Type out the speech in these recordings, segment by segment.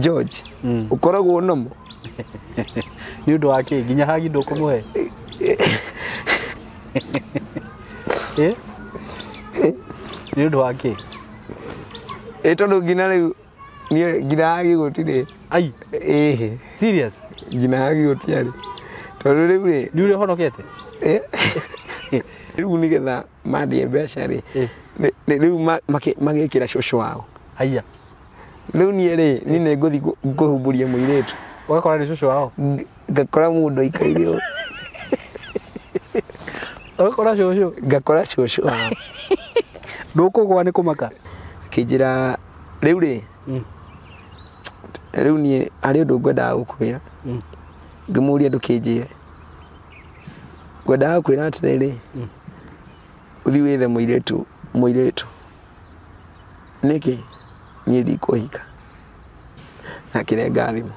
George, ũkoragwo nomo. Nĩ ũndũ wa kĩ nginya hagi ndũkũmũhe? Eh? Nĩ ũndũ wa kĩ? Ĩ tondũ nginya rĩu niĩ nginya hagi gũtirĩ. Ai, Ĩhĩ, serious? nginya hagi gũtiarĩ. Tondũ rĩu rĩ, Nĩ ũrĩa ũhonokete? eh, rĩu nĩgetha mandĩe mbeca rĩ, Eh. rĩu magĩkĩra cũcũ wao. Haiya. Rĩu niĩ rĩ, niĩ nĩ ngũthiĩ kũhumbũria mũirĩtu. Ũgakora nĩ cũcũ wao. Ngakora mũndũ aikaire ũũ. Ũgakora cũcũ. Ngakora cũcũ wao. Ndũkũgwa nĩ kũmaka. Akĩnjĩra rĩu rĩ, rĩu niĩ harĩ ũndũ ngwendaga gũkwĩra. Ngĩmũria ndũkĩnjĩre. Ngwendaga gũkwĩra atĩrĩrĩ, ũthiĩ wĩthe mũirĩtu, mũirĩtu. Nĩkĩ? Niĩ ndikũhika. Na akĩrenga thimũ.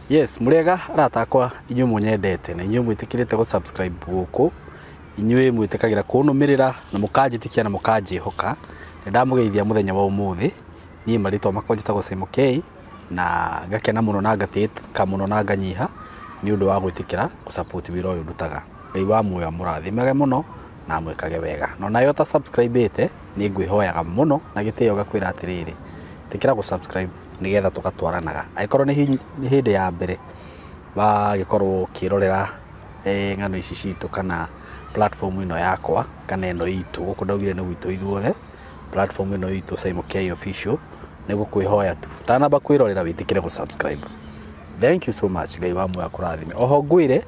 Yes, mũrĩega arata akwa inyuĩ mũnyendete na inyuĩ mwĩtĩkĩrĩte gũ subscribe gũkũ, inyuĩ mwĩtĩkagĩra kũnũmĩrĩra na mũkanjĩtĩkia na mũkanjĩhoka. Nĩ ndamũgeithia mũthenya wa ũmũthĩ. Niĩ marĩtwa makwa njĩtagwo Simon K na ngakena mũno na ngatĩĩka mũno na nganyiha nĩ ũndũ wa gwĩtĩkĩra gũ support wĩra ũyũ ndutaga. Ngai wa muoyo amũrathimage mũno na amwĩkage wega. Na onawe ũta subscribe ĩte nĩ ngwĩhoyaga mũno na gĩtĩo ngakwĩra atĩrĩrĩ, ĩtĩkĩra gũ subscribe nĩgetha tũgatwaranaga. Angĩkorwo nĩ hĩndĩ ya mbere wagĩkorwo ũkĩrorera ng'ano ici citũ kana platform ĩno yakwa kana ĩno itũ, gũkũ ndaugire nĩ gwitũ ithuothe, platform ĩno itũ Simon K Official, nĩ gũkwĩhoya tu ũtanamba kwĩrorera wĩtĩkĩre gũ subscribe. Thank you so much. Ngai wa muoyo akũrathime. Oho ngwĩre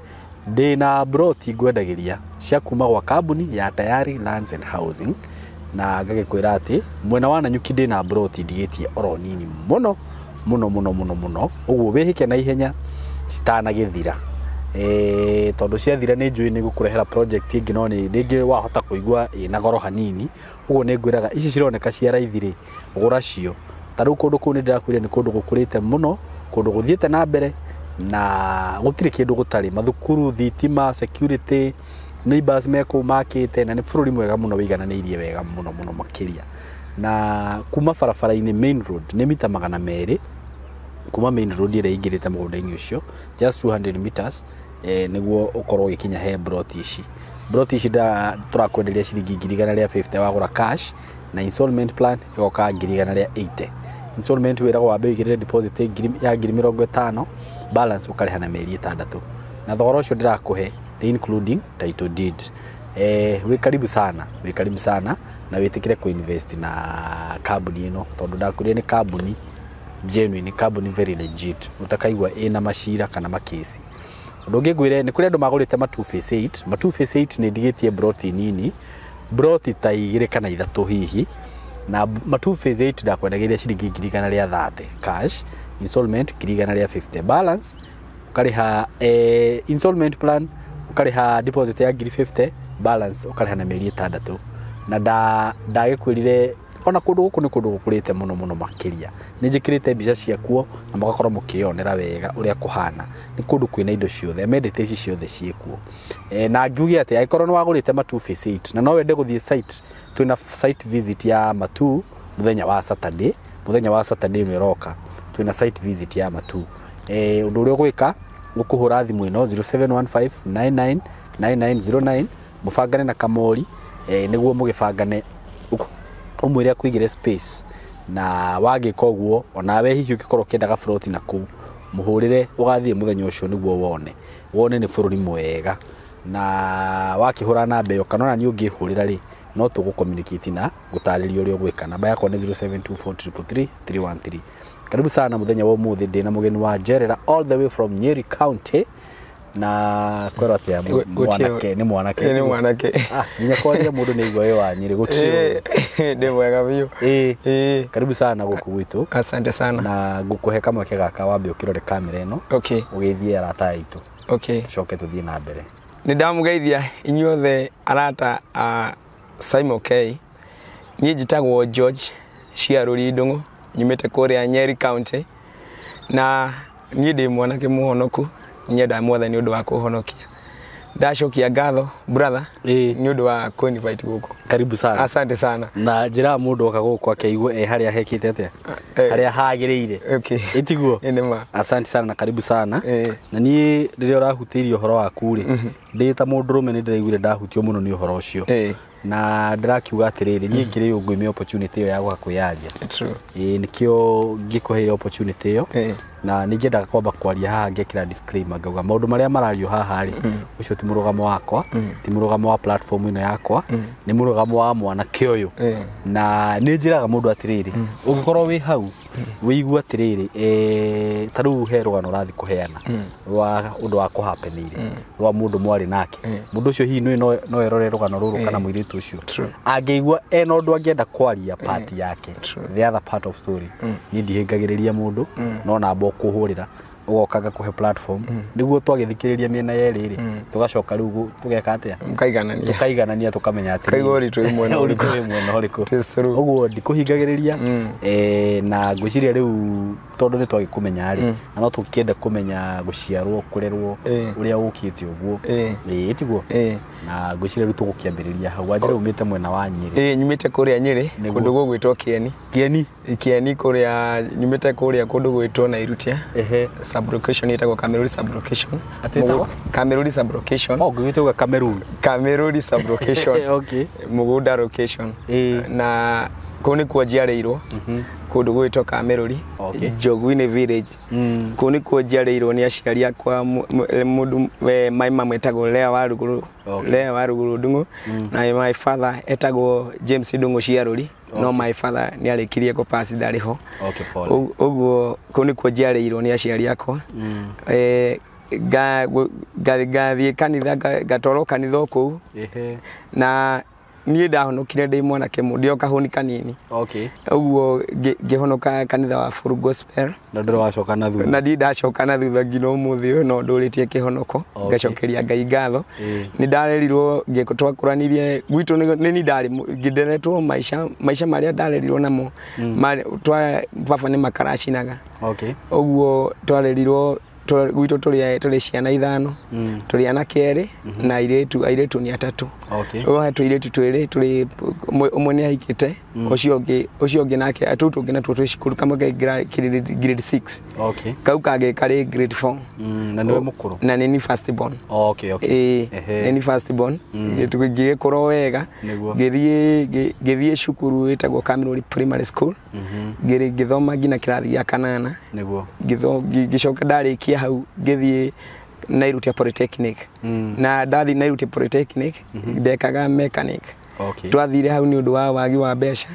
ndĩna broti ngwendagĩria cia kuma gwa kambuni ya Tayari Lands and Housing, na ngagĩkwĩra atĩ mwena wa Nanyuki ndĩna broti ndigĩtie oro nini mũno mũno mũno mũno mũno, ũguo wĩhĩke na ihenya citanagĩthira. Tondũ ciathira nĩ njũĩ nĩ gũkũrehera project ĩngĩ, no nĩ rĩngĩ wahota kũigua ĩna goro hanini. Ũguo nĩ ngwĩraga ici cironeka cia raithi rĩ, gũra cio. Ta rĩu kũndũ kũu nĩ ndĩrakwĩrire nĩ kũndũ gũkũrĩte mũno, kũndũ gũthiĩte na mbere na gũtirĩ kĩndũ gũtarĩ, mathukuru, thitima, security, neighbors me kũu makĩte, na nĩ bũrũri mwega mũno wĩigananĩirie wega mũno mũno makĩria. Na kuma barabara-inĩ main road nĩ mita 200 kuma main road ĩrĩa ĩingĩrĩte mũgũnda-inĩ ũcio, just 200 meters, nĩguo ũkorwo ũgĩkinya he broti ici. Broti ici tũrakwenderia ciringi 150,000 wagũra cash, na installment plan ĩgoka 180,000. Installment wĩragwo wambe ũigĩrĩre deposit ya 50,000, balance ũkarĩha na mĩeri 6. Na thogora ũcio ndĩrakũhe nĩ including title deed. Wĩ karibu sana, wĩ karibu sana na wĩtĩkĩre kũ invest na kambuni ĩno, tondũ ndakwĩrire nĩ kambuni genuine, kambuni very legit, ũtakaigua ĩna macira kana makesi. Ũndũ ũngĩ ngwĩre nĩ kũrĩ andũ magũrĩte ma 2 phase 8. Ma 2 phase 8 nĩ ndigĩtie broti nini, broti ta 2 kana 3 hihi, na ma 2 phase 8 ndakwendagĩria ciringi 130,000 cash, installment 150,000, balance ũkarĩha installment plan ũkarĩha deposit ya 50,000, balance ũkarĩha na mĩeri 6. Na ndagĩkwĩrire ona kũndũ gũkũ nĩ kũndũ gũkũrĩte mũno mũno makĩria. Nĩ njĩkĩrĩte mbica ciakuo na mũgakorwo mũkĩyonera wega ũrĩa kũhana. Nĩ kũndũ kwĩna indo ciothe, amenities ici ciothe ciĩkuo. Na ngiuge atĩ angĩkorwo nĩ wagũrĩte ma 2 phase 8 na no wende gũthiĩ site, twĩna site visit ya Matu mũthenya wa Saturday, mũthenya wa Saturday ĩno ĩroka twĩna site visit ya Matu. Ũndũ ũrĩa ũgwĩka ũkũhũra thimũ ĩno 0715999909 mũbangane na Kamori, nĩguo mũgĩbangane ũmwĩre akũigĩre space, na wagĩka ũguo onawe hihi ũngĩkorwo ũkĩendaga plot na kũu mũhũrĩre ũgathiĩ mũthenya ũcio nĩguo wone nĩ bũrũri mwega. Na wakĩhũra namba ĩyo kana ona niĩ ũngĩhũrĩra rĩ, no tũgũ communicate na gũtarĩria ũrĩa ũgwĩka. Namba yakwa nĩ 0724333313. Karibu sana mũthenya wa ũmũthĩ, ndĩna mũgeni wa Njerera all the way from Nyeri County. Na kwĩrwo atĩa mwanake? Nĩ mwanake. Nĩ mwanake. Nginya kwaria mũndũ nĩ aigua wĩ wa Nyeri, gũtirĩ ũru. Ndĩ mwega biũ. Karibu sana gũkũ gwitũ. Asante sana. Na ngũkũhe kamweke gaka wambe ũkĩrore kamera ĩno. Ũgeithie arata aitũ. Tũcoke tũthiĩ na mbere. Nĩ ndamũgeithia inyuothe arata a Simon K. Niĩ njĩtagwo George Ciarũri Ndung'u, nyumĩte kũrĩa Nyeri County. Na niĩ ndĩ mwanake mũhonoku, nyendaga Mwathani ũndũ wa kũhonokia. Ndacokia ngatho brother Ĩĩ. nĩ ũndũ wa kũ-invite gũkũ. Karibu sana. Asante sana. Na njĩra mũndũ oka gũkũ akeigue e harĩa hekĩte atĩa, harĩa hagĩrĩire. Okay. Ĩtiguo? Ĩ nĩ ma. Asante sana na karibu sana. Ĩĩ. Na niĩ rĩrĩa ũrahutĩirie ũhoro waku rĩ, ndĩ ta mũndũrũme nĩ ndĩraiguire ndahutio mũno nĩ ũhoro ũcio. Ĩĩ. Na ndĩrakiuga atĩrĩrĩ, niĩ ngĩrĩ ũyũ ngũime opportunity ĩyo ya gũka kwĩyaria. True. Ĩĩ, nĩkĩo ngĩkũheire opportunity ĩyo. Ĩĩ. Na nĩ ngĩendaga kwamba kwaria haha ngekĩra disclaimer ngauga maũndũ marĩa marario haha rĩ, ũcio ti mũrũgamo wakwa, ti mũrũgamo wa platform ĩno yakwa, nĩ mũrũgamo wa mwanake ũyũ. Ĩĩ. Na nĩ njĩraga mũndũ atĩrĩrĩ, ũngĩkorwo wĩ hau wĩigue atĩrĩrĩ, ta rĩu he rũgano ũrathiĩ kũheana rwa ũndũ wa kũhapenĩire rwa mũndũ mwarĩ nake, mũndũ ũcio hihi nĩ no erore rũgano rũrũ kana mũirĩtu ũcio True. angĩigua ena ũndũ angĩenda kwaria part yake, True. the other part of story, niĩ ndihingagĩrĩria mũndũ, no namba ũkũhũrĩra ũgoka ngakũhe platform nĩguo twagĩthikĩrĩria mĩena yerĩ rĩ, tũgacoka rĩu tũgeka atĩa? Mũkaiganania. Tũkaiganania, tũkamenya atĩrĩrĩ, Kaigua ũritũ wĩ mwena ũritũ ũrĩkũ. wĩ mwena ũrĩkũ. It is true. Ũguo ndikũhingagĩrĩria. Na ngwĩciria rĩu tondũ nĩ twagĩkũmenya rĩ, na no tũkĩende kũmenya gũciarwo, kũrerwo, ũrĩa ũkĩte ũguo. Ĩĩ, tiguo? Ĩĩ. Na ngwĩciria rĩu tũgũkĩambĩrĩria hau. Wanjĩra umĩte mwena wa Nyĩrĩ. Ĩĩ, nyumĩte kũrĩa Nyĩrĩ. Nĩguo. Kũndũ gũgwĩtwo Kĩeni. Kĩeni. Kĩeni kũrĩa nyumĩte, kũrĩa kũndũ gwĩtwo Nairutia. Ehe. Sublocation ĩtagwo Kameruri sublocation. Atĩ ĩtagwo? Kameruri sublocation. Oh, ngwĩte uga Cameroon. Kameruri sublocation. Okay. Mũgũnda location. Ĩĩ. Na kũu nĩkuo njiarĩirwo, kũndũ gwĩtwo Kameruri. Okay. Njogu-inĩ village. Kũu nĩkuo njiarĩirwo nĩ aciari akwa, mũndũ my mum etagwo Lea wa Ruguru. Okay. Lea wa Ruguru Ndung'u. Na my father etagwo James Ndung'u Ciarũri, no my father nĩ arĩkirie kũpass, ndarĩ ho. Okay, pole. Ũguo kũu nĩkuo njiarĩirwo nĩ aciari akwa. Ngathiĩ kanitha, ngatwarwo kanitha o kũu. Na niĩ ndahonokire ndĩ mwanake ndĩ o kahũni kanini. Okay. Ũguo ngĩhonoka kanitha wa Full Gospel. Na ndũrĩ wacoka na thutha. Na ndirĩ ndacoka na thutha nginya ũmũthĩ ũyũ, no ndũrĩtie kĩhonoko. Okay. Ngacokeria Ngai ngatho. Ĩĩ. Nĩ ndarerirwo, twakũranirie gwitũ nĩ niĩ ndarĩ ngĩnderetwo maica marĩa ndarerirwo namo, baba nĩ makaracinaga. Okay. Ũguo twarerirwo gwitũ tũrĩ ciana 5. Tũrĩ anake 2 na airĩtu nĩ 3. Okay. Ũguo he tũirĩtu twĩrĩ, tũrĩ ũmwe nĩ ahikĩte, ũcio ũngĩ nake, tũu tũngĩ natuo twĩ cukuru, kamwe ke grade 6. Okay. Kau kangĩ karĩ grade 4. Na nĩwe mũkũrũ? Na nĩ ni first born. Okay. Ĩĩ, Ehe. nĩ ni first born. Ngĩgĩkũra wega. Nĩguo. Ngĩthiĩ cukuru ĩtagwo Kameruri Primary School. Ngĩthoma nginya kĩrathi gĩa 8. Nĩguo. Ngĩcoka ndarĩkia hau ngĩthiĩ Nairutia Polytechnic. Na ndathiĩ Nairutia Polytechnic ndekaga mechanic. Okay. Twathire hau nĩ ũndũ wa wagi wa mbeca,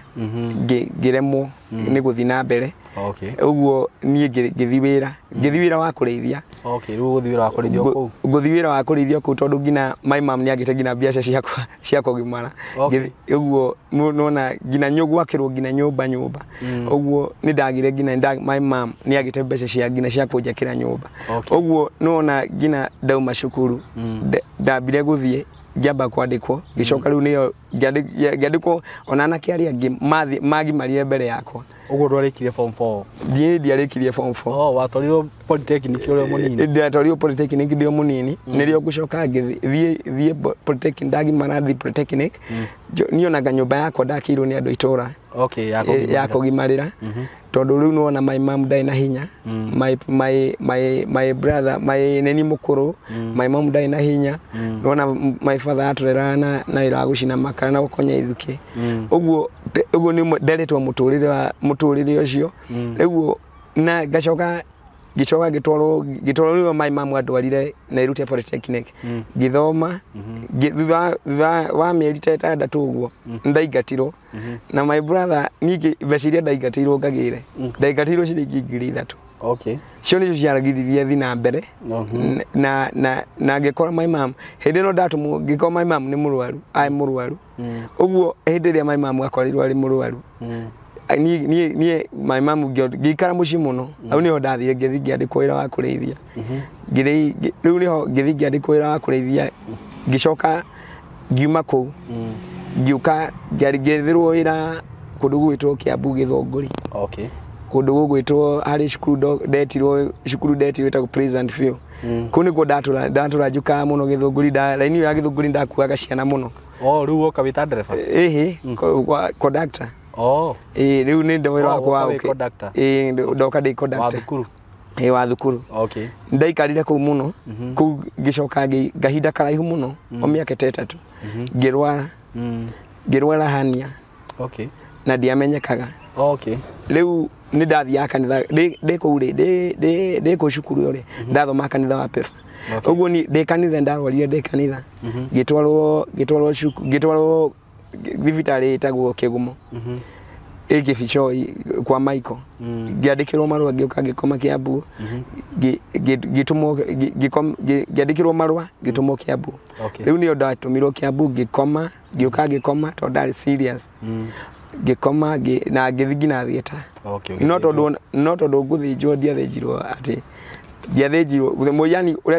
ngĩremwo nĩ gũthiĩ na mbere. Okay. Ũguo niĩ ngĩthiĩ wĩra, ngĩthiĩ wĩra wa kũrĩithia. Okay, rĩu ũgũthiĩ wĩra wa kũrĩithia kũu? Ngũthiĩ wĩra wa kũrĩithia kũu tondũ nginya my mum nĩ agĩte nginya mbeca ciakwa cia kũgimara. Okay. Ũguo nona nginya gwakĩrwo nginya nyũmba. Ũguo nĩ ndagire nginya my mum nĩ agĩte mbeca cia nginya cia kũnjakĩra nyũmba. Okay. Ũguo nona nginya ndauma cukuru, ndambire gũthiĩ ngĩamba kwandĩkwo, ngĩcoka rĩu nĩyo ngĩandĩkwo ona anake arĩa angĩ magimarire mbere yakwa. Ũguo ndwarĩkirie form 4? Ndiĩ ndiarĩkirie form 4. Oh, watwarirwo polytechnic ũrĩ o mũnini? Ndatwarirwo polytechnic ndĩ o mũnini. Nĩrĩo ngũcoka ngĩthiĩ polytechnic, ndagimara thiĩ polytechnic. Niĩ onaga nyũmba yakwa ndakĩirwo nĩ andũ itũra. Okay, ya ya kũgimarĩra. Tondũ rĩu nĩwona my mum ndarĩ na hinya. My brother, my nĩ niĩ mũkũrũ, my mum ndarĩ na hinya. Nĩwona my father atũreraga na wĩra wa gũcina makara na gũkonya ithukĩ. Ũguo ũguo nĩ nderetwo mũtũrĩre wa mũtũrĩre ũcio. Ũguo na ngacoka ngĩcoka ngĩtwarwo nĩwe my mum andwarire Nairutia Polytechnic. Ngĩthoma, thutha wa mĩeri ta 6 ũguo ndaingatirwo. Na my brother niĩ mbeca iria ndaingatirwo ngagĩre, ndaingatirwo ciringi 3,000. Okay. Cio nĩcio ciaragithirie thiĩ na mbere. Na ngĩkora my mum hĩndĩ ĩno ndatũmwo, ngĩkora my mum nĩ mũrwaru, arĩ mũrwaru. Ũguo hĩndĩ ĩrĩa my mum akorirwo arĩ mũrwaru, niĩ my mum ngĩikara mũciĩ mũno. Hau nĩho ndathire ngĩthiĩ ngĩandĩkwo wĩra wa kũrĩithia. Rĩu nĩho ngĩthiĩ ngĩandĩkwo wĩra wa kũrĩithia, ngĩcoka ngiuma kũu, ngĩũka ngĩethĩrwo wĩra kũndũ gwĩtwo Kiambu Gĩthũngũri. Okay. Kũndũ gũgwĩtwo harĩ cukuru ndetirwo cukuru ndetirwo ĩtagwo Pleasant View. Kũu nĩkuo ndatũra njukaga mũno Gĩthũngũri, raini ĩyo ya Gĩthũngũri ndakuaga ciana mũno. Oh, rĩu woka wĩ ta ndereba? Ĩhĩ, conductor. Oh. Ĩĩ, rĩu nĩ wĩra wakwa wa wĩ conductor? Ĩĩ, ndoka ndĩ conductor. Wa thukuru? Ĩĩ, wa thukuru. Okay. Ndaikarire kũu mũno, kũu ngĩcoka ngahinda karaihu mũno, o mĩaka ta 3. Ngĩrwara. Ngĩrwara hernia. Okay. Na ndiamenyekaga. Okay. Rĩu nĩ ndathiaga kanitha, ndĩ kũu rĩ, ndĩ kũu cukuru rĩ, ndathoma kanitha wa PEFA. Ũguo ni ndĩ kanitha ndarwarire ndĩ kanitha. Ngĩtwarwo ngĩtwarwo thibitarĩ ĩtagwo Kĩgumo. Ĩ Kĩbichoi kwa Michael. Ngĩandĩkĩrwo marũa ngĩũka ngĩkoma Kiambu. Ngĩtũmwo ngĩandĩkĩrwo marũa ngĩtũmwo Kiambu. Rĩu nĩyo ndatũmirwo Kiambu ngĩkoma, ngĩũka ngĩkoma tondũ ndarĩ serious. Ngĩkoma na ngĩthiĩ nginya theatre. Okay. No tondũ ngũthĩnjwo ndiathĩnjirwo atĩ ndiathĩnjirwo, yani ũrĩa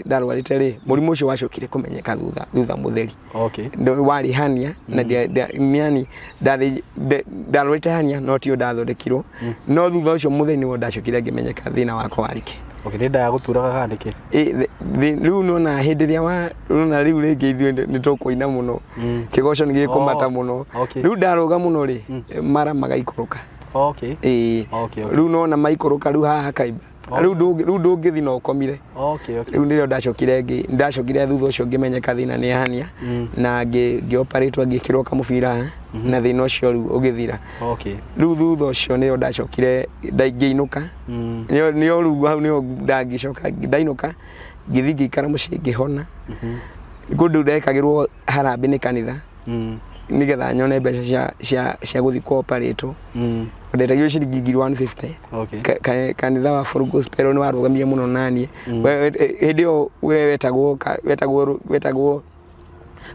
ndarwarĩte rĩ, mũrimũ ũcio wacokire kũmenyeka thutha mũtheri. Okay. Warĩ hernia na yani ndarwarĩte hernia no tio ndathondekirwo. No thutha ũcio mũtheri nĩguo ndacokire ngĩmenyeka thĩna wakwa warĩ kĩ. Okay, nĩ nda ya gũturaga kana nĩkĩ? Rĩu nĩwona hĩndĩ ĩrĩa nĩwona rĩu rĩngĩ ithuĩ nĩ tũkũina mũno. Kĩgoco nĩ gĩkũmata mũno. Rĩu ndarũga mũno rĩ, mara magaikũrũka. Okay. Ĩĩ. Rĩu nĩwona maikũrũka rĩu haha hakaimba. Rĩu ndũngĩthiĩ na ũkomire. Okay, okay. Rĩu nĩrĩo ndacokire thutha ũcio ngĩmenyeka thĩna nĩ hernia na ngĩoperĩtwo ngĩkĩrwo kamũbira na thĩna ũcio rĩu ũgĩthira. Okay. Rĩu thutha ũcio nĩrĩo ndacokire ngĩinũka. Nĩo rĩu hau nĩho ndangĩcoka ndainũka ngĩthiĩ ngĩikara mũciĩ ngĩhona. Kũndũ ndekagĩrwo harambĩ nĩ kanitha nĩgetha nyone mbeca cia gũthiĩ kũoperĩtwo. Ndetagio ciringi 150. Okay. Kanitha wa Full Gospel nĩ warũgamire mũno naniĩ. Hĩndĩ ĩyo wetagwo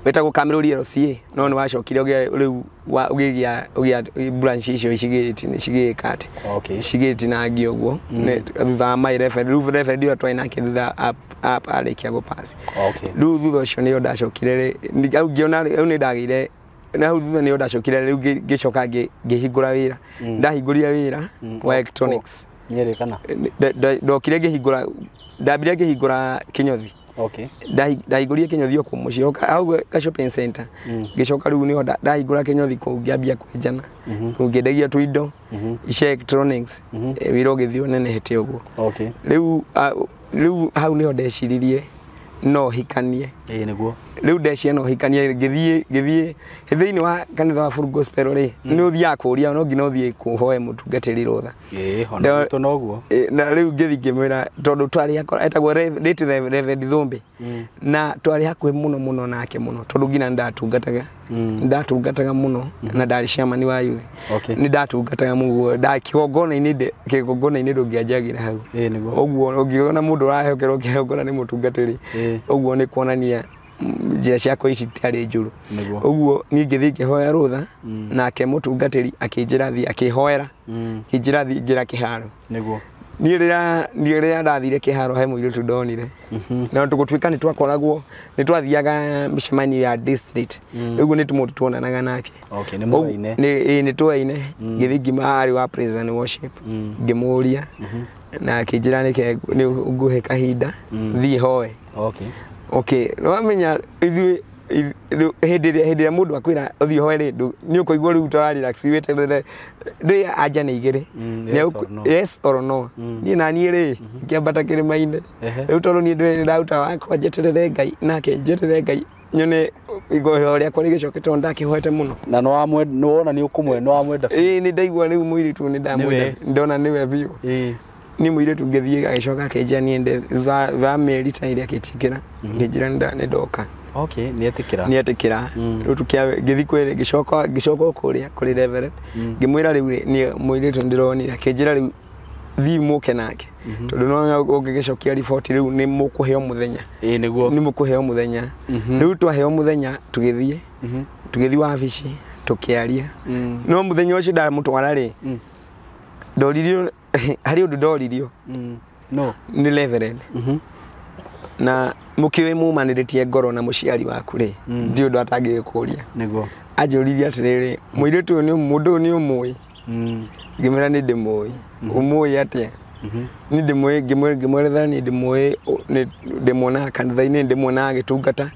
Kamĩrũri LCA, no nĩ wacokire rĩu ũgĩgĩa branch icio cigĩka atĩ. Okay. Cigĩtinangio ũguo thutha wa my reverend, rĩu reverend ũrĩa twarĩ nake thutha arĩkia gũpass. Okay. Rĩu thutha ũcio nĩyo ndacokire hau ngĩona rĩu nĩ ndagĩire na hau thutha nĩyo ndacokire rĩu ngĩcoka ngĩhingũra wĩra. Ndahingũrire wĩra wa electronics. Nyeri kana? Ndokire ngĩhingũra, ndambire ngĩhingũra kĩnyothi. Okay. Ndahingũrire kĩnyothi o kũu mũciĩ hau ka shopping center. Ngĩcoka rĩu nĩho ndahingũra kĩnyothi kũu ngĩambia kwenjana. Kũu ngĩendagia tũindo cia electronics. Wĩra ũgĩthiĩ ũnenehete ũguo. Okay. Rĩu hau nĩho ndeciririe no hikanie. Ĩĩ nĩguo. Rĩu ndeciria no hikanie ngĩthiĩ thĩinĩ wa kanitha wa Full Gospel rĩ, nĩ ũthiaga kũũria no nginya ũthiĩ kũhoe mũtungatĩri rũtha. Ĩĩ, ona gwitũ noguo. Na rĩu ngĩthiĩ ngĩmwĩra tondũ twarĩ etagwo late Reverend Thũmbĩ. Na twarĩ hakuhĩ mũno mũno nake mũno tondũ nginya ndatungataga. Ndatungataga mũno na ndarĩ chairman wa youth. Okay. Nĩ ndatungataga mũguo kĩgongona-inĩ ndũngĩanjagĩra hau. Ĩĩ nĩguo. Ũguo ũngĩona mũndũ ũraheokerwo kĩgongona nĩ mũtungatĩri. Ũguo nĩ kuonania njĩra ciakwa ici itiarĩ njũru. Ũguo niĩ ngĩthiĩ ngĩhoya rũtha nake mũtungatĩri akĩnjĩra thiĩ akĩhoera. Akĩnjĩra thiĩ ingĩra kĩharo. Nĩguo. Niĩ rĩrĩa ndathire kĩharo he mũirĩtu ndonire. Na tũgũtuĩka nĩ twakoragwo nĩ twathiaga mĩcemanio ya district. Ũguo nĩ mũndũ tuonanaga nake. Okay, nĩ mũraine. Nĩ twaine. Ngĩthiĩ ngĩma arĩ wa praise and worship. Ngĩmũria na akĩnjĩra nĩke nĩ ngũhe kahinda thiĩ hoe. Okay. Okay, nĩwamenya ithuĩ hĩndĩ ĩrĩa mũndũ akwĩra ũthiĩ ũhoe rĩ, nĩ ũkũigua rĩu ta relax weterere ndĩ anja nĩ igĩrĩ. Yes or no. Niĩ na niĩ rĩ, ngĩambata kĩrĩma-inĩ. Rĩu tondũ niĩ ndĩrĩ ndaruta wakwa njeterere Ngai nake njeterere Ngai nyone igoyo rĩakwa rĩgĩcoke tondũ ndakĩhoete mũno. Na nĩwona nĩ ũkũmwe nĩ wamwenda biũ. Ĩĩ nĩ ndaigua rĩu mũirĩtu nĩ ndamwenda ndona nĩwe biũ. Ĩĩ. Ni mũirĩtu ngĩthiĩ agĩcoka akĩnjĩra niĩ nde thutha mĩeri ta ĩrĩa akĩnjĩkĩra ngĩnjĩra nĩ ndoka. Okay, nĩetĩkĩra. Nĩetĩkĩra. Rĩu ngĩthiĩ kwĩ ngĩcoka kũrĩa kũrĩ Reverend ngĩmwĩra rĩu niĩ mũirĩtu ndĩronire akĩnjĩra rĩu thiĩ mũke nake tondũ no ũngĩgĩcokia riboti rĩu nĩ mũkũheo mũthenya. Ĩĩ nĩguo. Nĩ mũkũheo mũthenya. Rĩu twaheo mũthenya tũgĩthiĩ. Tũgĩthiĩ wabici tũkĩaria. No mũthenya ũcio ndamũtwara rĩ, ndoririo harĩ ũndũ ndoririo. No. Nĩ Reverend. Na mũkĩũĩ mumanĩrĩtie ngoro na mũciari waku rĩ, ndi ũndũ atangĩgĩkũria. Nĩguo. Anjũririe atĩrĩrĩ, mũirĩtu ũyũ nĩ mũndũ ũyũ nĩ ũmũĩ? Ngĩmwĩra nĩ ndĩmũĩ. Ũmũĩ atĩa? Nĩ ndĩmũĩ, ngĩmwerethera nĩ ndĩmũĩ, ndĩmuonaga kanitha-inĩ, ndĩmuonaga agĩtungata.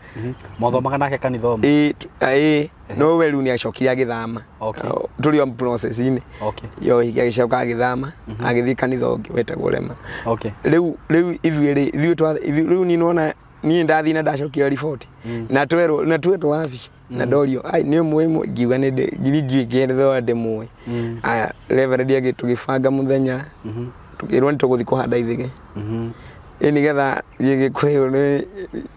Mwathomaga nake kanitha ũmwe? Ĩĩ, no we rĩu nĩ acokire agĩthama. Okay. Tũrĩ o process-inĩ. Okay. Yo agĩcoka agĩthama, agĩthiĩ kanitha ũngĩ wetagwo Rema. Okay. Rĩu ithuĩ rĩ, ithuĩ rĩu niĩ nĩwona niĩ ndathiĩ na ndacokia riboti. Na twerwo na twetwo wabici na ndorio ai nĩ ũmũĩ, ngiuga nĩ ngiri ngĩerethera ndĩmũĩ. Aya Reverend tũgĩbanga mũthenya, tũkĩrwo nĩ tũgũthiĩ kũhanda ithĩgĩ. Ĩ nĩgetha gĩgĩkũyũ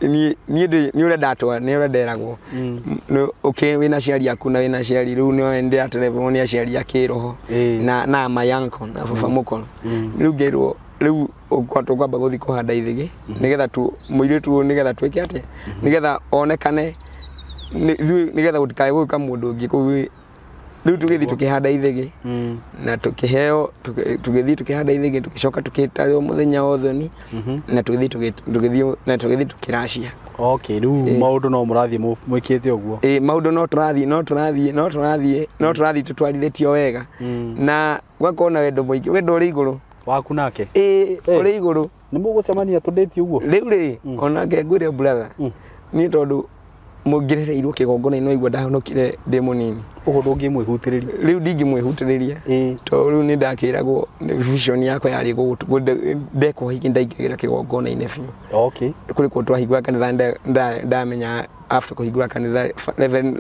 niĩ nĩ ũrĩa ndatwa nĩ ũrĩa nderagwo. Okay, wĩna aciari aku na wĩna aciari rĩu nĩ ndĩraterevwo nĩ aciari a kĩroho na my uncle na baba mũkũrũ. Rĩu ngĩrwo rĩu tũkwamba gũthiĩ kũhanda ithĩgĩ nĩgetha mũirĩtu ũyũ nĩgetha twĩke atĩa, nĩgetha onekane nĩgetha gũtikae gũka mũndũ ũngĩ kũu. Rĩu tũgĩthiĩ tũkĩhanda ithĩgĩ na tũkĩheo, tũgĩthiĩ tũkĩhanda ithĩgĩ, tũgĩcoka tũkĩtarwo mũthenya wa ũthoni na tũgĩthiĩ na tũgĩthiĩ tũkĩracia. Okay, rĩu maũndũ no mũrathiĩ mwĩkĩte ũguo? Ĩĩ, maũndũ no tũrathiĩ, no tũrathiĩ, no tũrathiĩ, no tũrathiĩ tũtwarithĩtio wega. Na gwakorwo na wendo mũingĩ, wendo ũrĩ igũrũ. Waku nake? Ĩĩ, ũrĩ igũrũ. Nĩ mũgũcemania tũndĩti ũguo? Rĩu rĩ, onake ngwĩre brother, niĩ tondũ mũngĩrereirwo kĩgongona-inĩ no igua ndahonokire ndĩ mũnini. Ũguo ndũngĩmwĩhutĩrĩria? Rĩu ndingĩmwĩhutĩrĩria. Tondũ rĩu nĩ ndakĩragwo vision yakwa yarĩ ndekwo hiki ndaingĩra kĩgongona-inĩ biũ. Okay. Kũrĩ kũndũ twahingũra kanitha ndamenya after kũhingũra kanitha,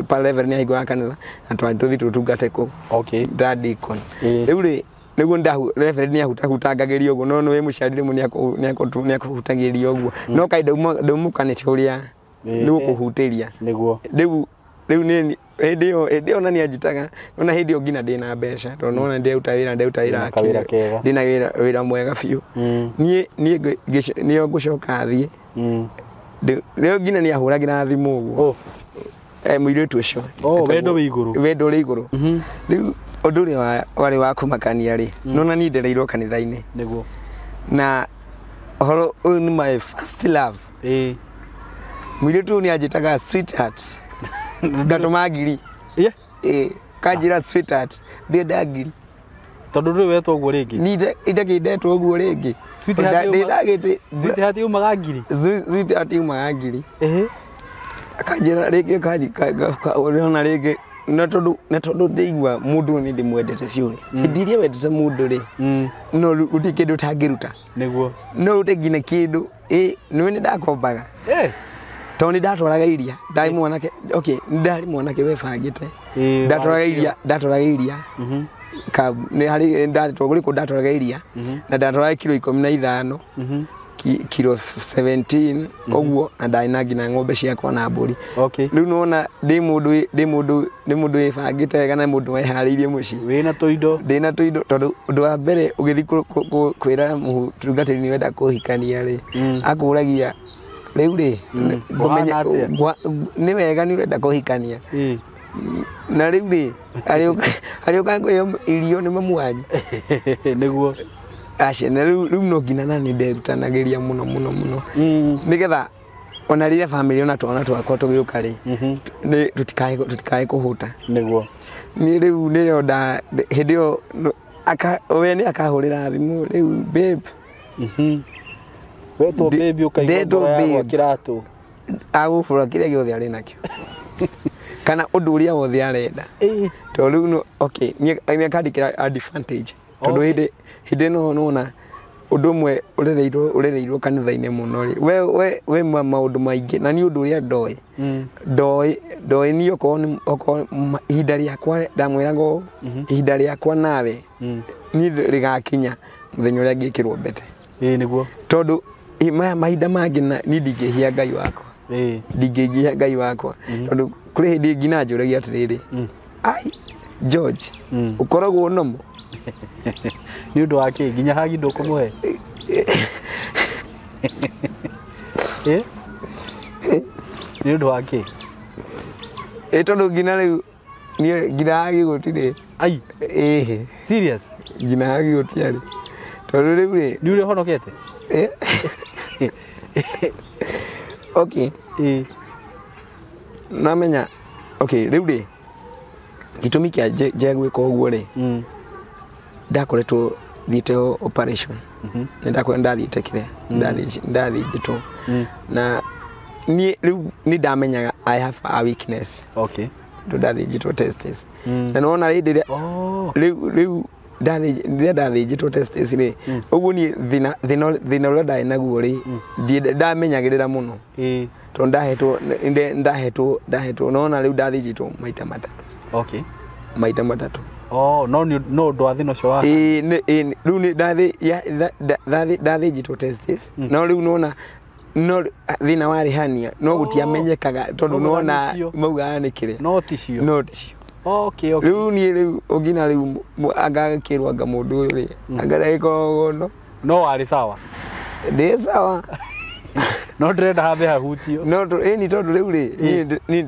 Reverend nĩ ahingũra kanitha na tũthiĩ tũtungate kũu. Okay. Nda deacon. Rĩu rĩ, nĩguo Reverend nĩ ahutahutangagĩria ũguo, no nĩ wĩ mũciari rĩmwe nĩ akũhutagĩria ũguo. No kaĩ ndaumũkanĩte ũrĩa nĩ gũkũhutĩria. Nĩguo. Rĩu nĩ hĩndĩ ĩyo ona nĩ anjĩtaga, ona hĩndĩ ĩyo nginya ndĩna mbeca, tondũ nĩwona ndĩraruta wĩra, ndĩraruta wĩra ndĩna wĩra mwega biũ. Niĩ nĩyo ngũcoka thiĩ. Rĩu nginya nĩ ahũragĩra thimũ ũguo. Mũirĩtu ũcio. Wendo wĩ igũrũ. Wendo ũrĩ igũrũ. Rĩu ũndũ ũrĩa warĩ wa kũmakania rĩ, nĩwona niĩ ndereirwo kanitha-inĩ. Nĩguo. Na ũhoro ũyũ nĩ my first love. Ĩĩ. Mũirĩtu ũyũ nĩ anjĩtaga sweetheart. Ngatũma ngiri. Ĩĩ, kanjĩra sweetheart, ndĩrenda ngiri. Tondũ ndũrĩ wetwo ũguo rĩngĩ? Niĩ itakĩndetwo ũguo rĩngĩ. Sweetheart yumaga ngiri? Sweetheart yumaga ngiri. Akanjĩra rĩngĩ, ũrona rĩngĩ, na tondũ ndĩigua mũndũ nĩ ndĩmwendete biũ rĩ. Hĩndĩ ĩrĩa wendete mũndũ rĩ, no gũtirĩ kĩndũ ũtangĩruta. Nĩguo. No ũrute nginya kĩndũ, nĩwe nĩ ndakombaga. Tondũ nĩ ndatwaraga iria, ndarĩ mwanake, okay, ndarĩ mwanake webangĩte. Ndatwaraga iria, ndatwaraga iria. Nĩ harĩ kũrĩ kũndũ ndatwaraga iria, na ndatwaraga kiro 15, kiro 17 ũguo, na ndarĩ na nginya ng'ombe ciakwa na mbũri. Okay. Rĩu nĩwona ndĩ mũndũ wĩbangĩte wega na mũndũ weharĩirie mũciĩ. Wĩna tũindo? Ndĩna tũindo, tondũ ũndũ wa mbere ũgĩthiĩ kwĩra mũtungatĩri nĩ wenda kũhikania rĩ, akũragia rĩu rĩ, nĩ wega nĩ ũrenda kũhikania. Na rĩu rĩ, arĩũka ngũheo irio nĩ mamu wanyu. Nĩguo. Aca, na rĩu no nginya na nĩ nderutanagĩria mũno mũno mũno. Nĩgetha ona rĩrĩa family ona twana twakwa tũgĩũka rĩ, nĩ tũtikae kũhũta. Nĩguo. Niĩ rĩu nĩrĩo hĩndĩ ĩyo we nĩ akahũrĩra thimũ rĩu babe. Wetwo babe ũkaigua ngoro yakwa kĩratũ. Agũbũra kĩrĩa gĩothe arĩ nakĩo. Kana ũndũ ũrĩa wothe arenda. Tondũ rĩu no, okay, nĩ akandĩkĩra advantage. Tondũ hĩndĩ ĩno nĩwona ũndũ ũmwe ũrereirwo kanitha-inĩ mũno rĩ, we maũndũ maingĩ, na niĩ ũndũ ũrĩa ndoĩ. Ndoĩ niĩ okorwo ihinda rĩakwa ndamwĩraga ũũ, ihinda rĩakwa nawe, niĩ rĩgakinya mũthenya ũrĩa ngĩkĩrwo mbete. Ĩĩ nĩguo. Tondũ maya mahinda mangĩ niĩ ndingĩhia Ngai wakwa. Ndingĩhia Ngai wakwa. Tondũ kũrĩ hĩndĩ nginya njũragia atĩrĩrĩ, ai George, ũkoragwo nomo? Nĩ ũndũ wa kĩ? Nginya hagi ndũkũmũhe? Nĩ ũndũ wa kĩ? Ĩ tondũ nginya rĩu niĩ nginya hagi gũtirĩ. Ai. Ĩĩ. Serious? Nginya hagi gũtiarĩ. Tondũ rĩu rĩ, Nĩ ũrĩa ũhonokete? Okay. Namenya, okay, rĩu rĩ, gĩtũmi kĩa nje gwĩka ũguo rĩ, Ndakoretwo thiĩte operation. Nĩ ndakoretwo ndathiĩte kĩrĩa ndathĩnjĩtwo. Na niĩ rĩu nĩ ndamenyaga I have a weakness. Okay. Tondũ ndathĩnjĩtwo testes. Na nĩwona hĩndĩ ĩrĩa Oh. rĩu rĩrĩa ndathĩnjĩtwo testes rĩ, ũguo niĩ thĩna ũrĩa ndarĩ naguo rĩ, ndamenyagĩrĩra mũno. Ĩĩ. Tondũ ndahetwo nona rĩu ndathĩnjĩtwo maita matatũ. Okay. Maita matatũ. Oh, no no ũndũ wa thĩna ũcio wa Ĩĩ, rĩu nĩ ndathĩnjĩtwo testes. No rĩu nona no thĩna warĩ hernia no gũtiamenyekaga tondũ nona maugaga nĩ kĩrĩa. No ti cio. No ti cio. Okay, okay. Rĩu niĩ rĩu ũngina rĩu angakĩrwo anga mũndũ ũyũ rĩ, anga ndagĩkoragwo no. No warĩ sawa. Ndĩ sawa. No ndĩrenda hambe hahutio. No ĩni tondũ rĩu rĩ, niĩ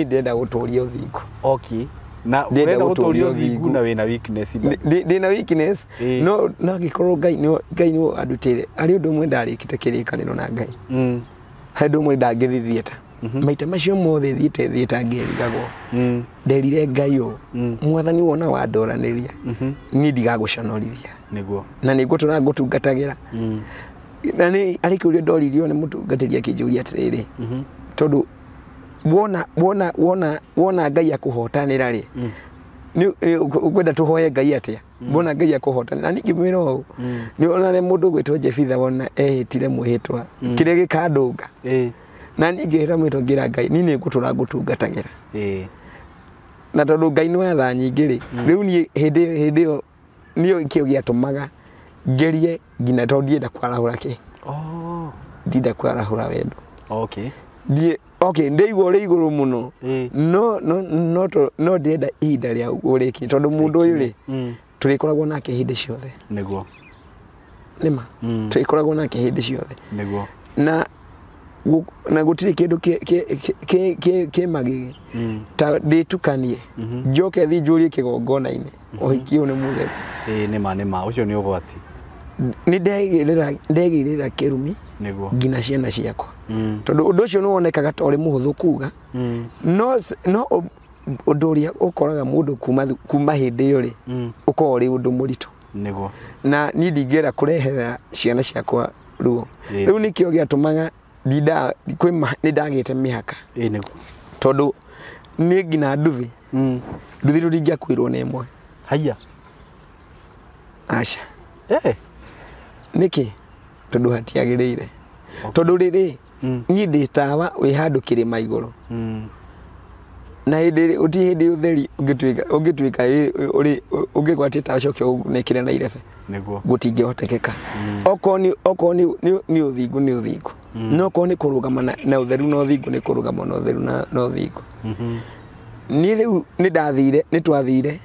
ndĩrenda gũtũria ũthingu. Okay. Na ũrenda gũtũria ũthingu na wĩna weakness. Ndĩna weakness, no angĩkorwo Ngai nĩ andutĩre. Harĩ ũndũ ũmwe ndarĩkĩte kĩrĩkanĩro na Ngai. Harĩ ũndũ ũmwe ndangĩthiĩ theatre. Maita macio mothe thiĩte theatre ngĩrigagwo. Nderire Ngai ũũ, Mwathani wona wandoranĩria, niĩ ndigagũconorithia. Nĩguo. Na nĩngũtũra ngũtungatagĩra. Na nĩ arĩ kĩũria ndoririo nĩ mũtungatĩri akĩnjũria atĩrĩrĩ, tondũ wona Ngai akũhotanĩra rĩ, ũkwenda tũhoye Ngai atĩa? Wona Ngai akũhotanĩra. Na niĩ ngĩmwĩra ũũ, nĩ wona mũndũ ũgwĩtwo Jefitha wona ehĩtire mwĩhĩtwa kĩrĩa gĩkandũnga. Na niĩ ngĩhĩta mwĩhĩtwa ngĩra Ngai, niĩ nĩngũtũra ngũtungatagĩra. Na tondũ Ngai nĩ wa tha nyingĩ rĩ, rĩu niĩ hĩndĩ ĩyo nĩyo kĩo gĩatũmaga ngerie nginya tondũ ndienda kwarahũra kĩ. Oh. Ndienda kwarahũra wendo. Okay. Okay, ndĩigua ũrĩ igũrũ mũno. No ndĩrenda ihinda rĩa ũrĩkinye tondũ mũndũ ũyũ rĩ, tũrĩkoragwo nake hĩndĩ ciothe. Nĩguo. Nĩma. Tũrĩkoragwo nake hĩndĩ ciothe. Nĩguo. Na gũtirĩ kĩndũ kĩ magigi ta ndĩtukanie njoke thiĩ njũrie kĩgongona-inĩ ũhiki ũyũ nĩ mũtheru. Ĩĩ, nĩma ũcio nĩ ũgwati. Nĩ ndegĩrĩra kĩrumi Nĩguo. nginya ciana ciakwa. Tondũ ũndũ ũcio nĩ wonekaga ta ũrĩ mũhũthũ kuga, no ũndũ ũrĩa ũkoraga mũndũ kuma hĩndĩ ĩyo rĩ, ũkoragwo ũrĩ ũndũ mũritũ. Nĩguo. Na niĩ ndingĩenda kũrehera ciana ciakwa ruo. Rĩu nĩkĩo gĩatũmaga nĩ ndagĩte mĩhaka. Ĩĩ, nĩguo. Tondũ nĩ nginya nduthi. Nduthi tũtingĩakuirwo nĩ ĩmwe. Haiya. Aca. Eh. Nĩkĩ? Tondũ hatiagĩrĩire. Tondũ rĩrĩ, niĩ ndĩ tawa wĩ handũ kĩrĩma igũrũ. Na hĩndĩ ũti hĩndĩ ũtheri ũngĩtuĩka ũngĩgwatia tawa ũcoke ũnekĩre na irebe. Nĩguo. Gũtingĩhotekeka. Okorwo nĩ ũthingu nĩ ũthingu. No okorwo nĩ kũrũgama na ũtheru na ũthingu nĩ kũrũgama na ũtheru na ũthingu. Niĩ rĩu nĩ twathire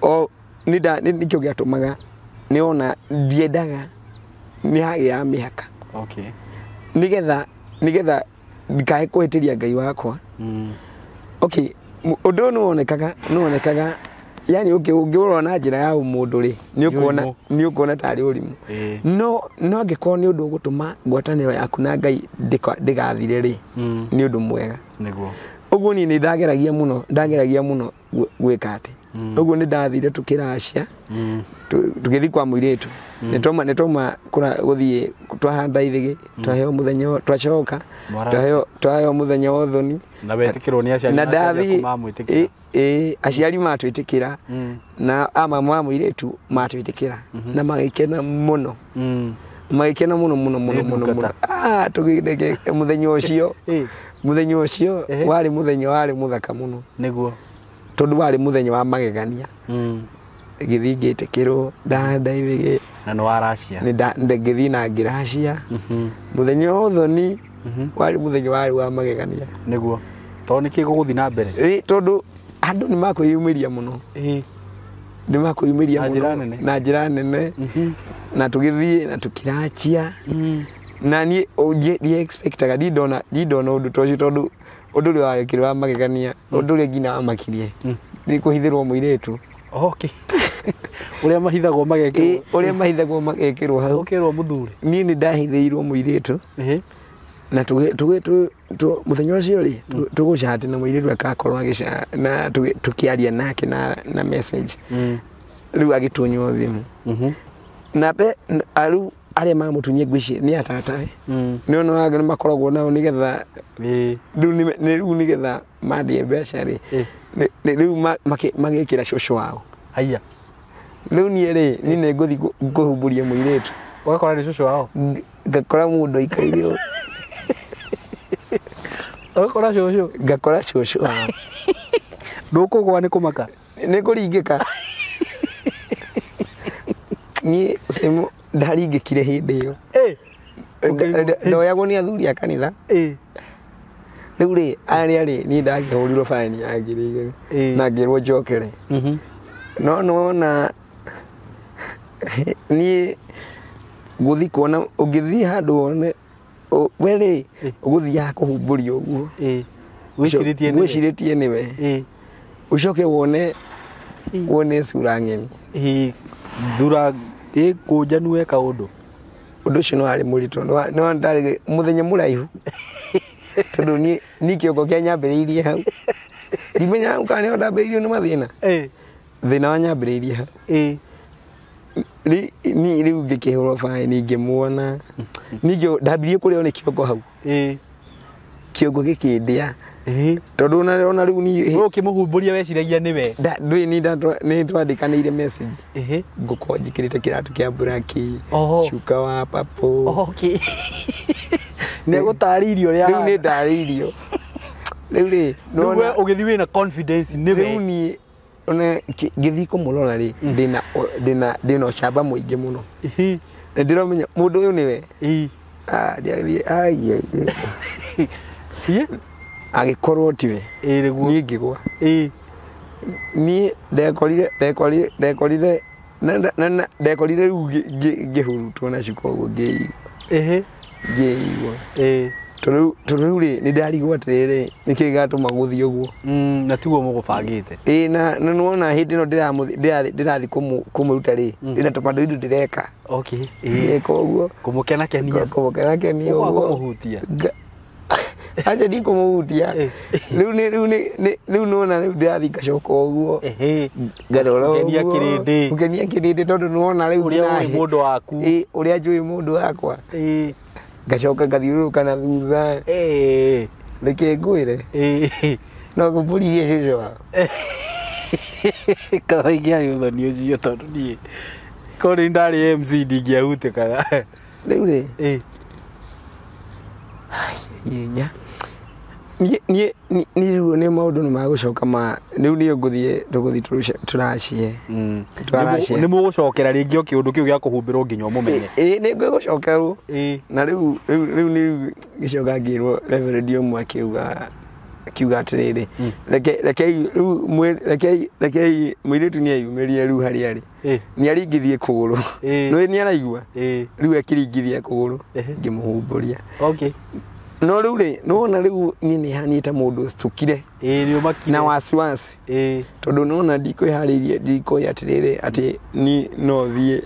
o nĩkĩo gĩatũmaga nĩona ndiendaga nĩ hagĩaga mĩhaka. Okay. Nĩgetha ndikae kũhĩtĩria Ngai wakwa. Okay, ũndũ ũyũ nĩ wonekaga yani ũngĩũrora na njĩra ya ũmũndũ rĩ, nĩ ũkuona tarĩ ũrimũ. No angĩkorwo nĩ ũndũ ũgũtũma ngwatanĩro yaku na Ngai ndĩgathire rĩ, nĩ ũndũ mwega. Nĩguo. Ũguo niĩ nĩ ndageragia mũno gwĩka atĩ. Ũguo nĩ ndathire tũkĩracia, tũgĩthiĩ kwa mũirĩtu. Nĩ twauma gũthiĩ twahanda ithĩgĩ, twaheo mũthenya, twacoka, twaheo mũthenya wa ũthoni. Na wetĩkĩrwo nĩ aciari na aciari mamwĩtĩkĩra. Ĩĩ, aciari matwĩtĩkĩra na mama wa mũirĩtu matwĩtĩkĩra na magĩkena mũno. Magĩkena mũno mũno mũno mũno mũno. Tũgĩtheke mũthenya ũcio. Mũthenya ũcio warĩ mũthenya warĩ mũthaka mũno. Nĩguo. Tondũ warĩ mũthenya wa magegania. Ngĩthiĩ ngĩtĩkĩrwo, ndahanda ithĩgĩ. Na nĩ waracia. Ngĩthiĩ na ngĩracia. Mũthenya wa ũthoni warĩ mũthenya warĩ wa magegania. Nĩguo. Tondũ nĩkĩ gũgũthiĩ na mbere? Ĩĩ, tondũ andũ nĩ makwĩyumĩria mũno. Ĩĩ. Nĩ makwĩyumĩria mũno na njĩra nene. Na tũgĩthiĩ na tũkĩracia. Na niĩ ndiexpectaga, ndindona ũndũ ta ũcio tondũ ũndũ ũrĩa warekire wa magegania, ũndũ ũrĩa nginya wamakirie nĩ kũhithĩrwo mũirĩtu. Okay. Ũrĩa mahithagwo magekĩrwo. Ũrĩa mahithagwo magekĩrwo hau. Ũkĩrwo mũthuri. Niĩ nĩ ndahithĩirwo mũirĩtu. Na mũthenya ũcio rĩ, tũgũchat na mũirĩtu akakorwo agĩchat na tũkĩaria nake na message. Rĩu agĩtunywo thimũ. Na pe rĩu arĩa mamũtunyie ngwĩciria nĩ atatawe. Nĩ ona nĩ makoragwo nao nĩgetha rĩu rĩu nĩgetha mandĩe mbeca rĩ. Rĩu magĩkĩra cũcũ wao. Haiya. Rĩu niĩ rĩ niĩ nĩ ngũthiĩ kũhumbũria mũirĩtu. Ũgakora nĩ cũcũ wao. Ngakora mũndũ aikaire ũũ. Ũgakora cũcũ. Ngakora cũcũ wao. Ndũkũgwa nĩ kũmaka. Nĩ kũringĩka. Niĩ semo ndaringĩkire hĩndĩ ĩyo. Ndoyagwo nĩ athuri a kanitha. Rĩu rĩ arĩa rĩ niĩ ndakĩhũrirwo baini ya 2,000 na ngĩrwo njokere. No nĩwona niĩ gũthiĩ kuona ũngĩthiĩ handũ wone we rĩ ũgũthiaga kũhumbũria ũguo. Wĩcirĩtie nĩwe. Ũcoke wone cura ng'eni. Thura ĩkũnjanu weka ũndũ. Ũndũ ũcio no warĩ mũritũ no ndarĩ mũthenya mũraihu. Tondũ niĩ kĩongo kĩa nyambĩrĩirie hau. Ndimenyaga kana nĩho ndambĩrĩirio nĩ mathĩna. Thĩna wa nyambĩrĩirie hau. Niĩ rĩu ngĩkĩhũrwo baini ngĩmuona. Ningĩ ndambirie kũrĩo nĩ kĩongo hau. Kĩongo gĩkĩndĩa. Tondũ ona rĩu niĩ we ũkĩmũhumbũria weciragia nĩwe. Ndũĩ nĩ twandĩkanĩire message. Ngũkorwo njĩkĩrĩte kĩratũ kĩa black, cuka wa purple. Okay. Nĩ egũtarĩirie ũrĩa rĩu nĩ ndarĩirio. Rĩu rĩ nĩwe ũgĩthiĩ wĩna confidence nĩwe. Rĩu niĩ ona ngĩthiĩ kũmũrora rĩ ndĩna ũcamba mũingĩ mũno. Na ndĩramenya mũndũ ũyũ nĩwe. Ndiathiĩ ai. Agĩkorwo tiwe. Niĩ ngĩgwa. Niĩ ndekorire ndekorire rĩu ngĩhurutwo na cuka ũguo ngĩigua. Tondũ rĩu rĩ nĩ ndarigwo atĩrĩrĩ nĩkĩĩ gĩgatũma gũthiĩ ũguo. Na tiguo mũgũbangĩte. Na nĩwona hĩndĩ ĩno ndĩrathiĩ kũmũruta rĩ ndĩna tũmaũndũ ndĩreka. Okay. Ndĩreka ũguo. Kũmũkenakenia. Kũmũkenakenia ũguo. Kũmũhutia. Acha ndikũmũhutia. Rĩu rĩu nĩwona rĩu ndĩrathiĩ ngacoka ũguo. Ngarora ũguo. Gũkenia kĩrĩndĩ. Gũkenia kĩrĩndĩ tondũ nĩwona rĩu ũrĩa ũĩ mũndũ waku. Ũrĩa njũĩ mũndũ wakwa. Ngacoka ngathiũrũrũka na thutha. Reke ngwĩre. No ngũmbũririe cũcũ wao. Kana ingĩarĩ ũthoni ũcio tondũ niĩ korwo nĩ ndarĩ MC ndingĩahutĩkaga. Rĩu rĩ. Inya. Niĩ rĩu nĩ maũndũ nĩ magũcoka ma rĩu niĩ ngũthiĩ tũgũthiĩ tũracie. Nĩ mũgũcokera rĩngĩ o kĩũndũ kĩu gĩa kũhumbĩrwo nginya ũmũmenye. Nĩ ngũgũcokerwo. Na rĩu nĩ ngĩcoka ngĩrwo Reverend ũmwe akiuga atĩrĩrĩ rekei rĩu rekei mũirĩtu nĩ eyumĩrie rĩu harĩa arĩ. Nĩ aringithie kũgũrũ. Nĩ nĩ araigua. Rĩu akĩringithia kũgũrũ ngĩmũhumbũria. Okay. No rĩu rĩ nĩwona rĩu niĩ nĩ haniĩ ta mũndũ ũcukire. Nĩ ũmakire. Na wasiwasi. Tondũ nĩwona ndikwĩharĩirie ndikũĩ atĩrĩrĩ atĩ niĩ no thiĩ.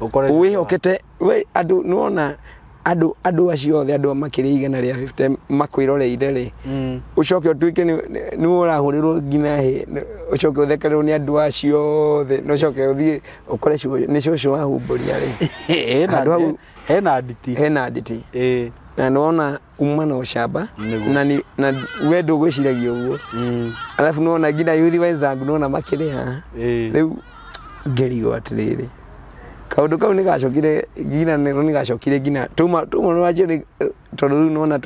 Wĩhokete we andũ nĩwona andũ acio othe andũ makĩria 150 makwĩroreire rĩ. Ũcoke ũtuĩke nĩ ũrahũrĩrwo nginya hĩ ũcoke ũthekererwo nĩ andũ acio othe na ũcoke ũthiĩ ũkore nĩ cũcũ wahumbũria rĩ. Hena nditi. Hena nditi. Na nĩwona uma na ũcamba na we ndũgwĩciragia ũguo. Alafu nĩwona nginya yuthi wenzangu nĩwona makĩrĩ haha. Rĩu ngĩrigwo atĩrĩrĩ kaũndũ kau nĩgacokire nginya nĩgacokire nginya tuma rũracio tondũ rĩu nĩwona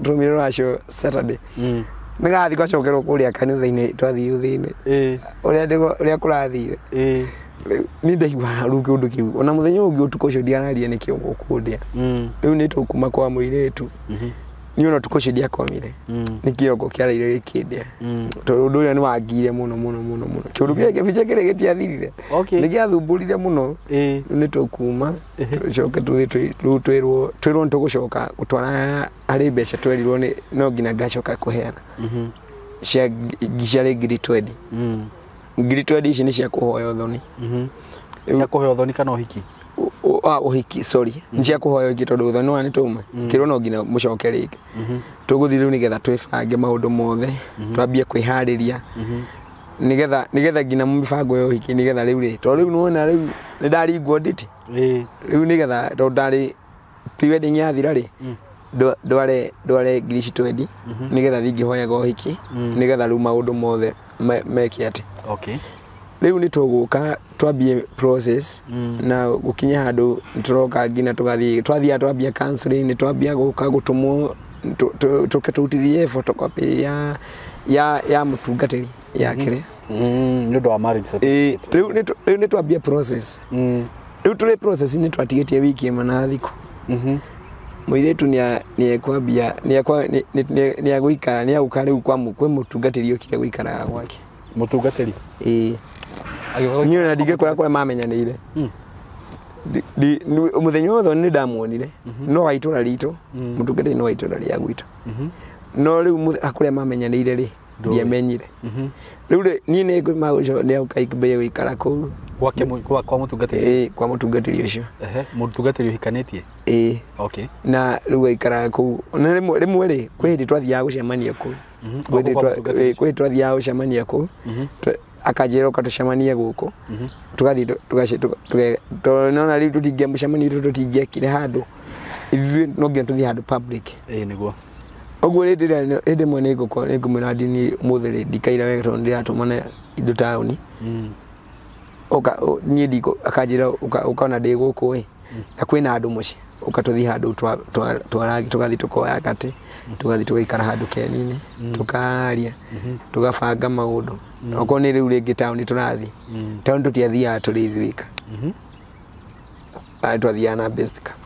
twaumire rũracio Saturday. Nĩgathiĩ gacokerwo kũrĩa kanitha-inĩ twathiĩ yuthi-inĩ. Ũrĩa kũrathire. Niĩ ndaigua rĩu kĩũndũ kĩu ona mũthenya ũngĩ ũtukũ ũcio ndiararia nĩ kĩongo kũndĩa. Rĩu nĩ tũkuma kwa mũirĩtu. Niĩ ona ũtukũ ũcio ndiakomire. Nĩ kĩongo kĩaraire gĩkĩndĩa. Tondũ ũndũ ũrĩa nĩ wangire mũno mũno mũno mũno. Kĩũndũ kĩrĩa kĩbica kĩrĩa gĩtiathirire. Nĩ gĩathumbũrire mũno. Rĩu nĩ tũkuma tũcoke tũthiĩ rĩu twĩrwo nĩ tũgũcoka gũtwara harĩ mbeca twerirwo nĩ no nginya ngacoka kũheana. Ciarĩ 20,000. 20,000 ici nĩ cia kũhoya ũthoni. Cia kũhoya ũthoni kana ũhiki? Ũhiki sorry. Nĩ cia kũhoya ũhiki tondũ ũthoni wa nĩ tũma. Kĩrwo no nginya mũcoke rĩngĩ. Tũgũthiĩ rĩu nĩgetha twĩbange maũndũ mothe, twambie kwĩharĩria. Nigetha nginya mĩbango ya ũhiki nigetha rĩu rĩ tondũ rĩu nĩwona rĩu nĩ ndaringwo nditi. Rĩu nigetha tondũ ndarĩ pre-wedding yathira rĩ ndware ngiri ici 20 nigetha thiĩ ngĩhoyaga ũhiki nigetha rĩu maũndũ mothe meke atĩ. Okay. Rĩu nĩ tũgũka twambie process na gũkinya handũ tũroka nginya tũgathiĩ twathiaga twambia counseling nĩ twambia gũka gũtũmwo tũke tũrutithie photocopy ya mũtungatĩri ya kĩrĩa. Nĩ ũndũ wa marriage certificate. Rĩu nĩ twambia process. Rĩu tũrĩ process nĩ twatigĩtie wiki ĩmwe na thikũ. Mũirĩtu nĩ ekwambia nĩ agũka rĩu kwa kwĩ mũtungatĩri ũkire gũikaraga gwake. Mũtungatĩri? Ĩĩ. Niĩ ona ndingĩkwĩra kũrĩa mamenyanĩire. Mũthenya wothe nĩ ndamuonire no wa itũra ritũ mũtungatĩri no wa itũra rĩa gwitũ. No rĩu kũrĩa mamenyanĩire rĩ ndiamenyire. Rĩu rĩ niĩ nĩ ngũmagũco nĩ agũka ikĩmbĩrĩria gũikara kũu. Gwake kwa mũtungatĩri? Ĩĩ, kwa mũtungatĩri ũcio. Ehe, mũtungatĩri ũhikanĩtie? Ĩĩ. Okay. Na rĩu aikaraga kũu. Na rĩmwe rĩ kwĩ hĩndĩ twathiaga gũcemania kũu. Kwĩ hĩndĩ twathiaga gũcemania kũu. Akanjĩra ũka tũcemanie gũkũ. Tũgathiĩ tondũ nĩwona rĩu tũtingĩa mũcemanio witũ tũtingĩekire handũ. Ithuĩ no nginya tũthiĩ handũ public. Ĩĩ nĩguo. Ũguo hĩndĩ ĩrĩa hĩndĩ ĩmwe nĩ ngũmwĩra ndini ũmũthĩ rĩ ndikaire wega tondũ ndĩratũmana indo taũni. Ũka niĩ ndikũ akanjĩra ũkona ndĩ gũkũ ĩ na kwĩna andũ mũciĩ ũka tũthiĩ handũ tũgathiĩ tũkoya gatĩ tũgathiĩ tũgaikara handũ keni-inĩ tũkaria tũgabanga maũndũ. Okorwo nĩ rĩu rĩngĩ taũni tũrathiĩ taũni tũtiathiaga tũrĩ ithuĩ. Twathiaga na best couple.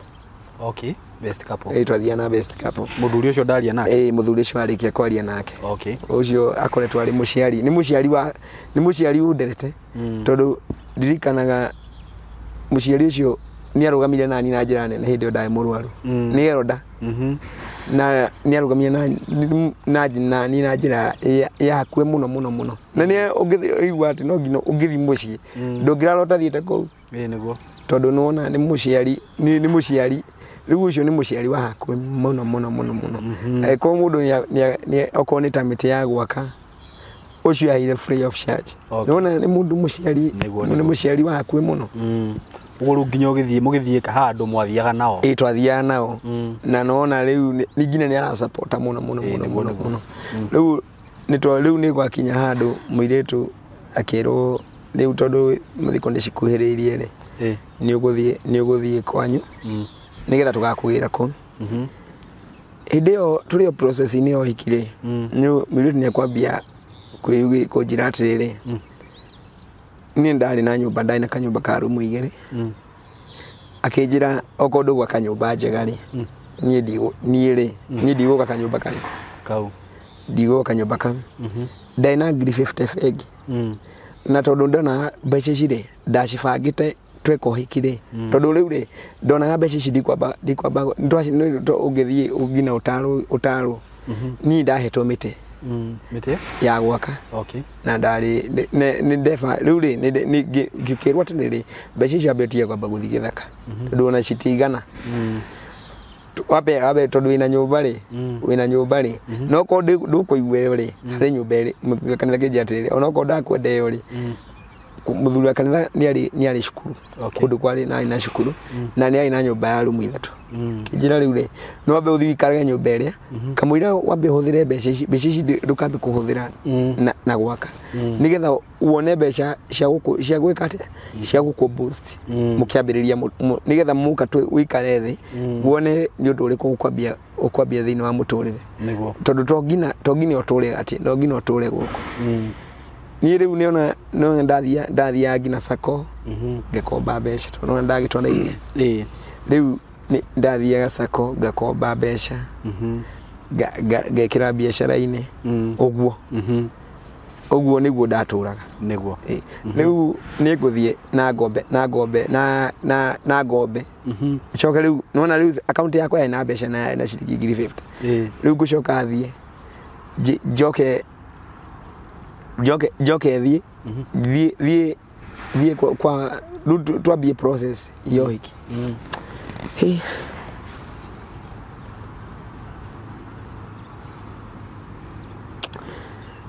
Okay, best couple. Ĩĩ twathiaga na best couple. Mũthuri ũcio ndaria nake? Ĩĩ mũthuri ũcio arĩkia kwaria nake. Okay. Ũcio akoretwo arĩ mũciari nĩ mũciari wa nĩ mũciari ũnderete tondũ ndirikanaga mũciari ũcio nĩ arũgamire nani na njĩra nene hĩndĩ ĩyo ndarĩ mũrwaru. Nĩ elder. Na nĩ arũgamire nani na njĩra ya hakuhĩ mũno mũno mũno. Na nĩ ũngĩigua atĩ no nginya ũngĩthiĩ mũciĩ ndũngĩrara ũtathiĩte kũu. Ĩĩ nĩguo. Tondũ nĩwona nĩ mũciari nĩ mũciari rĩu ũcio nĩ mũciari wa hakuhĩ mũno mũno mũno mũno. Angĩkorwo mũndũ nĩ okorwo nĩ ta mĩtĩ ya gwaka ũcio aheire free of charge. Nĩwona nĩ mũndũ mũciari nĩ mũciari wa hakuhĩ mũno. Ũguo rĩu nginya ũgĩthiĩ mũgĩthiĩ handũ mwathiaga nao? Ĩĩ twathiaga nao. Na nĩwona rĩu nginya nĩ arasapota mũno mũno mũno mũno mũno. Rĩu rĩu nĩ gwakinya handũ mũirĩtu akĩrwo rĩu tondũ thikũ nĩ cikuhĩrĩirie rĩ nĩ ũgũthiĩ kwanyu nĩgetha tũgakũgĩra kũu. Hĩndĩ ĩyo tũrĩ o process-inĩ ya ũhiki rĩ mũirĩtu nĩ ekwambia kũnjĩra atĩrĩrĩ niĩ ndarĩ na nyũmba ndarĩ na kanyũmba ka rumu igĩrĩ. Akĩnjĩra okorwo ndũgwaka nyũmba njega rĩ niĩ ndigũka kanyũmba karĩkũ kau ndigũka kanyũmba kau. Ndarĩ na ngiri 50 bengi. Na tondũ ndona mbeca ici rĩ ndacibangĩte tweka ũhiki rĩ tondũ rĩu rĩ ndonaga mbeca ici ndikwamba ũngĩthiĩ nginya ũtarwo niĩ ndahetwo mĩtĩ mĩtĩ ya gwaka. Okay. Na ndarĩ nĩ ndeba rĩu rĩ ngĩkĩrwo atĩrĩrĩ mbeca icio ambe ũtige kwamba gũthiĩ gĩthaka tondũ ona citigana. Wambe tondũ wĩna nyũmba rĩ wĩna nyũmba rĩ no okorwo ndũkũigua ĩyo rĩ harĩ nyũmba ĩrĩ mũthuri wa kanitha akĩnjĩra atĩrĩrĩ ona okorwo ndakwenda ĩyo rĩ mũthuri wa kanitha nĩ arĩ cukuru kũndũ kwarĩ na cukuru na nĩ arĩ na nyũmba ya rumu ithatũ. Kĩnjĩra rĩu rĩ no wambe ũthiĩ ũikarage nyũmba ĩrĩa kamũira wambe ũhũthĩre mbeca ici mbeca ici ndũkambe kũhũthĩra na gwaka nĩgetha wone mbeca cia gwĩka atĩa cia gũkũ boost mũkĩambĩrĩria nĩgetha mũka ũikare thĩ wone nĩ ũndũ ũrĩkũ ũkwambia thĩinĩ wa mũtũrĩre. Nĩguo. Tondũ to nginya ũtũre atĩ no nginya ũtũre gũkũ. Niĩ rĩu nĩona ndathiaga nginya sacco ngakomba mbeca tondũ nĩwona ndagĩtwara iria. Rĩu ndathiaga sacco ngakomba mbeca ngekĩra biacara-inĩ ũguo. Ũguo nĩguo ndatũraga. Nĩguo. Rĩu nĩ ngũthiĩ na ngombe na ngombe na ngombe. Ncoke rĩu nĩwona rĩu akaunti yakwa yarĩ na mbeca na ciringi ngiri 50. Rĩu ngũcoka thiĩ njoke njoke thiĩ thiĩ thiĩ kwa rĩu twambie process ya ũhiki.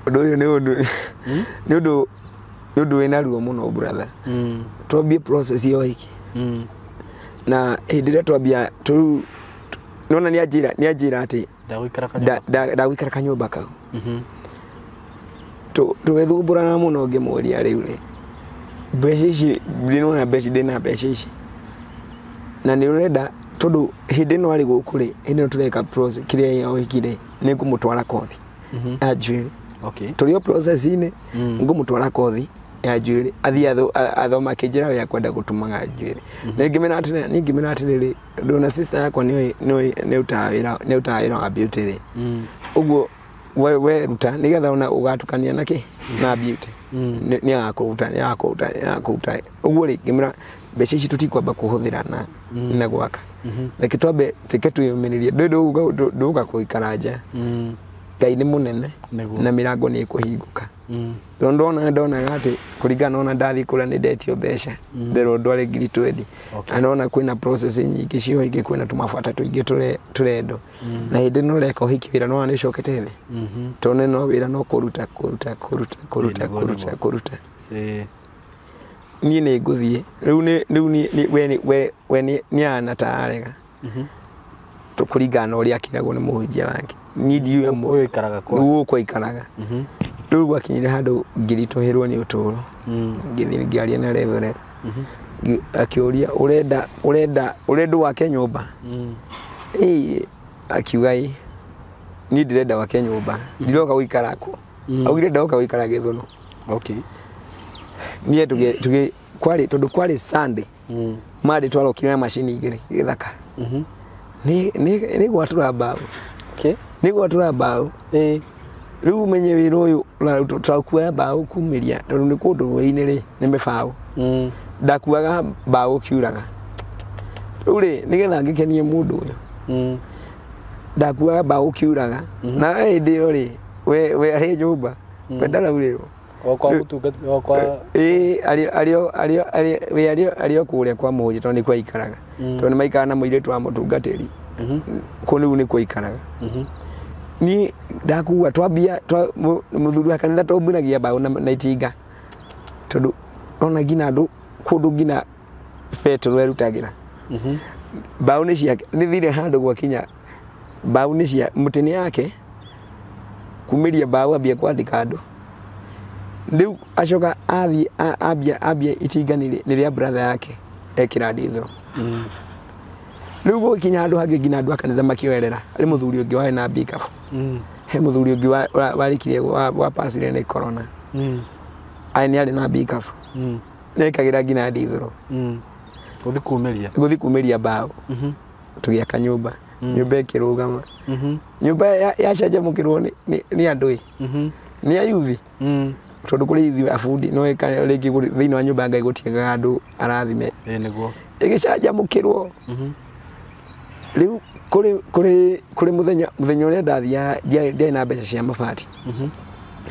Ũndũ ũyũ nĩ ũndũ nĩ ũndũ nĩ ũndũ wĩna ruo mũno brother. Twambie process ya ũhiki. Na hĩndĩ ĩrĩa twambia tũrĩu nona nĩ anjĩra atĩ ndagũikara kanyũmba. Ndagũikara kanyũmba kau. Tũgĩthumbũrana mũno ngĩmũria rĩu rĩ mbeca ici ndĩnona mbeca ndĩna mbeca ici na nĩ ũrenda tondũ hĩndĩ ĩno arĩ gũkũ rĩ hĩndĩ ĩno tũreka process kĩrĩa ya ũhiki rĩ nĩ ngũmũtwara kothi ya njuĩrĩ. Okay. Tũrĩ o process-inĩ ngũmũtwara kothi ya njuĩrĩ athiĩ athoma akĩnjĩra we akwenda gũtumaga njuĩrĩ. Ningĩmera atĩrĩ ningĩmera atĩrĩrĩ ndona sister yakwa nĩ nĩ ũtaga wĩra wa beauty rĩ. Ũguo we ruta nĩgetha ona ũgatukania na kĩ na beauty nĩ agakũruta nĩ agakũruta nĩ agakũruta. Ũguo rĩ ngĩmera mbeca ici tũtikwamba kũhũthĩra na gwaka. Reke twambe reke twĩyũmĩrĩrie ndũgũka kũikara nja. Ngai nĩ mũnene na mĩrango nĩ ĩkũhingũka. Tondũ ndonaga atĩ kũringana ona ndathiĩ kũrĩa nĩ ndetio mbeca nderwo ndware 20,000. Na ndona kwĩna process nyingĩ cia ũhiki kwĩna tũmabata tũingĩ tũrendwo. Na hĩndĩ ĩno ũreka ũhiki wĩra nĩwona nĩ ũcokete thĩ. Tondũ no wĩra no kũruta kũruta kũruta kũruta kũruta kũruta. Niĩ nĩ ngũthiĩ rĩu rĩu we nĩ ana tararega kũringana na ũrĩa akĩragwo nĩ mũhunjia wake. Niĩ ndiũĩ ũyũ aikaraga kwa gũkũ aikaraga. Rĩu gwakinyire handũ ngĩritũhĩrwo nĩ ũtũũro. Ngĩthiĩ ngĩaria na reverend. Akĩũria ũrenda ũrenda ũrenda wake nyũmba. Ĩĩ akiuga ĩ niĩ ndĩrenda wake nyũmba ndiroka gũikara kũ. Augire ndoka gũikara Gĩthũnũ. Okay. Niĩ tũgĩ kwarĩ tondũ kwarĩ Sunday. Marĩ twarokire na macini igĩrĩ gĩthaka. Nĩ gwatũra mbaũ. Okay. Nĩ gwatũra mbaũ. Ĩĩ. Rĩu ũmenye wĩra ũyũ tũrakuoya mbaũ kumĩria tondũ nĩ kũndũ rũĩ-inĩ rĩ nĩ mĩbaũ. Ndakuaga mbaũ kiuraga. Rĩu rĩ nĩgetha ngĩkenie mũndũ ũyũ. Ndakuaga mbaũ kiuraga. Na hĩndĩ ĩyo rĩ we arĩ nyũmba. We ndaraurĩrwo. O kwa mũtungata o kwa ĩĩ arĩ arĩ o kũrĩa kwa mũhunjia tondũ nĩkuo aikaraga. Tondũ nĩ maikaraga na mũirĩtu wa mũtungatĩri. Kũu rĩu nĩkuo aikaraga. Niĩ ndakua twambia mũthuri wa kanitha twaumĩragia mbaũ na itinga. Tondũ ona nginya andũ kũndũ nginya betũrũ erutagĩra. Mbaũ nĩ ciake nĩ thire handũ gwakinya mbaũ nĩ cia mũtĩ nĩ yake kumĩria mbaũ ambia kwandĩka andũ. Rĩu acoka athiĩ ambia itinga nĩ rĩa brother yake ekĩra ndithũrũ. Rĩu gũkinya handũ hangĩ nginya andũ a kanitha makĩoerera harĩ mũthuri ũngĩ warĩ na mbikabu. He mũthuri ũngĩ warĩkirie wapacire nĩ corona. Aĩ nĩ arĩ na mbikabu. Nĩekagĩra nginya ndithũrũ. Gũthiĩ kumĩria. Gũthiĩ kumĩria mbaũ. Tũgĩaka nyũmba. Nyũmba ĩkĩrũgama. Nyũmba yacanjamũkĩrwo nĩ andũ ĩ. Nĩ ayuthi. Tondũ kũrĩ ithuĩ abundi no rĩngĩ thĩinĩ wa nyũmba ya Ngai gũtiagaga andũ arathime. Ĩĩ nĩguo. Ĩgĩcanjamũkĩrwo. Rĩu kũrĩ mũthenya ũrĩa ndathiaga ndiarĩ na mbeca cia mabati.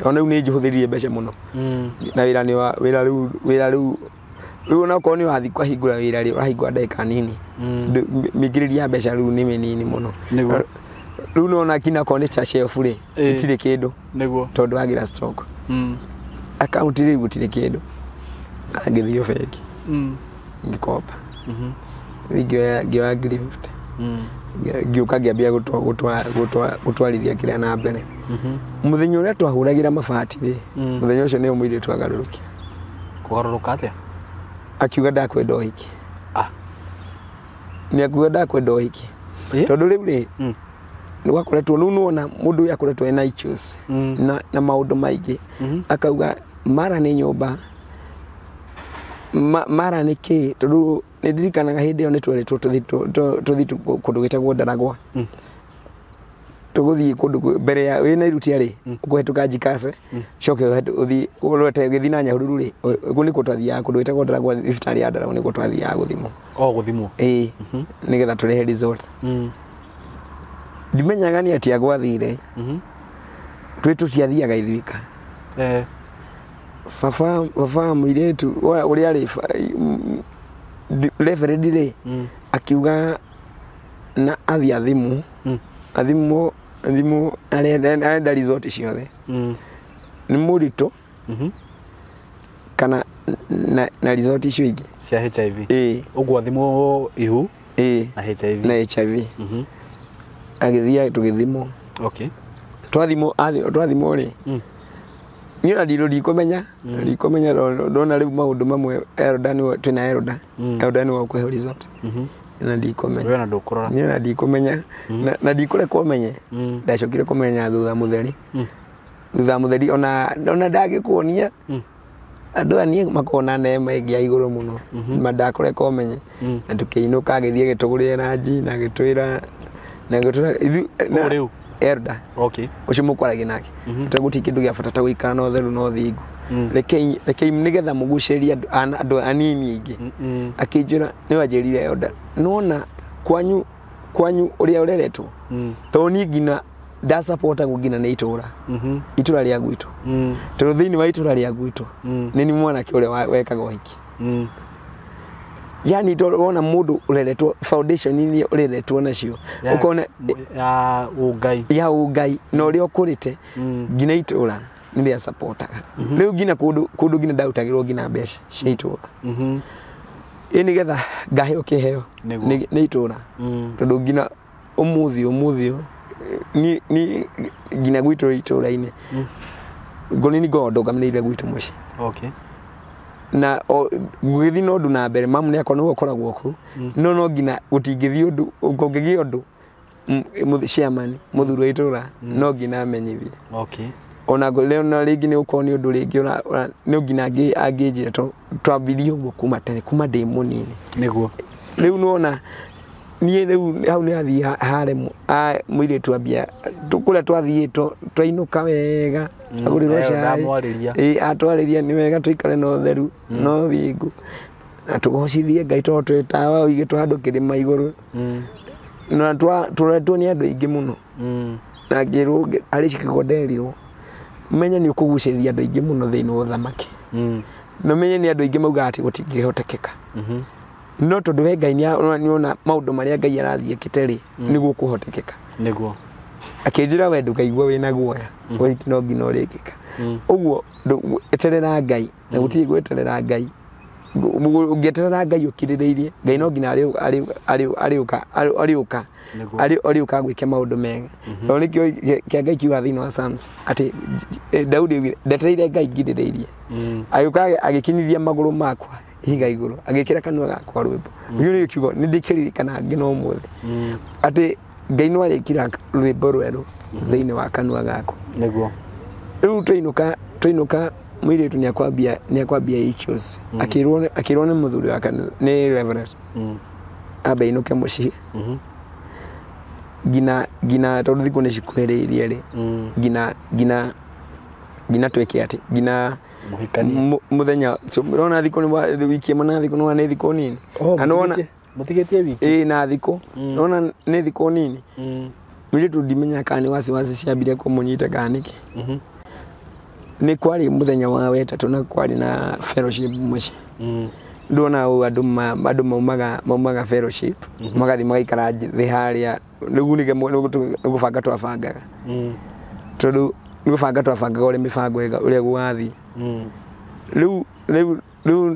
Ona rĩu nĩ njihũthĩrire mbeca mũno. Na wĩra nĩ wa wĩra rĩu wĩra rĩu rĩu ona okorwo nĩ wathiĩ kwahingũra wĩra rĩ ũrahingũra ndagĩka nini. Mĩingĩrĩrie ya mbeca rĩu nĩ mĩnini mũno. Nĩguo. Rĩu nona nginya okorwo nĩ cha shelf rĩ gũtirĩ kĩndũ. Nĩguo. Tondũ wagĩra stock. Akaunti rĩu gũtirĩ kĩndũ. Ngĩthiĩ bengi. Ngĩkomba. Ngĩoya 50,000. Ngĩũka ngĩambia gũtwarithia kĩrĩa na mbere. Mũthenya ũrĩa twahũragĩra mabati rĩ mũthenya ũcio nĩo mũirĩtu agarũrũkia. Kũgarũrũka atĩa? Akiuga ndakwenda ũhiki. Nĩ akiuga ndakwenda ũhiki. Tondũ rĩu rĩ nĩ gwakoretwo rĩu nĩwona mũndũ ũyũ akoretwo ena issues na maũndũ maingĩ. Akauga mara nĩ nyũmba mara nĩ kĩ tondũ nĩ ndirikanaga hĩndĩ ĩyo nĩ twerĩtwo tũthiĩ kũndũ gwĩtagwo Ndaragwa. Tũgũthiĩ kũndũ mbere ya wĩna irutia rĩ ũkũhetũka Njikace coke ũthiĩ ũrorete ũgĩthiĩ na Nyahururu rĩ kũu nĩkuo twathiaga kũndũ gwĩtagwo Ndaragwa thibitarĩ ya Ndaragwa nĩkuo twathiaga gũthimwo. O gũthimwo. Ĩĩ nĩgetha tũrehe result. Ndimenyaga nĩ atĩa gwathire. Twĩ tũtiathiaga ithuĩka. Baba mũirĩtu ũrĩa arĩ reverend rĩ akiuga na athiĩ athimwo athimwo arenda result ciothe. Nĩ mũritũ kana na result icio ingĩ Cia HIV. Ĩĩ. Ũguo athimwo ihu Ĩĩ. na HIV. Na HIV. Agĩthiĩ tũgĩthimwo. Okay. Twathimwo twathimwo rĩ, niĩ ona ndikũmenya ndikomenya, ndona rĩu maũndũ mamwe elder nĩwe twĩna elder, elder nĩwe ũkũhe result na ndikomenya. We ona ndũkũrora. Niĩ ona ndikomenya na ndikũrekwo menye. Ndacokire kũmenya thutha mũtheri, thutha mũtheri ona ndangĩkuonia andũ aya niĩ makoragwo na neema ĩngĩ ya igũrũ mũno, ma ndakũreka ũmenye. Na tũkĩinũka agĩthiĩ agĩtũgũrĩra ranji na agĩtwĩra Ũũ rĩu? Elder. Okay. Ũcio mũkwaragia nake tondũ gũtirĩ kĩndũ gĩa bata ta gũikara na ũtheru na ũthingu. Rekei nĩgetha mũgucĩrĩrie andũ anini aingĩ. Akĩnjĩra nĩ wanjĩrire elder, nĩwona kwanyu ũrĩa ũreretwo, tondũ niĩ nginya ndasapotagwo nginya nĩ itũra, itũra rĩa gwitũ, tondũ thĩinĩ wa itũra rĩa gwitũ nĩ ni mwanake ũrĩa wekaga ũhiki. Yani tondũ wona mũndũ ũreretwo foundation-inĩ ũreretwo nacio ũkona ya ũngai, ya ũngai na ũrĩa ũkũrĩte, nginya itũra nĩ rĩa supportaga. Rĩu nginya kũndũ nginya ndarutagĩrwo nginya mbeca cia itũra, ĩ nĩgetha ngaheo kĩheo nĩ itũra, tondũ nginya ũmũthĩ ni nginya gwitũ itũra-inĩ ngoni nĩ ndũgamĩrĩire gwitũ mũciĩ. Okay. Na gũgĩthiĩ na ũndũ na mbere mamu nĩ akorwo nĩwe ũkoragwo kũu, no nginya gũtingĩthiĩ ũndũ kũngĩgĩa ũndũ chairman mũthuri wa itũra no nginya amenyithie. Okay. Ona na rĩngĩ nĩ ũkorwo nĩ ũndũ rĩngĩ nĩ nginya angĩnjĩra tondũ twambirie ũguo kuma tene, kuma ndĩ mũnini. Nĩguo. Rĩu nĩwona niĩ rĩu hau nĩ athiĩ haremwo mũirĩtu ambia kũrĩa twathiĩ twainũka wega, agũrĩrwo cai, atwarĩria nĩ wega tũikare na ũtheru na ũthingu na tũgocithie Ngai tondũ twĩ tawa ũigĩtwo handũ kĩrĩma igũrũ, na tũretwo nĩ andũ aingĩ mũno. Na ngĩrwo harĩ cikigo nderirwo menye nĩ ũkũgucĩrĩria andũ aingĩ mũno thĩinĩ wa ũthamaki, na menye nĩ andũ aingĩ maugaga atĩ gũtingĩhotekeka, no tondũ we Ngai nĩona maũndũ marĩa Ngai arathiĩ ekĩte rĩ, nĩguo kũhotekeka. Nĩguo. Akĩnjĩra we ndũkaigua wĩna guoya, ũhiki no nginya ũrĩkĩka. Ũguo eterera Ngai, na gũtirĩ gweterera Ngai. Ũngĩeterera Ngai ũkirĩrĩirie, Ngai no nginya arĩũka arĩũka gwĩke maũndũ mega. Tondũ nĩkĩo kĩa Ngai kiuga thĩinĩ wa Psalms atĩ Daudi augire ndetereire Ngai ngirĩrĩirie, agĩũka agĩkinyithia magũrũ makwa ihiga igũrũ, agĩkĩra kanua gakwa rwĩmbo. Rĩu nĩ kiugo nĩ ndĩkĩririkana nginya ũmũthĩ atĩ Ngai no arĩkĩra rwĩmbo rwerũ thĩinĩ wa kanua gakwa. Nĩguo. Rĩu twainũka mũirĩtu nĩakwambia issues, akĩrwo nĩ mũthuri wa kanitha nĩ reverend ambe ainũke mũciĩ, nginya tondũ thikũ nĩ cikuhĩrĩirie rĩ, nginya twĩke atĩ nginya mũthenya ũrona thikũ nĩ wiki ĩmwe na thikũ nĩwona nĩ thikũ nini. Na nĩwona mũtigĩtie wiki ĩĩ na thikũ nĩwona nĩ thikũ nini. Mũirĩtu ndimenya kana nĩ wasiwasi ciambire kũmũnyita kana nĩkĩ. Nĩ kwarĩ mũthenya wa wetatũ na kwarĩ na fellowship mũciĩ. Ndona ũũ andũ maumaga fellowship magathiĩ magaikara thĩ harĩa rĩu nĩ gũbanga twabangaga, tondũ nĩ gũbanga twabangaga ũrĩa mĩbango ũrĩa gũgathiĩ. Rĩu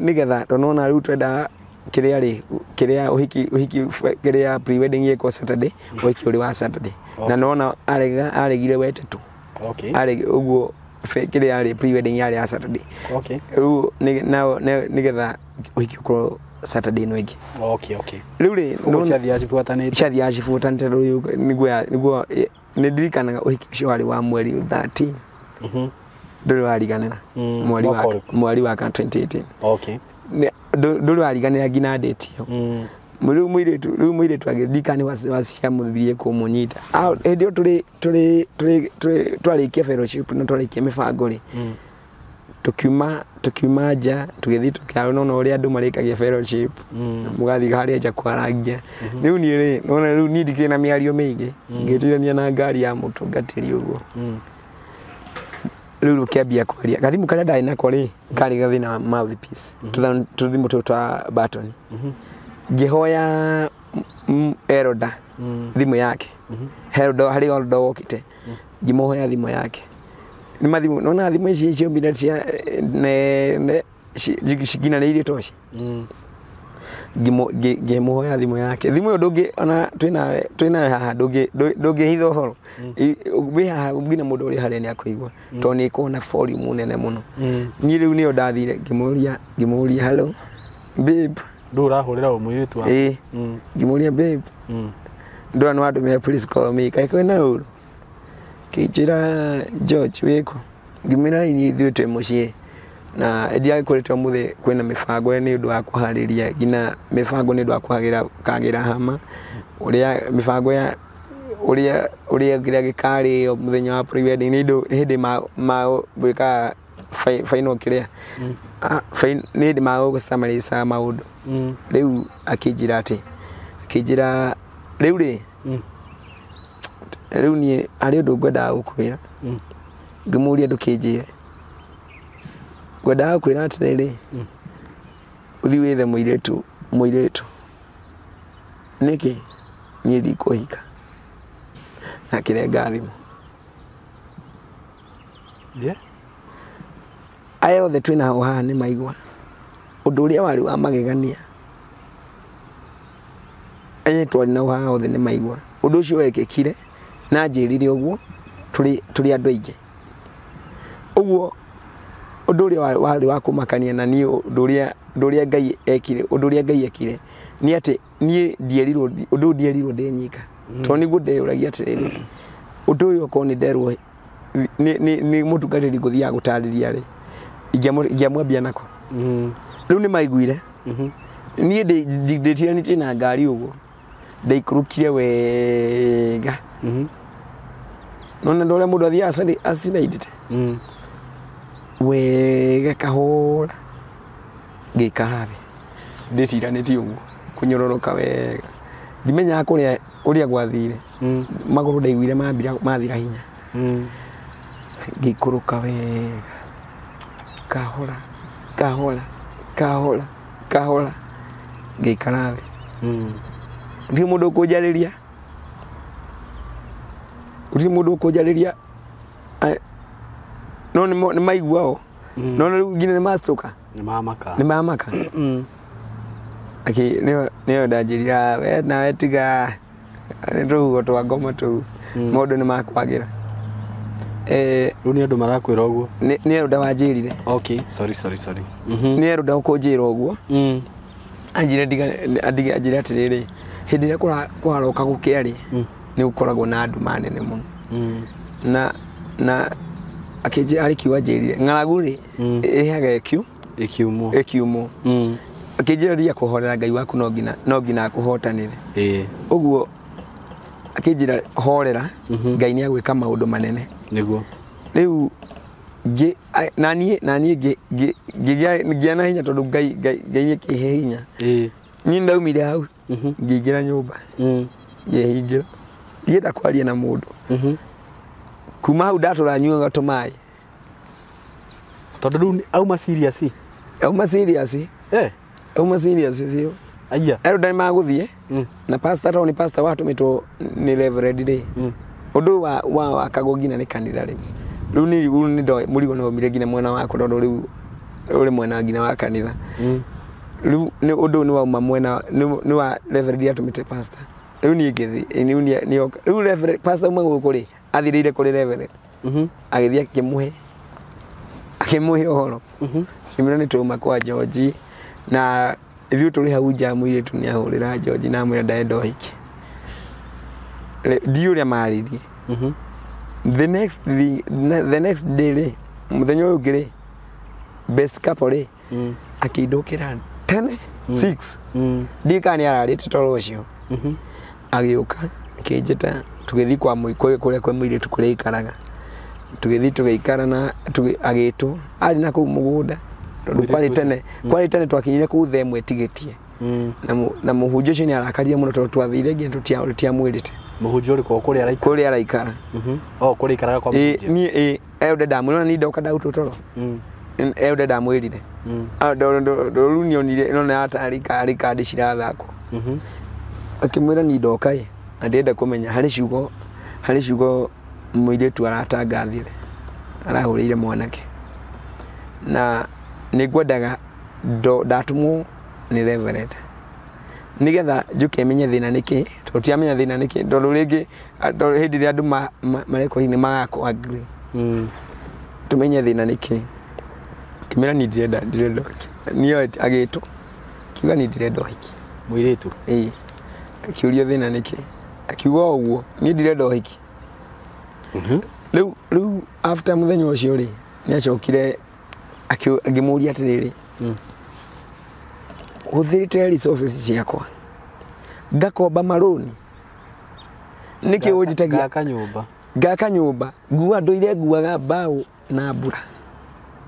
nĩgetha tondũ nĩwona rĩu twendaga kĩrĩa rĩ kĩrĩa ũhiki kĩrĩa pre-wedding ĩkwo Saturday, ũhiki ũrĩ wa Saturday, na nĩwona aregire wetatũ. Okay. Ũguo kĩrĩa rĩ pre-wedding yarĩ ya Saturday. Okay. Rĩu nĩgetha ũhiki ũkorwo Saturday ĩno ĩngĩ. Okay, okay. Rĩu rĩ ũguo ciathiaga cibuatanĩte, ciathiaga cibuatanĩte. Rĩu nĩguo nĩ ndirikanaga ũhiki ũcio warĩ wa mweri 13. Ndũrĩ wariganĩra mweri wa 2018. Okay. Ndũrĩ wariganĩra nginya date ĩyo. Rĩu mũirĩtu agĩthika nĩ wasiwasi ciamũthirie kũmũnyita. Hĩndĩ ĩyo tũrĩ twarĩkia fellowship na twarĩkia mĩbango rĩ, tukiuma nja tũgĩthiĩ tũkĩara nona ũrĩa andũ marĩkagia fellowship, mũgathiĩ harĩa nja kwarangia. Rĩu niĩ rĩ nona rĩu niĩ ndikĩrĩ na mĩario mĩingĩ, ngĩtuithania na ngari ya mũtungatĩri ũguo. Rĩu rũkĩambia kwaria gathimũ karĩa ndarĩ nako rĩ karĩ gathĩna wa mouthpiece, tũthimũ tũtũ twa button. Ngĩhoya elder thimũ yake, harĩ elder wokĩte, ngĩmũhoya thimũ yake. Nĩ mathimũ nona thimũ ici ciombire cia ne cikinanĩirie toci. Ngĩmũhoya thimũ yake, thimũ ĩyo ndũngĩ ona twĩnawe haha ndũngĩhitha ũhoro. Wĩ haha nginya mũndũ ũrĩ harĩa nĩ akũigua tondũ nĩ ĩkoragwo na volume nene mũno. Niĩ rĩu nĩyo ndathire ngĩmũria hello babe. Ndũ ũrahũrĩra o mũirĩtu waku? Ĩĩ. Ngĩmũria babe, ndona nĩ wandũmĩra, please call me, kaĩ kwĩna ũru? Kĩnjĩra George wĩkũ? Ngĩmwĩra ithuĩ twĩ mũciĩ na ndiagĩkoretwo ũmũthĩ kwĩna mĩbango nĩ ũndũ wa kũharĩria nginya mĩbango nĩ ũndũ wa kũhagĩra kagĩra hama ũrĩa mĩbango ya ũrĩa ũrĩa kĩrĩa gĩkarĩo mũthenya wa pre-wedding nĩ ũndũ hĩndĩ ma gwĩka final kĩrĩa. Nĩ hĩndĩ ma gũcamarĩca maũndũ. Rĩu akĩnjĩra atĩ akĩnjĩra rĩu rĩ, rĩu niĩ harĩ ũndũ ngwendaga gũkwĩra. Ngĩmũria ndũkĩnjĩre, ngwendaga gũkwĩra atĩrĩrĩ, ũthiĩ wĩthe mũirĩtu nĩkĩ niĩ ndikũhika. Na akĩrenga thimũ. Yeah. Aya othe twĩna hau haha nĩ maigua ũndũ ũrĩa warĩ wa magegania. Aya twarĩ nao haha othe nĩ maigua ũndũ ũcio wekĩkire na njĩrire ũguo tũrĩ andũ aingĩ ũguo. Ũndũ ũrĩa warĩ wa kũmakania na niĩ ũndũ ũrĩa Ngai ekire, ũndũ ũrĩa Ngai ekire nĩ atĩ niĩ ndierirwo ũndũ ũyũ, ndierirwo ndĩ nyika, tondũ nĩguo ndeyũragia atĩrĩrĩ, ũndũ ũyũ okorwo nĩ nderwo nĩ mũtungatĩri ngũthiaga gũtarĩria rĩ, ingĩamwambia nako. Rĩu nĩ maiguire. Niĩ ndĩtiranĩtie na ngari ũguo ndaikũrũkire wega. Nona ndũrĩa mũndũ athiaga aciraindĩte wega kahora, ngĩikara thĩ ndĩtiranĩtie ũguo kũnyororoka wega, ndimenyaga kũrĩa ũrĩa gwathire. Magũrũ ndaiguire mathira hinya. Ngĩikũrũka wega kahora kahora kahora kahora, ngĩikara thĩ. Gũtirĩ mũndũ ũkũnjarĩria, gũtirĩ mũndũ ũkũnjarĩria. No nĩ maiguao. No rĩu nginya nĩ macitũka. Nĩ mamaka. Nĩ mamaka. Akĩ nĩyo ndanjĩrire, we nawe tiga nĩ tũhuho twa ngoma tũu. Maũndũ nĩ makwagĩra. Rĩu nĩ andũ marakwĩra ũguo? Nĩ elder wanjĩrire. Okay, sorry, sorry, sorry. Nĩ elder ũkũnjĩra ũguo. Anjĩre ndiga anjĩre atĩrĩrĩ, hĩndĩ ĩrĩa kũraroka gũkĩa rĩ, nĩ gũkoragwo na nduma nene mũno. Na akĩnjĩra harĩ kiugo anjĩrire, ng'aragu rĩ, ĩheaga ĩkiumwo. Ĩkiumwo. Akĩnjĩra ria kũhorera Ngai waku no nginya akũhotanĩre. Ũguo akĩnjĩra horera. Ngai nĩ agwĩka maũndũ manene. Nĩguo. Rĩu na niĩ ngĩgĩa na hinya tondũ Ngai akĩhe hinya. Niĩ ndaumire hau, ngĩingĩra nyũmba, ngĩhingĩra, ndienda kwaria na mũndũ. Kuma hau ndatũra nyuaga tũmaĩ. Tondũ rĩu auma serious. Auma serious. Auma serious biũ. Aya. Elder nĩ magũthiĩ na pastor, tondũ nĩ pastor watũmĩtwo nĩ reverend rĩ. Ũndũ wa wakagwo nginya nĩ kanitha rĩ, rĩu nĩ rĩu nĩ ndoĩ mũrigo nĩ waumire nginya mwena wakwa, tondũ rĩu ũrĩ mwena nginya wa kanitha. Rĩu nĩ ũndũ ũyũ nĩ wauma mwena nĩ wa reverend atũmĩte pastor. Rĩu niĩ ngĩthiĩ rĩu nĩ rĩu reverend pastor uma gũkũ rĩ, athirĩire kũrĩ reverend. Agĩthiĩ akĩmũhe ũhoro. Akĩmwĩra nĩ twauma kwa George na ithuĩ tũrĩ hau nja, mũirĩtu nĩ ahũrĩra George na amwĩra ndarenda ũhiki. Ndiũĩ ũrĩa maririe. The next day rĩ, mũthenya ũyũ ũngĩ rĩ, best couple rĩ, akĩndũkĩra tene 6. Ndiũĩ kana nĩ ararĩte toro ũcio. Agĩũka akĩnjĩta tũgĩthiĩ kwa kũrĩa kwĩ mũirĩtu kũrĩa aikaraga. Tũgĩthiĩ tũgĩikara na agĩtwo arĩ na kũu mũgũnda tondũ Mũirĩtu kwarĩ ũcio? tene, kwarĩ tene twakinyire kũu thaa 1 tigĩtie. Na mũhunjia ũcio nĩ arakarire mũno tondũ twathire nginya tũtiamwĩrĩte. Mũhunjia ũrĩkũ? O kũrĩa araikara? Kũrĩa araikara. O kũrĩa aikaraga kwa Ĩ, mũhunjia? niĩ ĩ elder ndamwĩra niĩ ndoka ndarutwo toro. Elder ndamwĩrire. Rĩu nĩonire nona atarĩ karĩ kandi cirathakwo. Akĩmwĩra niĩ ndoka ĩ na ndĩrenda kũmenya harĩ ciugo mũirĩtu aratangathire Arahũrĩire mwanake na nĩ ngwendaga ndatũmwo nĩ reverend nĩgetha njũke menye thĩna nĩkĩ, tondũ tiamenya thĩna nĩkĩ, tondũ rĩngĩ hĩndĩ ĩrĩa andũ marekwo hihi nĩ magakũ agree. Tumenye thĩna nĩkĩ. Ngĩmwĩra niĩ ndirenda ũhiki. Niĩ agĩtwo kiuga niĩ ndirenda ũhiki. Mũirĩtu. Ĩĩ. Akiũrio thĩna nĩkĩ, akiuga o ũguo niĩ ndirenda ũhiki. Rĩu after mũthenya ũcio rĩ, nĩacokire ngĩmũria atĩrĩrĩ, hũthĩrĩte resources ciakwa ngakomba marũni nĩkĩ ũnjĩtagia Gaka nyũmba. Ngaka nyũmba ngua ndũire nguaga mbaũ na mbura.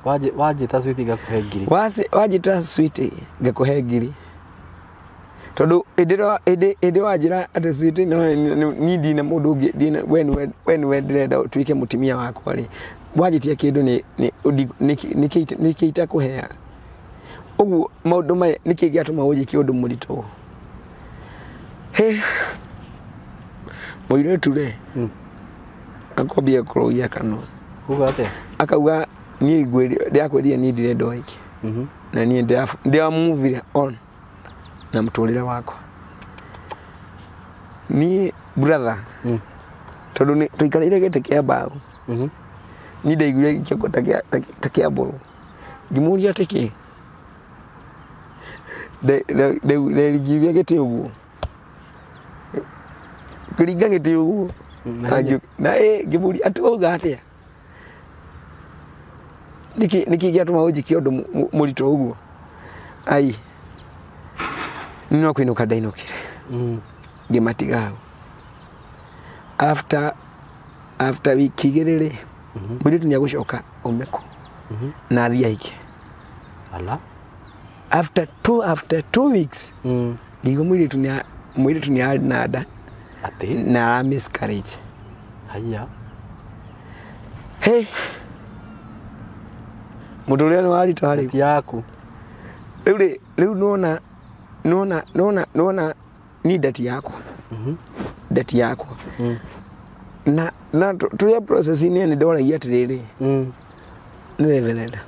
Wanjĩta switi ngakũhe ngiri. Wanjĩta switi ngakũhe ngiri, tondũ hĩndĩ wanjĩra atĩ switi no niĩ ndina mũndũ ũngĩ, ndina we nĩwe ndĩrenda ũtuĩke mũtumia wakwa rĩ, wanjĩtia kĩndũ nĩkĩ itakũheaga ũguo maũndũ maya, nĩkĩ gĩatũma ũnjĩke ũndũ mũritũ? He mũirĩtu rĩ, akwambia kũrũgia kanua. Uga atĩa? Akauga niĩ ndĩrakwĩrire niĩ ndirenda ũhiki. Na niĩ ndĩra move on na mũtũrĩre wakwa. Niĩ brother, tondũ nĩ tũikarĩire gĩtĩ kĩa mbaũ, niĩ ndaiguire kĩongo ta kĩa mbũrũ, ngĩmũria atĩ kĩ nderigithia gĩtĩ ũguo, ngĩringa gĩtĩ ũguo. Na ngĩmũria atĩ wauga atĩa, nĩkĩ gĩatũma ũnjĩke ũndũ mũritũ ũguo? Ai, no kũinũka ndainũkire. Ngĩmatiga hau. After wiki igĩrĩ rĩ, mũirĩtu nĩagũcoka aume kũ na athiĩ ahike. Ala. After 2 weeks ngĩigua mũirĩtu nĩ arĩ na nda. Atĩ? Na ara miscarriage. Haya. He mũtũrĩre nĩ waritũha rĩu. Ti yaku. Rĩu rĩ, rĩu nona ni ndati yakwa, ndati yakwa. Na tũrĩa process-inĩ nĩ ndoragia atĩrĩrĩ, nĩ reverend,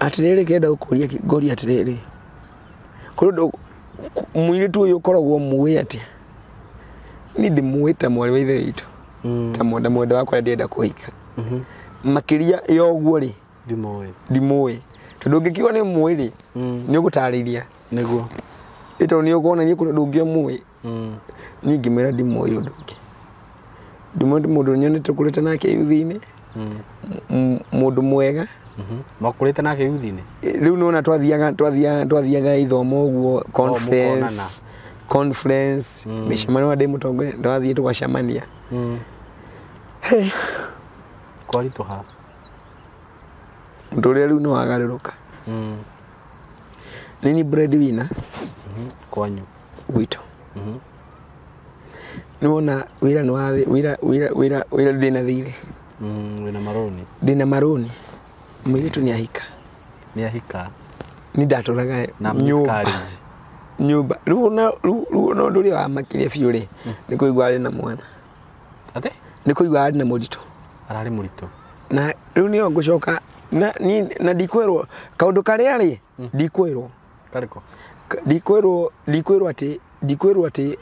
atĩrĩrĩ, kenda gũkũria ngũria atĩrĩrĩ, kũrĩ ũndũ mũirĩtu ũyũ ũkoragwo mũĩ atĩa? Niĩ ndĩmũĩ ta mwarĩ wa ithe witũ, ta mwenda wakwa ũrĩa ndĩrenda kũhika. Makĩria ya ũguo rĩ, Ndimũĩ. Ndimũĩ, tondũ ũngĩkiuga nĩ mũĩ rĩ, nĩ ũgũtarĩria. Nĩguo. Ĩ tondũ nĩ ũkuonania kũrĩ ũndũ ũngĩ ũmũĩ. Niĩ ngĩmwĩra ndimũĩ ũndũ ũngĩ, ndimũĩ mũndũ nyonete tũkũrĩte nake yuthi-inĩ, mũndũ mwega. Makũrĩte nake yuthi-inĩ? Rĩu nĩwona twathiaga ithomo ũguo, conference. Mũkonana. Conference, mĩcemanio ndĩ mũtongoria, twathiĩ tũgacemania. Hey, Kwaritũha. Mũtũrĩre rĩu nĩ wagarũrũka. Nĩ ni breadwinner. Kwanyu. Gwitũ. Nĩwona wĩra nĩ wathi wĩra wĩra wĩra wĩra ndĩna thirĩ. Wĩna marũni. Ndĩna marũni, mũirĩtu nĩ ahika. Nĩ ahika. Nĩ ndatũraga Na nyũmba. miscarriage. Nyũmba rĩu na rĩu na ũndũ ũrĩa wamakirie biũ rĩ, nĩ kũigua arĩ na mwana. Atĩ? Nĩ kũigua arĩ na mũritũ. Ararĩ mũritũ. Na rĩu nĩyo ngũcoka na ni na ndikwĩrwo kaũndũ karĩa rĩ, ndikwĩrwo. Karĩkũ? Ndikwĩrwo atĩ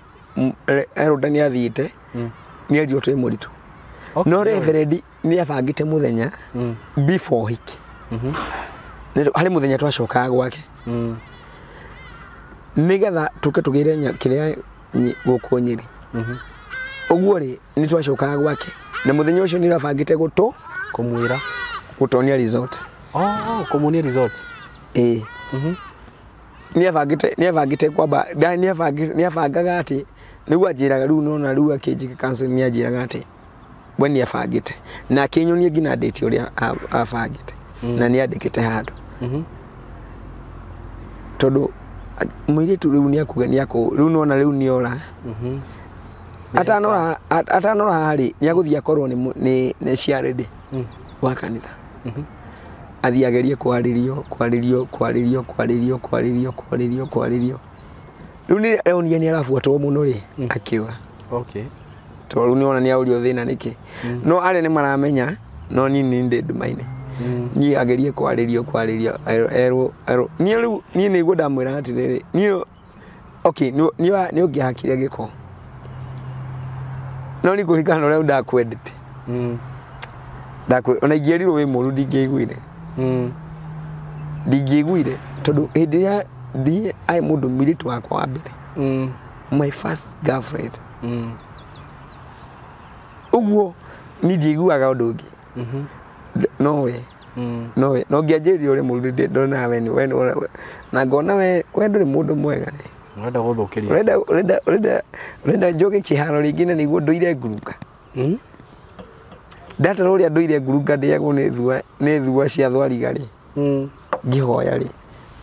Elda nĩ athiĩte, nĩ erirwo twĩ mũritũ. No reverend nĩ abangĩte mũthenya before hiki. Harĩ mũthenya twacokaga gwake nĩgetha tũke tũgĩre kĩrĩa gũkũ Nyĩrĩ. Ũguo rĩ, nĩ twacokaga gwake na mũthenya ũcio nĩ abangĩte gũtũ Kũmwĩra. Gũtonia resort. Oh, kũmuonia resort. Ĩĩ. Nĩ abangĩte kwamba nĩ abangaga atĩ nĩguo anjĩraga rĩu nona rĩu akĩnjĩka counseling, nĩ anjĩraga atĩ we nĩ abangĩte na akĩnyonia nginya date ũrĩa abangĩte na nĩ andĩkĩte handũ, tondũ mũirĩtu rĩu nĩ akuga nĩ akũ rĩu nona rĩu nĩ ora. Atanora rĩ, nĩ agũthiĩ akorwo nĩ ciarĩndĩ wa kanitha. Athiĩ agerie kwarĩrio kwarĩrio kwarĩrio kwarĩrio kwarĩrio kwarĩrio kwarĩrio, rĩu nĩ onire nĩ arabuatwo mũno rĩ, akĩũra. Tondũ nĩ wona nĩ aũrio thĩna nĩkĩ. No arĩa nĩ maramenya no niĩ nĩ ndĩ nduma-inĩ. Niĩ agerie kwarĩrio kwarĩrio erwo erwo niĩ rĩu niĩ nĩguo ndamwĩra atĩrĩrĩ niĩ okay nĩ ũngĩhakire gĩko no nĩ kũringana na ũrĩa ndakwendete. Ona ingĩerirwo wĩ mũru ndingĩaiguire. Ndingĩaiguire tondũ hĩndĩ ĩrĩa ndiĩ aĩ mũndũ mũirĩtu wakwa wa mbere. My first girlfriend. Ũguo niĩ ndiaiguaga ũndũ ũngĩ. Nowe. Nowe. No ngĩanjĩrĩria ũrĩ mũru ndonaga we we na ngona we ndũrĩ mũndũ mwega. Ũrenda gũthũkĩria. Ũrenda njoke kĩharo rĩngĩ na nĩguo ndũire ngurunga. Ndatara ũrĩa ndũire ngurunga ndĩagwo nĩ thua cia thwariga rĩ. Ngĩhoya rĩ.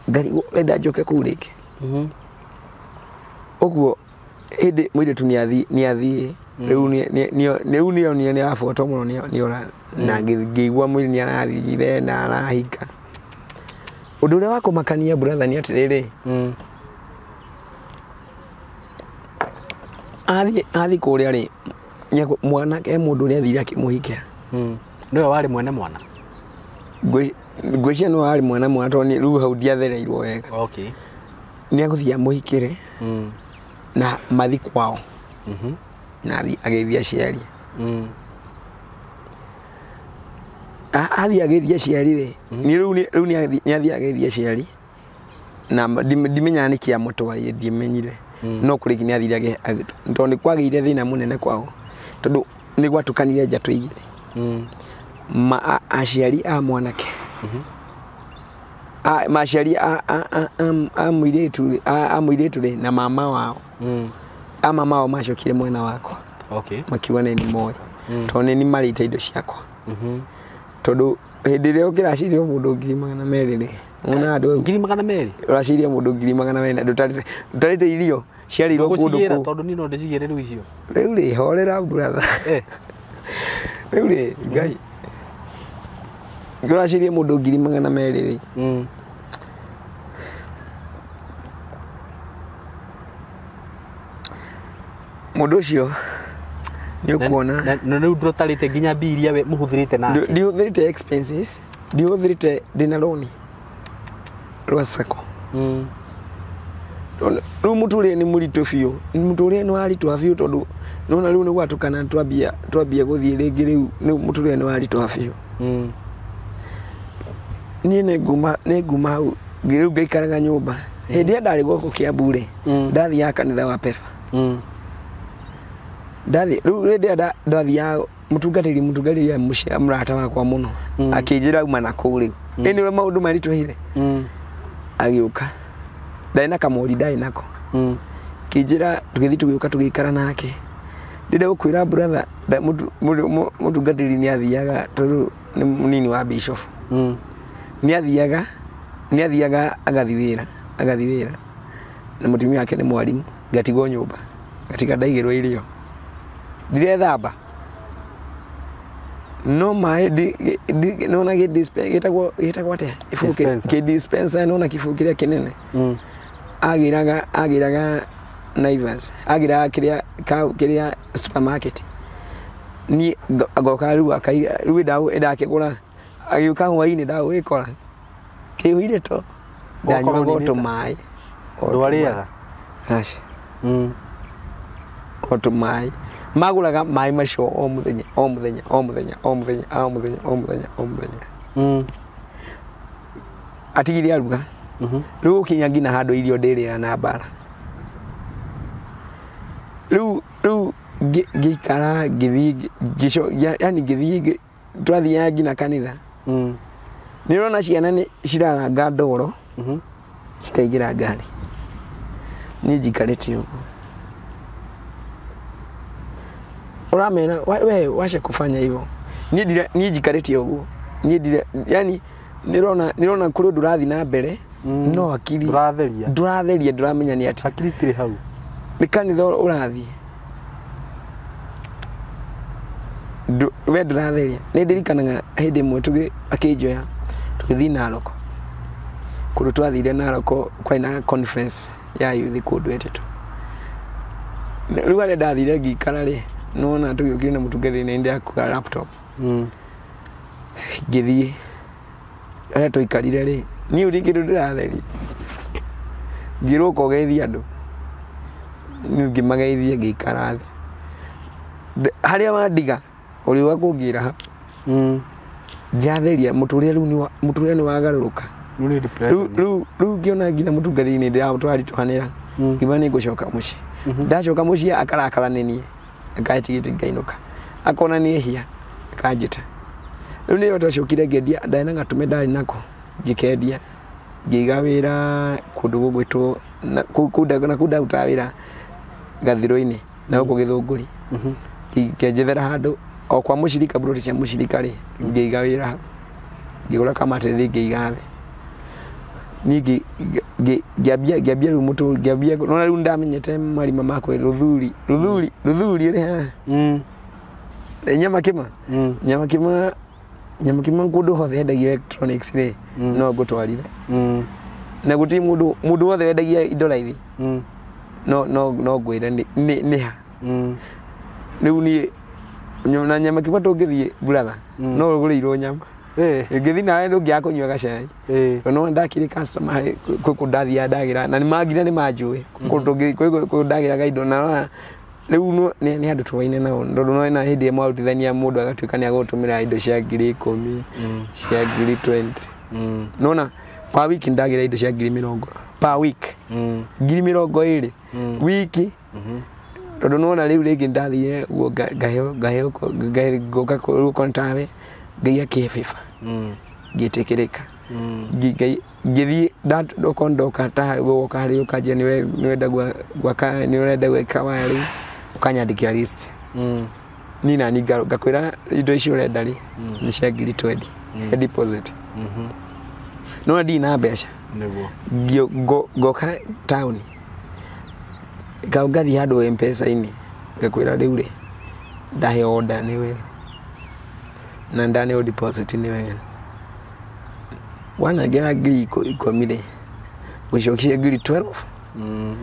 Ngarigwo ũrenda njoke kũu rĩngĩ. Ũguo hĩndĩ mũirĩtu nĩ athiĩ rĩu nĩ nĩ abuatwo mũno nĩ ora na ngĩigua mwĩrĩ nĩ arathire na arahika. Ũndũ ũrĩa wa kũmakania brother nĩ atĩrĩrĩ. Athiĩ kũrĩa rĩ mwanake mũndũ ũrĩa athire akĩmũhikĩra. Nĩwe warĩ mwene mwana? Ngwĩciria nĩwe warĩ mwene mwana tondũ rĩu hau ndiathereirwo wega. Okay. Nĩ agũthiĩ amũhikĩre na mathi kwao. Na athiĩ ageithie aciari. Athiĩ ageithie aciari rĩ rĩu nĩ athiĩ ageithie aciari na ndimenyaga nĩkĩ amũtwarire ndimenyire. No kũrĩ nĩ athire tondũ nĩ kwagĩire thĩna mũnene kwao tondũ nĩ gwatukanire njatũ igĩrĩ. Aciari a mwanake. Maciari a mũirĩtu a mũirĩtu rĩ na mama wao. A mama wao macokire mwena wakwa. Okay. Makiuga nĩ moĩ. Tondũ nĩ marĩte indo ciakwa. Tondũ hĩndĩ ĩrĩa ũkĩraciria mũndũ 200,000 rĩ wona andũ 200,000? Ũraciria mũndũ 200,000 na ndũtarĩte irio ciarĩirwo kũndũ kũu. Tondũ niĩ no ndĩcigĩre rĩu icio. Rĩu rĩ horera brother. Rĩu rĩ Ngai. Ũraciria mũndũ 200,000 rĩ. Mũndũ ũcio nĩ ũkuona. Na rĩu ndũtarĩte nginya mbia iria we mũhũthĩrĩte nake. Ndihũthĩrĩte expenses, ndihũthĩrĩte ndĩna rũni rwa sacco. Rĩu mũtũrĩre nĩ mũritũ biũ. Mũtũrĩre nĩ waritũha biũ tondũ nĩwona rĩu nĩ gwatũkana twambia gũthiĩ rĩngĩ rĩu mũtũrĩre nĩ waritũha biũ. Niĩ nĩ nguma hau rĩu ngaikaraga nyũmba. Hĩndĩ ĩrĩa ndarĩ gũkũ Kiambu rĩ ndathiaga kanitha wa Pefa. Ndathi rĩu hĩndĩ ĩrĩa ndathiaga mũtungatĩri mũrata wakwa mũno akĩnjĩra uma na kũu rĩu. Ĩ nĩ ũrĩa maũndũ maritũhire. Agĩũka. Ndarĩ na kamũri ndarĩ nako. Kĩnjĩra tũgĩthiĩ tũgĩũka tũgĩikara nake. Ndĩrenda gũkwĩra brother mũtungatĩri nĩ athiaga tondũ nĩ mũnini wa bishop. Nĩ athiaga agathiĩ wĩra na mũtumia wake nĩ mwarimũ ngatigwo nyũmba ngatiga ndaigĩrwo irio ndirethamba no maĩ nona gĩtagwo atĩa kĩ dispenser nona kĩbũyũ kĩrĩa kĩnene. Agĩraga Naivas agĩraga kĩrĩa supermarket niĩ ngoka rĩu akaiga rĩu ndakĩgũra agĩũka hwaĩ-inĩ ndagũgĩkora kĩihũire to ndanyuaga o tũmaĩ. Ndwarĩaga? Aca. O tũmaĩ magũraga maĩ macio o mũthenya o mũthenya o mũthenya o mũthenya o mũthenya o mũthenya o mũthenya. Atigire aruga. Rĩu ũkinya nginya handũ irio ndĩrĩaga na mbara. Rĩu ngĩikara ngĩthiĩ yani ngĩthiĩ twathiaga nginya kanitha. Nĩ ũrona ciana nĩ ciraranga ndoro cikaingĩra ngari. Niĩ njikarĩte ũguo. Ũramera we wache kufanya hivyo. Niĩ njikarĩte ũguo. Niĩ ndire yani nĩrona kũrĩ ũndũ ũrathiĩ na mbere no akili ndũratheria ndũramenya nĩ atĩa. Akili citirĩ hau. Nĩ kanitha ũrathiĩ. We ndũratheria. Nĩ ndirikanaga hĩndĩ ĩmwe akĩnjoya tũgĩthiĩ Narok. Kũndũ twathire Narok kwarĩ na conference ya youth kũndũ etĩtwo. Rĩu harĩa ndathire ngĩikara rĩ Nona tũgĩũkire na mũtungatĩri na ndakua laptop. Ngĩthiĩ harĩa tũikarire rĩ, niĩ gũtirĩ kĩndũ ndĩratheria, ngĩrwo ũka ũgeithie andũ, niĩ ngĩmageithia ngĩikara thĩ. Harĩa wandiga ũrĩ wa kũngĩra hau. Njatheria mũtũrĩre rĩu mũtũrĩre nĩ wagarũrũka. Rĩu nĩ depression. Rĩu ngĩona nginya mũtungatĩri nĩ ndĩratwaritũhanĩra, ngiuga nĩ ngũcoka mũciĩ. Ndacoka mũciĩ akarakara nĩ niĩ, akahe tigiti ngainũka, akona nĩ hia akanjĩta. Rĩu nĩyo ndacokire ngĩendia, ndarĩ na gatũme ndarĩ nako, ngĩkendia, ngĩiga wĩra kũndũ gũgwĩtwo na kũu ndarutaga wĩra Gathirũ-inĩ na gũkũ Gĩthũngũri. Ngĩnjethera handũ o kwa mũcirika, mburoti cia mũcirika rĩ, ngĩiga wĩra hau, ngĩgũra kamatathi ngĩiga thĩ. Niĩ ngĩambia rĩu ngĩambia nona rĩu ndamenyete marima makwa rũthuri rũthuri rũthuri rĩ haha. Nyamakĩma nyamakĩma nyamakĩma kũndũ hothe hendagio electronics rĩ, no ngũtwarire. Na gũtirĩ mũndũ wothe wendagia indo raithi, no ngwĩre nĩ ha. Rĩu niĩ na nyamakĩma tũngĩthiĩ brother, no ũgũrĩirwo nyama. Ngĩthiĩ nawe ndũngĩaga kũnyua gacai. Tondũ nĩwona ndakĩrĩ customer harĩ kwĩ kũndũ ndathiaga ndagĩra na nginya nĩ manjũĩ kwĩ kũndũ ndagĩraga indo na nĩwona rĩu nĩ andũ tũwaine nao, tondũ nĩwona hĩndĩ ĩrĩa mwarutithania mũndũ agatuĩka nĩ agũtũmĩra indo cia 10,000, cia 20,000. Nĩwona per week ndagĩra indo cia 20,000 per week, 20,000 wiki. Tondũ nĩwona rĩu rĩngĩ ndathire ũguo ngaheo ngaheo ngoka rĩu kontawe ngaiya kĩbĩba, ngĩtĩkĩrĩka. Ngĩthiĩ ndoka ndoka ta woka harĩ ũkanjia nĩwenda gwaka nĩũrenda gwĩka wiring, ũkanyandĩkĩra list. Niĩ nani ngakwĩra indo icio ũrenda rĩ, nĩ cia 20,000 he deposit. No ndirĩ na mbeca. Nĩguo. Ngoka taũni ngathiĩ handũ M-Pesa-inĩ ngakwĩra rĩu rĩ ndaheo order nĩwe na ndaneo deposit nĩwe, wanengera 10,000 rĩ, ngũcokia 12,000.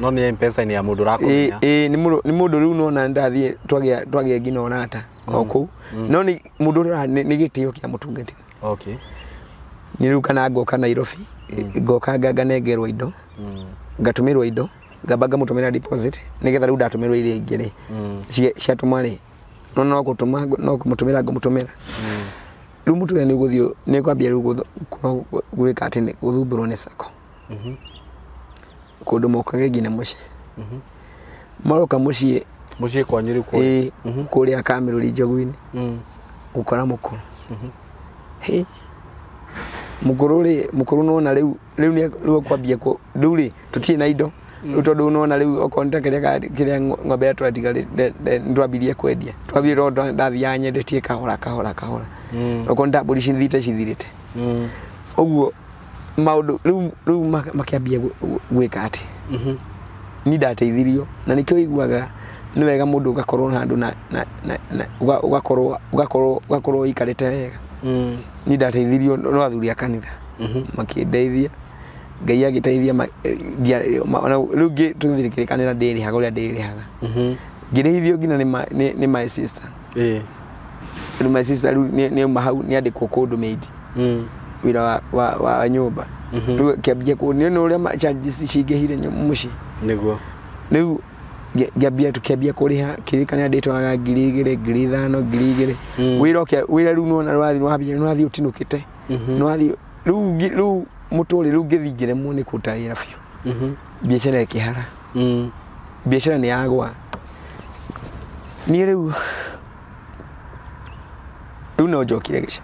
No nĩ M-Pesa-inĩ ya mũndũ ũrakũmenya. Ĩ nĩ mũndũ rĩu nona ndathiĩ twagĩa nginya ũrata o kũu, no nĩ mũndũ ũrĩa nĩ gĩtĩo kĩa mũtungatĩri. Nĩ rĩu kana ngoka Nairobi, ngoka nganengerwo indo, ngatũmĩrwo indo, ngamba ngamũtũmĩra deposit nĩgetha rĩu ndatũmĩrwo iria ingĩ rĩ, ciatũma rĩ, no gũtũma no kũmũtũmĩra ngũmũtũmĩra. Rĩu mũtũrĩre nĩ ũgũthiĩ nĩ kwambia rĩu gwĩka atĩ gũthumbũrwo nĩ sacco, kũndũ mokage nginya mũciĩ, maroka mũciĩ. Mũciĩ kwanyu rĩu kũrĩa? Ĩ, kũrĩa Kamĩrũri Njogu-inĩ, gũkora mũkũrũ. Hĩ, mũkũrũ rĩ, mũkũrũ nĩwona rĩu rĩu nĩ rĩu kwambia rĩu rĩ tũtirĩ na indo rĩu, tondũ nĩwona rĩu okorwo nĩ ta kĩrĩa ng'ombe ĩrĩa twatigarĩte nĩtwambirie kwendia, twambire tondũ ndathiaga nyendetie kahora kahora kahora, okorwo nĩ ta mbũri cithirĩte cithirĩte. Ũguo maũndũ rĩu makĩambia gwĩka atĩ ni ndateithirio, na nĩkĩo ũiguaga nĩ wega mũndũ ũgakorwo handũ na ũgakorwo ũikarĩte wega. Ni ndateithirio no athuri a kanitha makĩndeithia, Ngai agĩteithia ona rĩu tũgĩthiĩ kĩrĩkanĩra ndĩrĩhaga ũrĩa ndĩrĩhaga, ngĩrĩhithio nginya nĩ my sister. Rĩu my sister rĩu nĩ auma hau nĩ andĩkwo kũndũ maid, wĩra wa nyũmba. Rĩu kĩambia nĩ ũrĩa charges cingĩhire mũciĩ. Nĩguo. Rĩu ngĩambia tũkĩambia kũrĩha kĩririkania ndĩtwaraga 2,000, 5,000, 2,000. Wĩra wĩra rĩu nĩwona nĩwathiĩ nĩwathiĩ ũtinũkĩte, nĩwathiĩ rĩu rĩu mũtũrĩre rĩu ngĩthiĩ ngĩremwo nĩ kũruta wĩra biũ. Biacara ĩkĩhara. Biacara nĩ yagwa. Niĩ rĩu no njokire gĩcagi,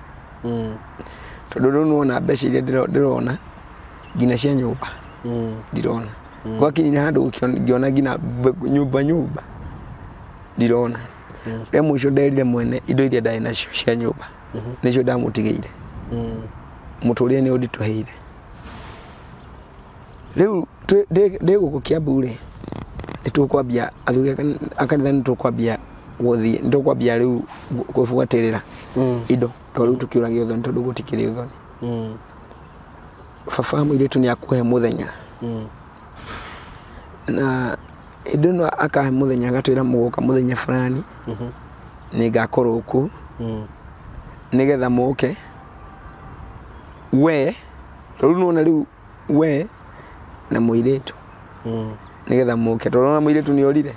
tondũ rĩu nĩwona mbeca iria ndĩrona nginya cia nyũmba ndirona. Gwakinyire handũ ngĩona nginya nyũmba ndirona. Rĩa mũico nderire mwene indo iria ndarĩ nacio cia nyũmba nĩcio ndamũtigĩire. Mũtũrĩre nĩ ũnditũhĩire rĩu. Ndĩ gũkũ Kiambu rĩ, nĩ tũkwambia athuri a kanitha nĩ tũkwambia gũthiĩ, nĩ tũkwambia rĩu gũbuatĩrĩra indo tondũ rĩu tũkĩũragia ũthoni tondũ gũtikĩrĩ ũthoni. Baba wa mũirĩtu nĩ akuhe mũthenya na Hĩndĩ ĩno akahe mũthenya agatwĩra mũgoka mũthenya fulani nĩngakorwo kũu nĩgetha mũke we rĩu nĩwona rĩu we na mũirĩtu nĩgetha mũke tondũ ona mũirĩtu nĩ orire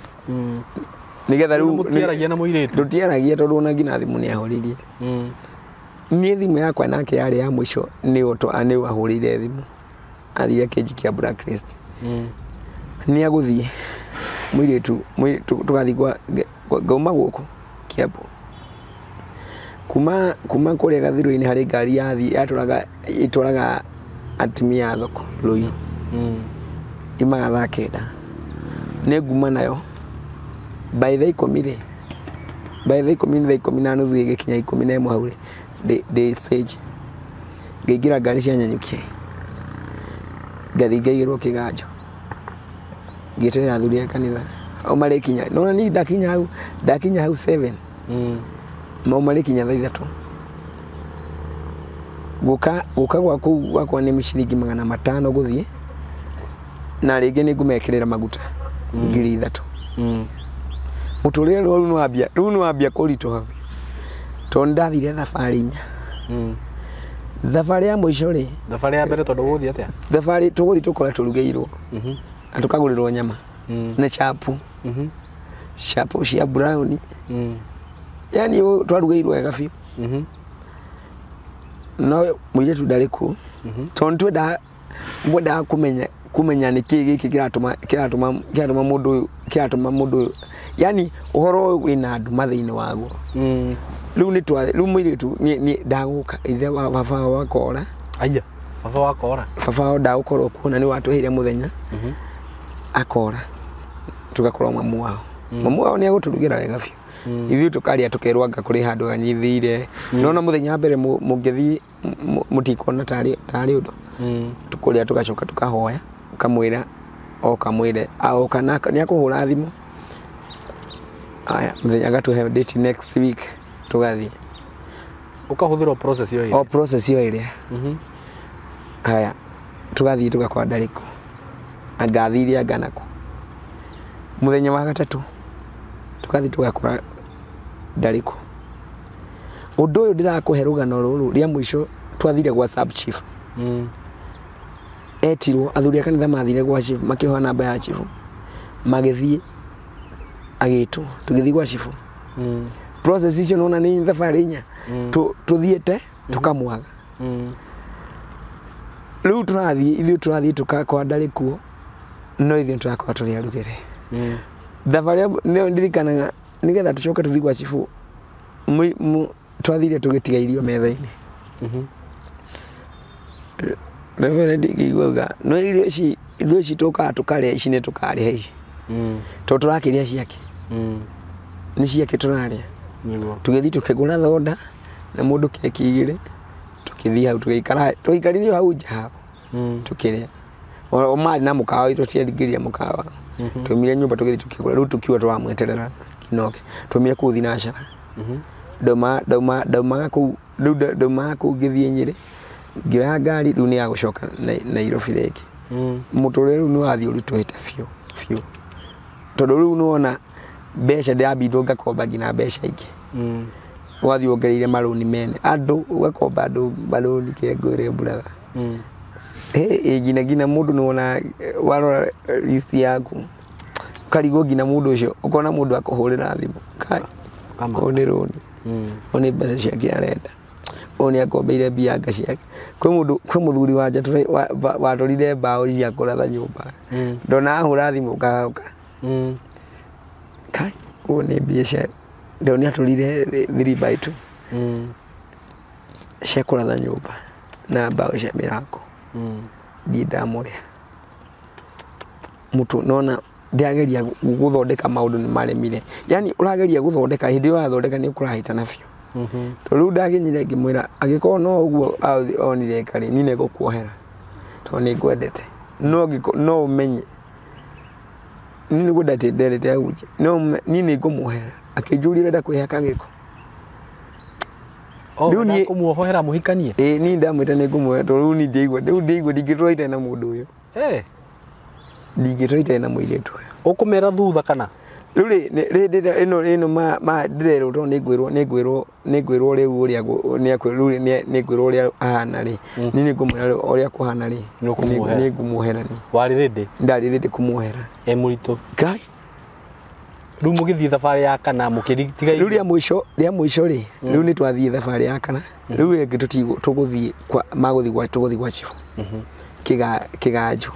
nĩgetha rĩu Mũtiaragia na mũirĩtu? Tũtiaragia tondũ ona nginya thimũ nĩ ahũrĩrie. Niĩ thimũ yakwa nake yarĩ ya mũico nĩ ahũrĩire thimũ athire akĩnjikia blacklist. Nĩ agũthiĩ mũirĩtu tũgathiĩ kwa ngauma gũkũ Kiambu kuma kũrĩa gathirũ-inĩ harĩ ngari yathiĩ yatwaraga ĩtwaraga atumia a thoko Rũirũ imaga thaa 9 nĩ nguma nayo by thaa 10 rĩ by thaa 10 thaa 10:30 ĩgĩkinya 11 hau rĩ ndĩ stage ngĩingĩra ngari cia Nanyuki ngathiĩ ngaigĩrwo kĩganjo ngĩeterera athuri a kanitha o marĩkinya nona niĩ ndakinya hau 7 mau marĩkinya thaa 3 gũka gwa kũu gwakwa nĩ ciringi 500 gũthiĩ na rĩngĩ nĩ ngũmekĩrĩra maguta 3,000. Mũtũrĩre rĩu nĩwambia kũritũha tondũ nĩndathire thabarĩ 4. Thabarĩ ya mũico rĩ thabarĩ ya mbere tondũ gũthiĩ atĩa thabarĩ tũgũthiĩ tũkora tũrugĩirwo na tũkagũrĩrwo nyama na chapu chapu cia brown yani twarugĩirwo wega biũ no mũirĩtu ndarĩ kuo tondũ twendaga kumenya nĩ kĩĩ gĩkĩ kĩratũma mũndũ ũyũ yani ũhoro ũyũ wĩna nduma thĩinĩ waguo. Rĩu rĩu mũirĩtu nĩ ndagũka ithe wa baba wakora aya baba wakora baba wao ndagũkorwo kuo na nĩ watũheire mũthenya akora tugakorwo mamu wao mamu wao nĩ agũtũrugĩra wega biũ ithuĩ tũkarĩa tũkerwo anga kũrĩ handũ anyithĩire nona mũthenya wa mbere mũngĩthiĩ mũtikuona tarĩ ũndũ tũkũrĩa tũgacoka tũkahoya ũkamwĩra okamwĩre aoka nĩ akũhũra thimũ aya mũthenya agatũhe date next week tũgathiĩ ũkahũthĩra process ĩyo o process ĩyo ĩrĩa haya tũgathiĩ tũgakora ndarĩ kuo anga athire anga nakũ mũthenya wa gatatũ tũgathiĩ tũgakora ndarĩ kuo. Ũndũ ũyũ ndĩrakũhe rũgano rũrũ rĩa mũico twathire gwa sub chief etirwo athuri a kanitha mathire gwa chief makĩhoya namba ya chief magĩthiĩ agĩtwo tũgĩthiĩ gwa chief process icio nona nĩ thabarĩ 4 tũthiĩte tũkamwaga rĩu tũrathiĩ ithuĩ tũrathiĩ tũgakora ndarĩ kuo no ithuĩ tũrakora tũrĩ arugĩre thabarĩ nĩyo ndirikanaga nĩgetha tũcoke tũthiĩ gwa chief twathire tũgĩtiga irio metha-inĩ Reverend ngĩiguaga no irio ici tũkaga tũkarĩa ici nĩ tũkarĩa ici tondũ tũrakĩrĩa ciake nĩ ciake tũrarĩa tũgĩthiĩ tũkĩgũra thonda na mũndũ keki 2 tũkĩthiĩ hau tũgĩikarithio hau nja hau tũkĩrĩa o marĩ na mũkawa witũ tũtiaringĩria mũkawa twaumire nyũmba tũgĩthiĩ tũkĩgũra rĩu tũkiuga tũramweterera kinoke twaumire kũu thinacara ndaumaga kũu rĩu ndaumaga kũu ngĩthiĩ Nyĩrĩ ngĩoya ngari rĩu nĩ ya gũcoka Nairobi rĩngĩ mũtũrĩre rĩu nĩ wathiĩ ũritũhĩte biũ biũ tondũ rĩu nĩwona mbeca ndĩrambindwo ngakomba nginya mbeca ingĩ wathiĩ wongereire marũni mene andũ ũgakomba andũ marũni kengwĩre brother nginya mũndũ nĩwona warora list yaku ũkarigwo nginya mũndũ ũcio ũkona mũndũ akũhũrĩra thimũ ũyũ nĩ rũni ũyũ nĩ mbeca ciake arenda ũyũ nĩ akombeire mbia anga ciake kwĩ mũthuri wa nja watũrire mbaũ cia kũratha nyũmba ndona ahũra thimũ ngaoka kai ũyũ nĩ mbia cia ndona nĩ atũrire 3 by 2 cia kũratha nyũmba na mbaũ cia mĩrango ndiĩ ndamũrĩha mũtũ nona ndĩrageria gũthondeka maũndũ nĩ maremire yani ũrageria gũthondeka hĩndĩ ĩyo ũrathondeka nĩ ũkũrahĩtana biũ tondũ rĩu ndakinyire ngĩmwĩra angĩkorwo no ũguo onire karĩ niĩ nĩngũkuohera tondũ nĩngwendete no ũmenye niĩ nĩguo nderete ahunjia no niĩ nĩngũmuohera akĩnjũria ũrenda kwĩhaka gĩko rĩu niĩ kũmuohera mũhikanie ĩĩ niĩ ndamwĩta nĩngũmuohera tondũ rĩu niĩ ndiaigua rĩu ndiaigua ndingĩtũra itarĩ na mũndũ ũyũ Ndingĩtũra itarĩ na mũirĩtu ũyũ. Ũkũmera thutha kana? Rĩu rĩ rĩ ĩno ĩno ma ndĩrerwo tondũ nĩngwĩrwo nĩngwĩrwo nĩngwĩrwo rĩu ũrĩa nĩakwĩrwo rĩu nĩngwĩrwo ũrĩa ahana rĩ. Niĩ nĩngũmwĩra ũrĩa kũhana rĩ. Nĩngũmuohera niĩ. Warĩ ready? Ndarĩ ready kũmuohera. E mũritũ. Ngai. Rĩu mũgĩthiĩ thabarĩ ya kana mũkĩtiga rĩu rĩa mũico rĩ rĩu nĩ twathiĩ thabarĩ ya kana rĩu ĩngĩ tũgũthiĩ kwa magũthiĩ gwa tũgũthiĩ gwa chief. Kĩganjo.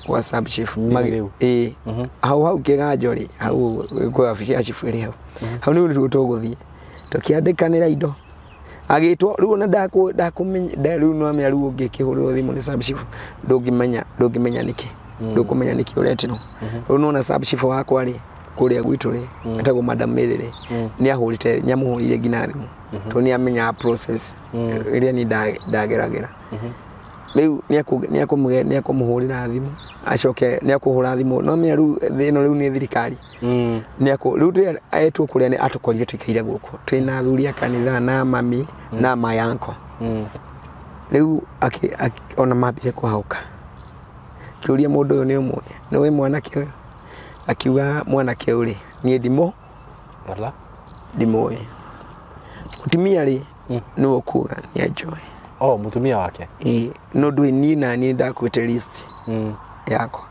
Kwa sub chief. Ĩĩ. Hau hau kĩganjo rĩ hau kwa wabici ya chief ĩrĩ hau. Hau nĩguo tũgũthiĩ. Tũkĩandĩkanĩra indo. Agĩtwo rĩu ona ndakũmenya rĩu no amenya rĩu ũngĩkĩhũrĩrwo thimũ nĩ sub chief ndũngĩmenya ndũngĩmenya nĩkĩ. Ndũkũmenya nĩkĩ ũretirwo. Rĩu nona sub chief wakwa rĩ kũrĩa gwitũ rĩ etagwo Madam Mary rĩ nĩahũrĩte nĩamũhũrĩire nginya thimũ tondũ nĩamenyaga process ĩrĩa niĩ ndageragĩra. Rĩu nĩakũmũhũrĩra thimũ acoke nĩakũhũra thimũ no amenya rĩu ĩno rĩu nĩ thirikari. Nĩakũ rĩu etwo kũrĩa nĩ atũkorire tũikaire gũkũ twĩna athuri a kanitha na mami na mayanko. Rĩu ona mambire kũhauka kĩũria mũndũ ũyũ nĩ ũmũĩ nĩũĩ mwanake ũyũ akiuga mwanake ũyũ rĩ niĩ ndimũ ndimũĩ mũtumia rĩ nĩwe ũkuga nĩ anjũĩ. Oh, mũtumia wake? Ĩĩ no ndũĩ niĩ na niĩ ndakuĩte list yakwa.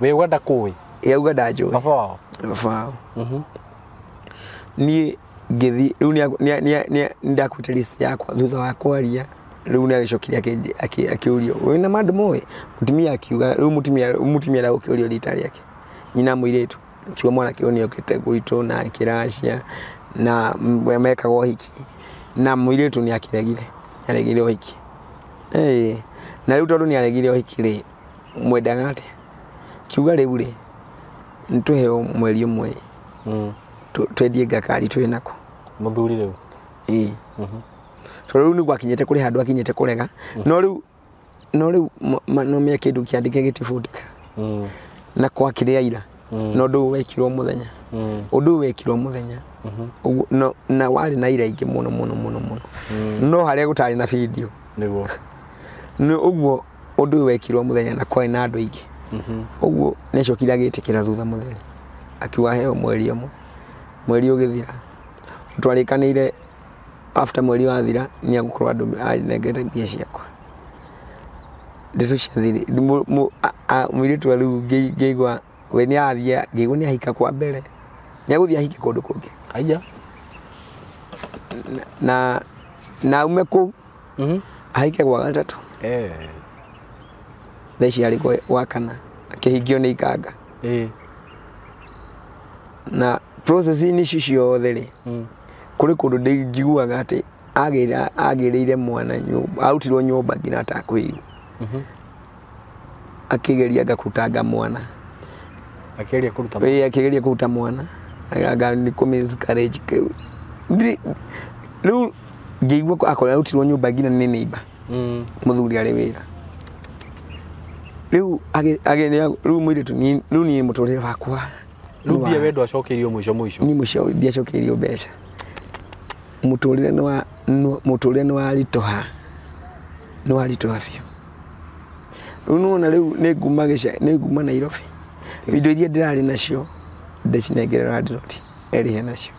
Wĩ uga ndakũĩ? Ĩĩ auga ndanjũĩ. Baba wao? Baba wao. Niĩ ngĩthiĩ rĩu nĩ ndakuĩte list yakwa thutha wa kwaria rĩu nĩ agĩcokire akĩũrio wĩna ma ndũmũĩ? Mũtumia akiuga rĩu mũtumia aragũkĩũrio rita rĩake nyina mũirĩtu akiuga mwanake ũyũ nĩokĩte gwitũ na akĩracia na mekaga ũhiki na mũirĩtu nĩakĩregire nĩaregire ũhiki. Ĩĩ na rĩu tondũ nĩaregire ũhiki rĩ mwendaga atĩa? Kiuga rĩu rĩ nĩtũheo mweri ũmwe twendie ngakari twĩ nako. Mũthuri rĩu? Ĩĩ. Tondũ rĩu nĩguo akinyĩte kũrĩ handũ akinyĩte kũrega no rĩu no menya kĩndũ kĩandĩke gĩtibundĩka na kwakĩrĩa ira no ũndũ ũyũ wekirwo mũthenya. Ũndũ ũyũ wekirwo mũthenya na warĩ na ira ingĩ mũno mũno mũno mũno no harĩa gũtarĩ na video nĩguo nĩ ũguo ũndũ ũyũ wekirwo mũthenya na kwarĩ na andũ aingĩ. Ũguo nĩacokire agĩtĩkĩra thutha mũtheri akiuga heo mweri ũmwe mweri ũgĩthira twarĩkanĩire after mweri wathira nĩagũkorwo andũ anengete mbia ciakwa. Ndeto ciathire mũirĩtu rĩu ngĩigua we nĩathiĩ ngĩigua nĩahika kwa mbere nĩagũthiĩ ahike kũndũ kũngĩ. Aya. Na aume kũu ahike gwa gatatũ. Thaa ici arĩ gwa kana akĩhingio nĩ ikanga. Na process-inĩ ici ciothe rĩ kũrĩ kũndũ ndĩnjiguaga atĩ agĩrĩire mwana nyũmba arutirwo nyũmba nginya atakũigua. Akĩgeria anga kũrutanga mwana. Akĩgeria kũruta mwana. Ĩĩ akĩgeria kũruta mwana anga nĩ kũ miscarriage kĩu. Rĩu ngĩigua akorwo arutirwo nyũmba nginya nĩ neighbor. Mũthuri arĩ wĩra. Rĩu rĩu mũirĩtu rĩu niĩ mũtũrĩre wakwa. Rĩu mbia we ndwacokeirio mũico mũico? Niĩ mũico ndiacokeirio mbeca. Mũtũrĩre nĩ waritũha. Nĩ waritũha biũ. Rĩu nĩwona rĩu nĩnguma Nairobi. Indo iria ndĩrarĩ nacio ndacinengera landlord erĩhe nacio.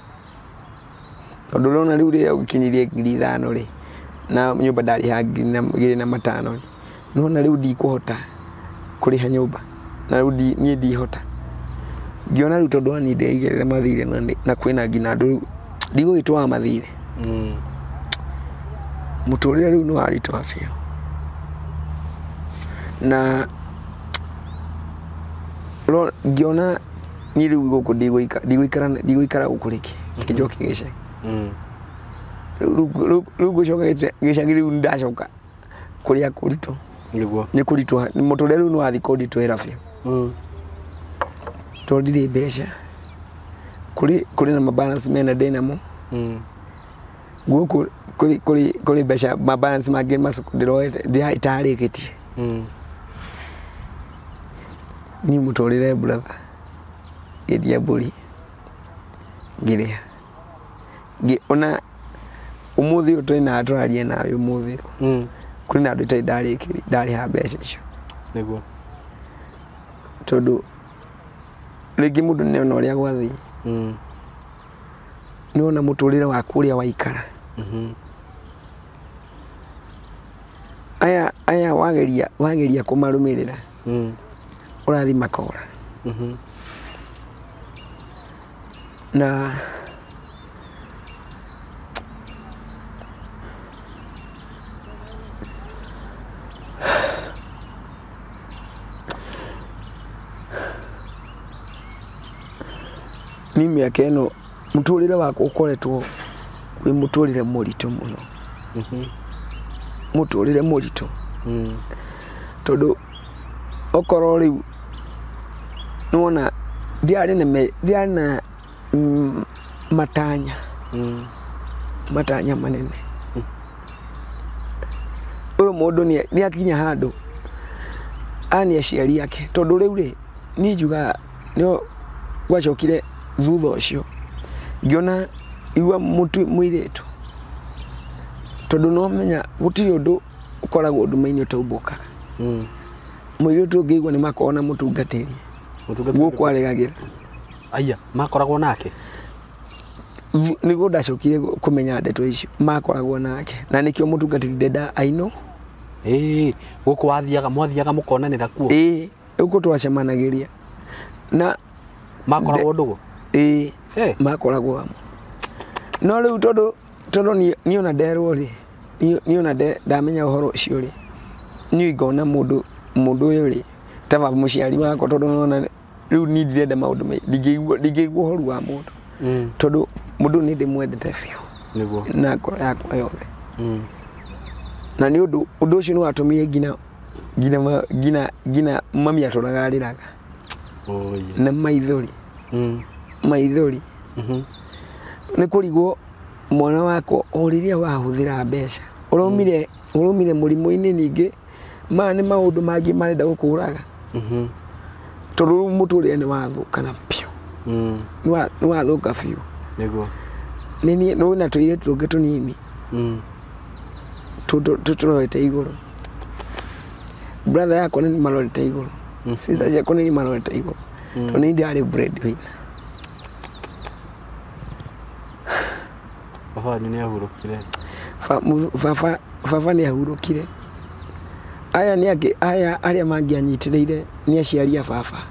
Tondũ ũrona rĩu rĩrĩa ũkinyirie 5,000 rĩ na nyũmba ndarĩha 2,500 rĩ nĩwona rĩu ndikũhota kũrĩha nyũmba na rĩu niĩ ndihota. Ngĩona rĩu tondũ niĩ ndĩraigĩrĩra mathirĩ na kwĩna nginya andũ rĩu ndigũgĩtwara mathirĩ. Mũtũrĩre rĩu nĩ waritũha biũ. Na ngĩona niĩ rĩu gũkũ ndigũikara gũkũ rĩngĩ kĩnjoke gĩcagi. Rĩu ngũcoka gĩcagi rĩu nĩndacoka kũrĩa kũritũ. Nĩguo. Nĩ kũritũha mũtũrĩre rĩu nĩwathiĩ kũnditũhĩra biũ. Tondũ ndirĩ mbeca. Kũrĩ na mabalance mena ndĩnamo. Gũkũ kũrĩ mbeca mabalance mangĩ macuku ndĩroete itarĩkĩtie. Niĩ mũtũrĩre brother ngĩendia mbũri ngĩrĩha. Ona ũmũthĩ ũyũ twĩna tũraria nawe ũmũthĩ ũyũ kũrĩ na andũ itarĩ ndarĩha mbeca icio. Nĩguo. Tondũ rĩngĩ mũndũ nĩona ũrĩa gwathiĩ. Nĩwona mũtũrĩre waku ũrĩa waikara. Aya aya wageria wageria kũmarũmĩrĩra ũrathiĩ makora. Na ni mĩaka ĩno mũtũrĩre wakwa ũkoretwo wĩ mũtũrĩre mũritũ mũno. Mũtũrĩre mũritũ. Tondũ okorwo rĩu nĩwona ndiarĩ na ndiarĩ na matanya. Matanya manene. Ũyũ mũndũ nĩ akinya handũ aya nĩ aciari ake tondũ rĩu rĩ niĩ njugaga nĩo gwacokire thutha ũcio ngĩona igua mũirĩtu tondũ no menya gũtirĩ ũndũ ũkoragwo nduma-inĩ ũtaumbũkaga. Mũirĩtu ũngĩigua nĩ makoragwo na mũtungatĩri gũkũ aregagĩra. Aya makoragwo nake. Nĩguo ndacokire kũmenya ndeto icio makoragwo nake na nĩkĩo mũtungatĩri ndenda aino. Ĩĩ gũkũ wathiaga mwathiaga mũkonanĩra kuo. Ĩĩ gũkũ twacemanagĩria na makoragwo ndũgũ. Ĩĩ makoragwo hamwe. No rĩu tondũ tondũ niĩ ona nderwo rĩ niĩ ona ndamenya ũhoro ũcio rĩ niĩ ngona mũndũ mũndũ ũyũ rĩ ta baba mũciari wakwa tondũ nona rĩu niĩ ndirenda maũndũ maingĩ ndingĩigua ũhoru wa mũndũ. Tondũ mũndũ nĩ ndĩmwendete biũ. Nĩguo. Na ngoro yakwa yothe. Na nĩ ũndũ ũndũ ũcio nĩ watũmire nginya nginya nginya nginya mami atũraga arĩraga. Na maithori. Maithori. Nĩ kũrigwo mwana wakwa o rĩrĩa wahũthĩra mbeca ũraumire ũraumire mũrimũ-inĩ ningĩ maya nĩ maũndũ mangĩ marenda gũkũraga. Tondũ rĩu mũtũrĩre nĩ wathũka na biũ. Nĩ wathũka biũ. Nĩguo. Nĩ nĩ na tũirĩtu tũngĩ tũnini. Tũrorete igũrũ. Brother yakwa nĩ marorete igũrũ. Sister ciakwa nĩ marorete igũrũ. Tondũ nĩ ndarĩ breadwinner. Baba wanyu nĩ ahurũkire. Baba baba nĩ ahurũkire. Aya nĩ angĩ aya arĩa mangĩanyitĩrĩire nĩ aciari a baba.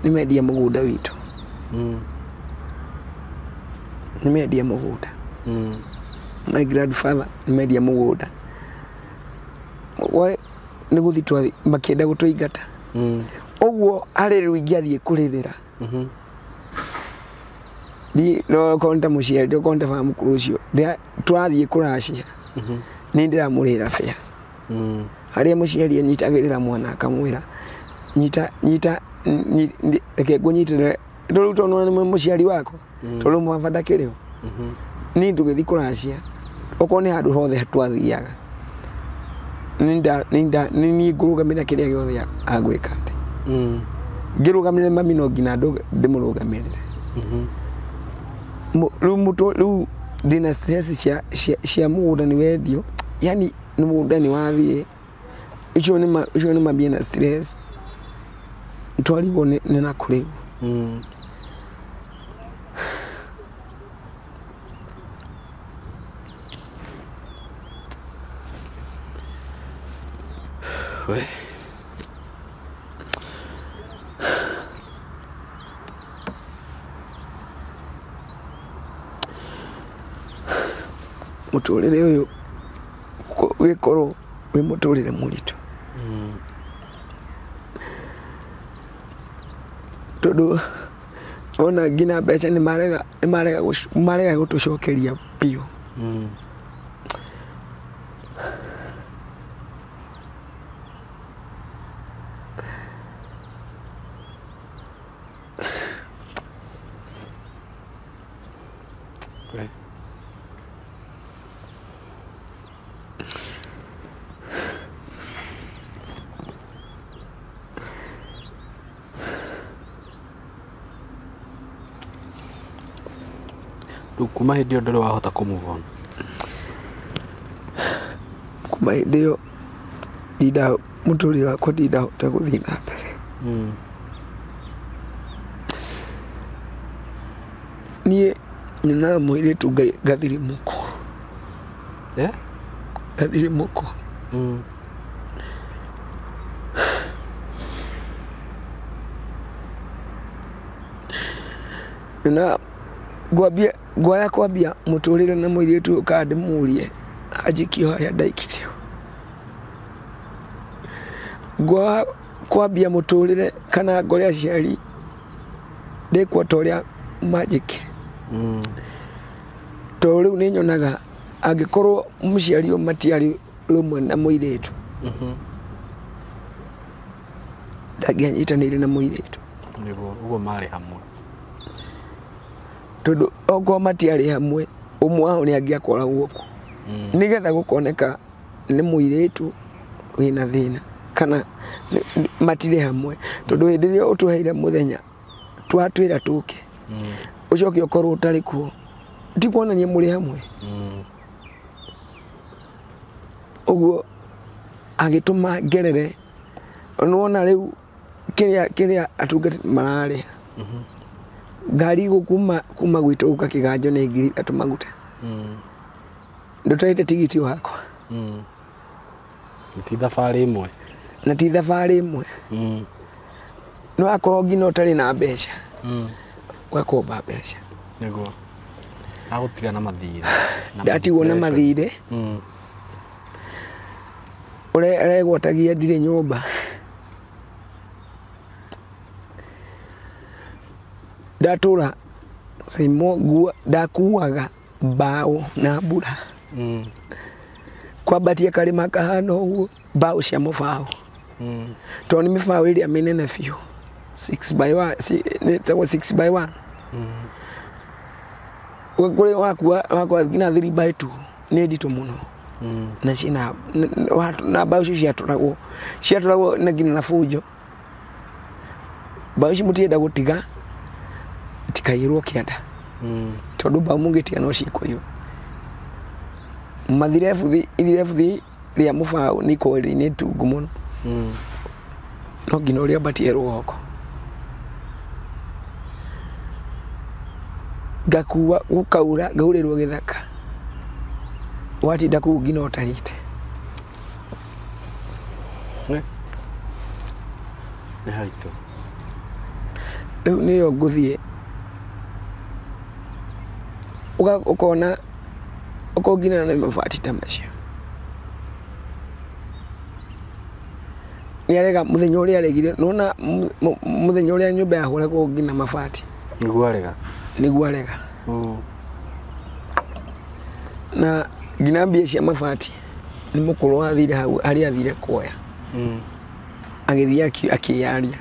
Nĩ mendia mũgũnda witũ. Nĩ mendia mũgũnda. My grandfather nĩ mendia mũgũnda. Nĩ gũthiĩ twathiĩ makĩenda gũtũingata. Ũguo harĩ rĩu ingĩathiĩ kũrĩrĩra. No okorwo nĩ ta mũciari okorwo nĩ ta baba mũkũrũ ũcio twathiĩ kũracia nĩ ndĩramũrĩhĩra bĩa. Harĩa mũciari anyitagĩrĩra mwana akamwĩra nyita nyita reke ngũnyitĩrĩre rĩu tondũ nĩ mũciari wakwa tondũ baba ndakĩrĩ ho. Niĩ tũgĩthiĩ kũracia okorwo nĩ handũ hothe twathiaga nĩ niĩ ngũrũgamĩrĩra kĩrĩa gĩothe agwĩka atĩ. Ngĩrũgamĩrĩre mami no nginya ndĩmũrũgamĩrĩre. Rĩu rĩu ndĩna stress cia cia mũgũnda nĩ wendio yani nĩ mũgũnda nĩ wathiĩ icio nĩ icio nĩ mambie na stress twarigwo nĩ na kũrĩu. We. Mũtũrĩre ũyũ wĩkorwo wĩ mũtũrĩre mũritũ. Tondũ ona nginya mbeca nĩ marega nĩ marega marega gũtũcokeria biũ. Kuma hĩndĩ ĩyo ndũrĩ wahota kũ move on. Kuma hĩndĩ ĩyo ndinda mũtũrĩre wakwa ndindahota gũthiĩ na mbere. Niĩ nyonaga mũirĩtu ngathirimũkwo. Ngathirimũkwo. Nyonaga ngwambia ngwaya kwambia mũtũrĩre na mũirĩtu ũyũ kana ndĩmũrie anjikie harĩa ndaikirio. Ngwaya kwambia mũtũrĩre kana ngore aciari ndĩkwo ta ũrĩa manjĩkire. Tondũ rĩu nĩ nyonaga angĩkorwo mũciari ũyũ matiarĩ rũmwe na mũirĩtu ndangĩanyitanĩire na mũirĩtu. Nĩguo ũguo marĩ hamwe. Tondũ okorwo matiarĩ hamwe ũmwe wao nĩ angĩakoragwo kuo. Nĩgetha gũkoneka nĩ mũirĩtu wĩna thĩna kana matirĩ hamwe. Tondũ hĩndĩ ĩrĩa ũtũheire mũthenya twatwĩra tũke ũcoke ũkorwo ũtarĩ kuo ti kuonania mũrĩ hamwe. Ũguo agĩtũma ngerere nĩwona rĩu kĩrĩa atungati mararĩha ngari kuma gwitũ gũka Kĩganjo nĩ 3,000 maguta. Ndũtarĩte tigiti wakwa. Ti thabarĩ ĩmwe. Na ti thabarĩ ĩmwe. No akorwo nginya ũtarĩ na mbeca ũgakomba mbeca. Nĩguo agũtiga na mathirĩ. Ndatigwo na mathirĩ. Ũrĩa aregwatagia ndirĩ nyũmba. Ndatũra Saimo ndakuaga mbaũ na mbura. Kwambatia karĩma kahana ũguo mbaũ cia mũbaũ. Tondũ nĩ mĩbaũ ĩrĩa mĩnene biũ 6 by 1 nĩtagwo 6 by 1. Kũrĩ wakua nginya 3 by 2 nĩ nditũ mũno. Na ciĩna na mbaũ icio ciatũragwo na nginya na bunjo. Mbaũ ici mũtienda gũtiga tikaiyĩrwo kĩanda. Tondũ mbaũ mũngĩtiga no cikũiywo. Mathirebuthi ithirebuthi rĩa mũbaũ nĩ ikoragwo rĩ itungu mũno. No nginya ũrĩambatie rũgongo. Ngakua gũkaura ngaurĩrwo gĩthaka. Watinda kũu nginya ũtarĩte. Nĩ haritũ. Rĩu nĩyo ngũthiĩ ũkona ũkonginana na mabati ta macio. Nĩarega mũthenya ũrĩa aregire nĩwona mũthenya ũrĩa nyũmba yahũragwo nginya mabati. Nĩguo arega. Nĩguo arega. Na nginya mbia cia mabati nĩ mũkũrũ athire hau harĩa athire kuoya. Agĩthiĩ akĩyaria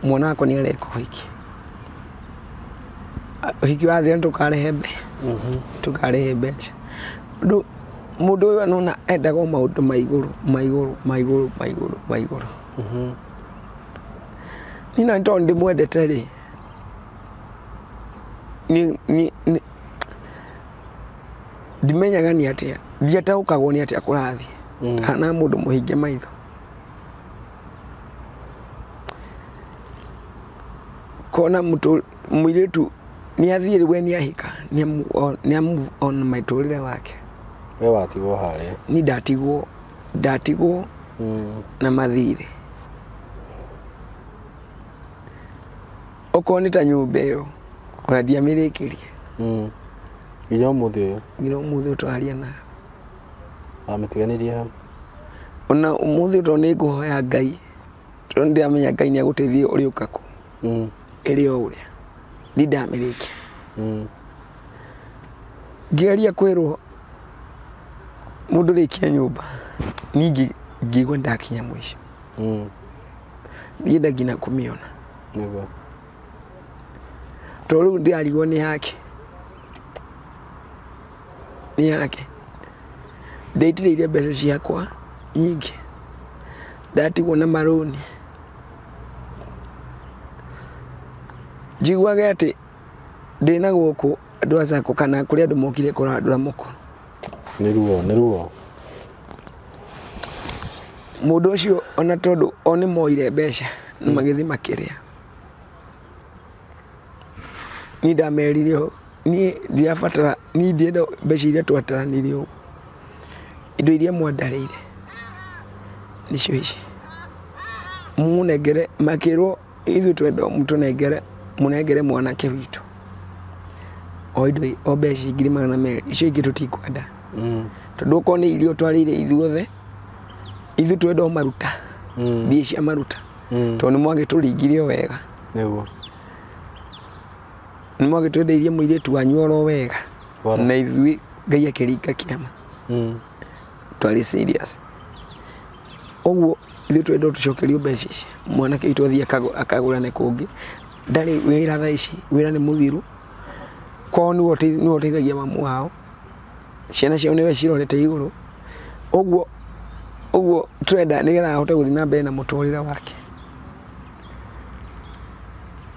mwana wakwa nĩ areka ũhiki. Ũhiki wathira tũkarehe mbeca. Tũkarehe mbeca. Ũndũ mũndũ ũyũ nona endaga o maũndũ ma igũrũ ma igũrũ ma igũrũ ma igũrũ ma igũrũ. Niĩ na tondũ ndĩmwendete rĩ ndimenyaga nĩ atĩa ndiataũkagwo nĩ atĩa kũrathiĩ. Kana mũndũ mũhinge maitho. Kona mũirĩtu nĩ athiĩ we nĩ ahika nĩ move on mũtũrĩre wake. We watigwo harĩa. Niĩ ndatigwo na mathirĩ. Okorwo nĩ ta nyũmba ĩyo ona ndiamĩrĩkirie. Nginya ũmũthĩ ũyũ. Nginya ũmũthĩ ũyũ tũraria nawe. Wamĩtiganĩrie hau. Ona ũmũthĩ ũyũ tondũ nĩ ngũhoya Ngai tondũ nĩndĩramenya Ngai nĩ agũteithia ũrĩũka kũ. Ĩrĩ o ũrĩa. Niĩ ndamĩrĩkia. Ngĩgeria kwĩrwo mũndũ rĩkia nyũmba niĩ ngĩigua ndakinya mũico. Ndienda nginya kũmĩona. Nĩguo. Tondũ rĩu ndĩrarigwo nĩ yake. Nĩ yake. Ndaitĩrĩirie mbeca ciakwa nyingĩ. Ndatigwo na marũni. Njiguaga atĩ ndĩna gũkũ andũ a Sacco kana kũrĩ andũ mokire kũrandũra mũkoro. Nĩ ruo, nĩ ruo. Mũndũ ũcio ona tondũ o nĩ moire mbeca Magĩthiĩ makĩrĩa. Niĩ ndamerire ũũ, niĩ ndirabatara, niĩ ndienda mbeca iria twataranirie ũguo. Indo iria mwandarĩire nĩcio ici. Mũnengere, makĩrwo ithuĩ twenda mũtũnengere, mũnengere mwanake witũ. O indo, o mbeca 200,000, icio ingĩ tũtikwenda. Tondũ okorwo nĩ irio twarĩire ithuothe, ithuĩ twenda o maruta. Mbia cia maruta. Tondũ nĩ mwagĩtũringirie o wega. Nĩguo. Nĩ mwagĩtwendeirie mũirĩtu wanyu oro wega. Na ithuĩ Ngai akĩringa kĩama. Twarĩ serious. Ũguo ithuĩ twenda tũcokerio mbeca ici. Mwanake witũ athiĩ akagũrane kũngĩ. Ndarĩ wĩra thaa ici, wĩra nĩ mũthiru. Kwao nĩwe ũteithagia mamu wao. Ciana ciao nĩwe cirorete igũrũ. Ũguo ũguo twenda nĩgetha ahote gũthiĩ na mbere na mũtũrĩre wake.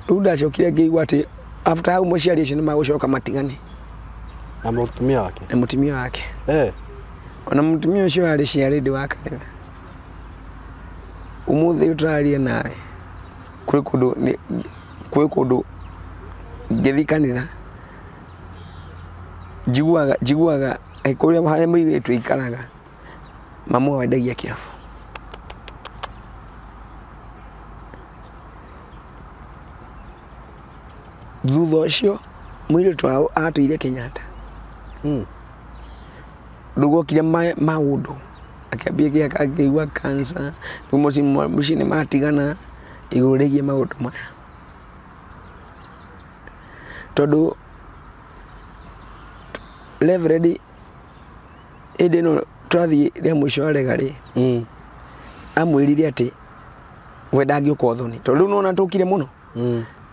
Rĩu ndacokire ngĩigua atĩ after hau mũciari ũcio nĩmagũcoka matigane. Na mũtumia wake? Na mũtumia wake. Ona mũtumia ũcio arĩ ciarĩ wa kanitha. Ũmũthĩ ũtũraria nawe kwĩ kũndũ kwĩ kũndũ ngĩthiĩ kanitha njiguaga kũrĩa harĩa mũirĩtu aikaraga mamu wao endagia kĩrabu. Thutha ũcio mũirĩtu wao atũire Kenyatta. Rĩu gwokire maũndũ akĩambia kĩhaka akĩigua cancer, rĩu mũciĩ nĩ matigana igũrũ rĩgiĩ maũndũ maya. Tondũ Reverend hĩndĩ ĩno twathiĩ rĩa mũico arega rĩ, amwĩrire atĩ we ndangĩũka ũthoni. Tondũ rĩu nĩwona tũkire mũno.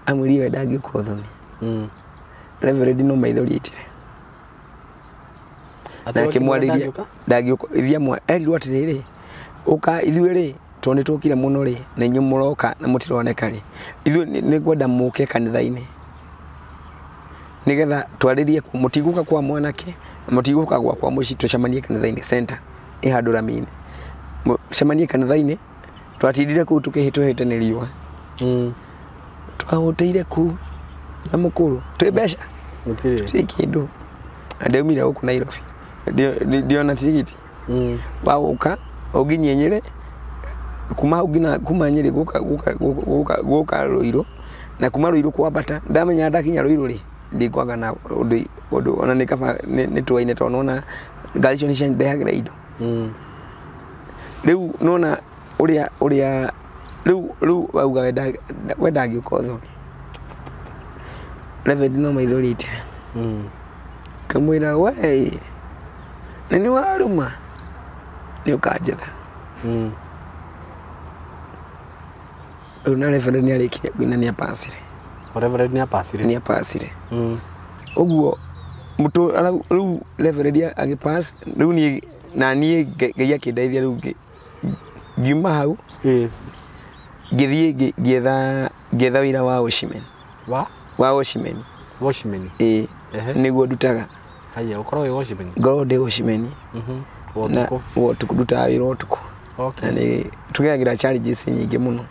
Amwĩrire we ndangĩũka ũthoni. Reverend no maithori aitire. Na akĩmwarĩria ndangĩũka ithia erirwo atĩrĩrĩ, ũka ithuĩ rĩ tondũ nĩ tũkire mũno rĩ na inyuĩ mũroka na mũtironeka rĩ, ithuĩ nĩ ngwenda mũke kanitha-inĩ nĩgetha twarĩrie kuo, mũtigũka kwa mwanake na mũtigũka gwakwa mũciĩ, tũcemanie kanitha-inĩ center ĩ handũ rami-inĩ. Mũcemanie kanitha-inĩ, twatindire kũu tũkĩhĩtũhĩte nĩ riũa. Twahũtĩire kũu na mũkũrũ twĩ mbeca tũtirĩ kĩndũ. Na ndaumire gũkũ Nairobi ndiona tigiti wa gũka ũnginyie Nyĩrĩ, kuma hau nginya kuma Nyĩrĩ gũka Ruiru, na kuma Ruiru kwambata ndamenya ndakinya Ruiru rĩ ndikwaga na ũndũ ona nĩ kaba nĩ twaine tondũ nona ngari icio nĩ ciandehagĩra indo. Rĩu nona ũrĩa rĩu wauga we ndangĩũka ũthoni. Reverend no maithori aitire. Kamwĩra we na nĩ warũma nĩ ũkanjetha. Rĩu na Reverend nĩ arĩkirie kuina nĩ apacire. Reverend nĩ apacire. Nĩ apacire. Ũguo rĩu Reverend agĩpass, rĩu niĩ na niĩ Ngai akĩndeithia rĩu ngiuma hau ngĩthiĩ ngĩetha wĩra wa watchman. Wa watchman. Watchman. Ĩĩ nĩguo ndutaga. Haya, ũkorwo wĩ watchman? Ngorwo ndĩ watchman. Ũtukũ? Ũtukũ ndutaga wĩra ũtukũ. Na nĩ tũgeragĩra challenges nyingĩ mũno.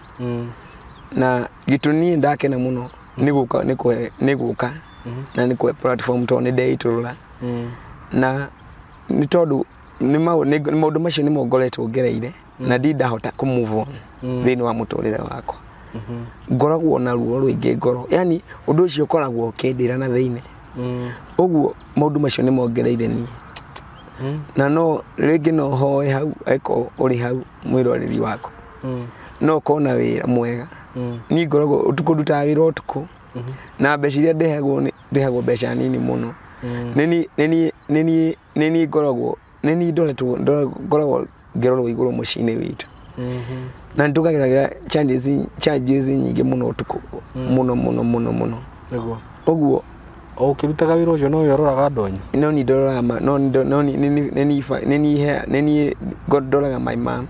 Na gĩtũmi niĩ ndakena mũno nĩ gũka nĩ gũka na nĩ kũhe platform tondũ nĩ ndeitũrũra. Na nĩ tondũ nĩ maũndũ macio nĩmo ngoretwo ngereire na ndirĩ ndahota kũ move on thĩinĩ wa mũtũrĩre wakwa. Ngoragwo na ruo rũingĩ ngoro, yani ũndũ ũcio ũkoragwo ũkĩndĩra na thĩinĩ. Ũguo maũndũ macio nĩmo ngereire niĩ. Na no rĩngĩ no hoe hau angĩkorwo ũrĩ hau mwĩroreri wakwa. No ũkorwo na wĩra mwega. Niĩ ngoragwo ũtukũ ndutaga wĩra ũtukũ. Na mbeca iria ndĩhagwo nĩ ndĩhagwo mbeca nini mũno. Nĩ niĩ ngoragwo nĩ niĩ ndoretwo ngoragwo ngĩrorwo igũrũ mũciĩ-inĩ witũ. Na nĩ tũkageragĩra challenges nyingĩ mũno ũtukũ mũno mũno mũno mũno. Nĩguo. Ũguo o ũkĩrutaga wĩra ũcio no we ũroraga andũ anyu? No niĩ ndoraga no nĩ niĩ ndoraga my mom.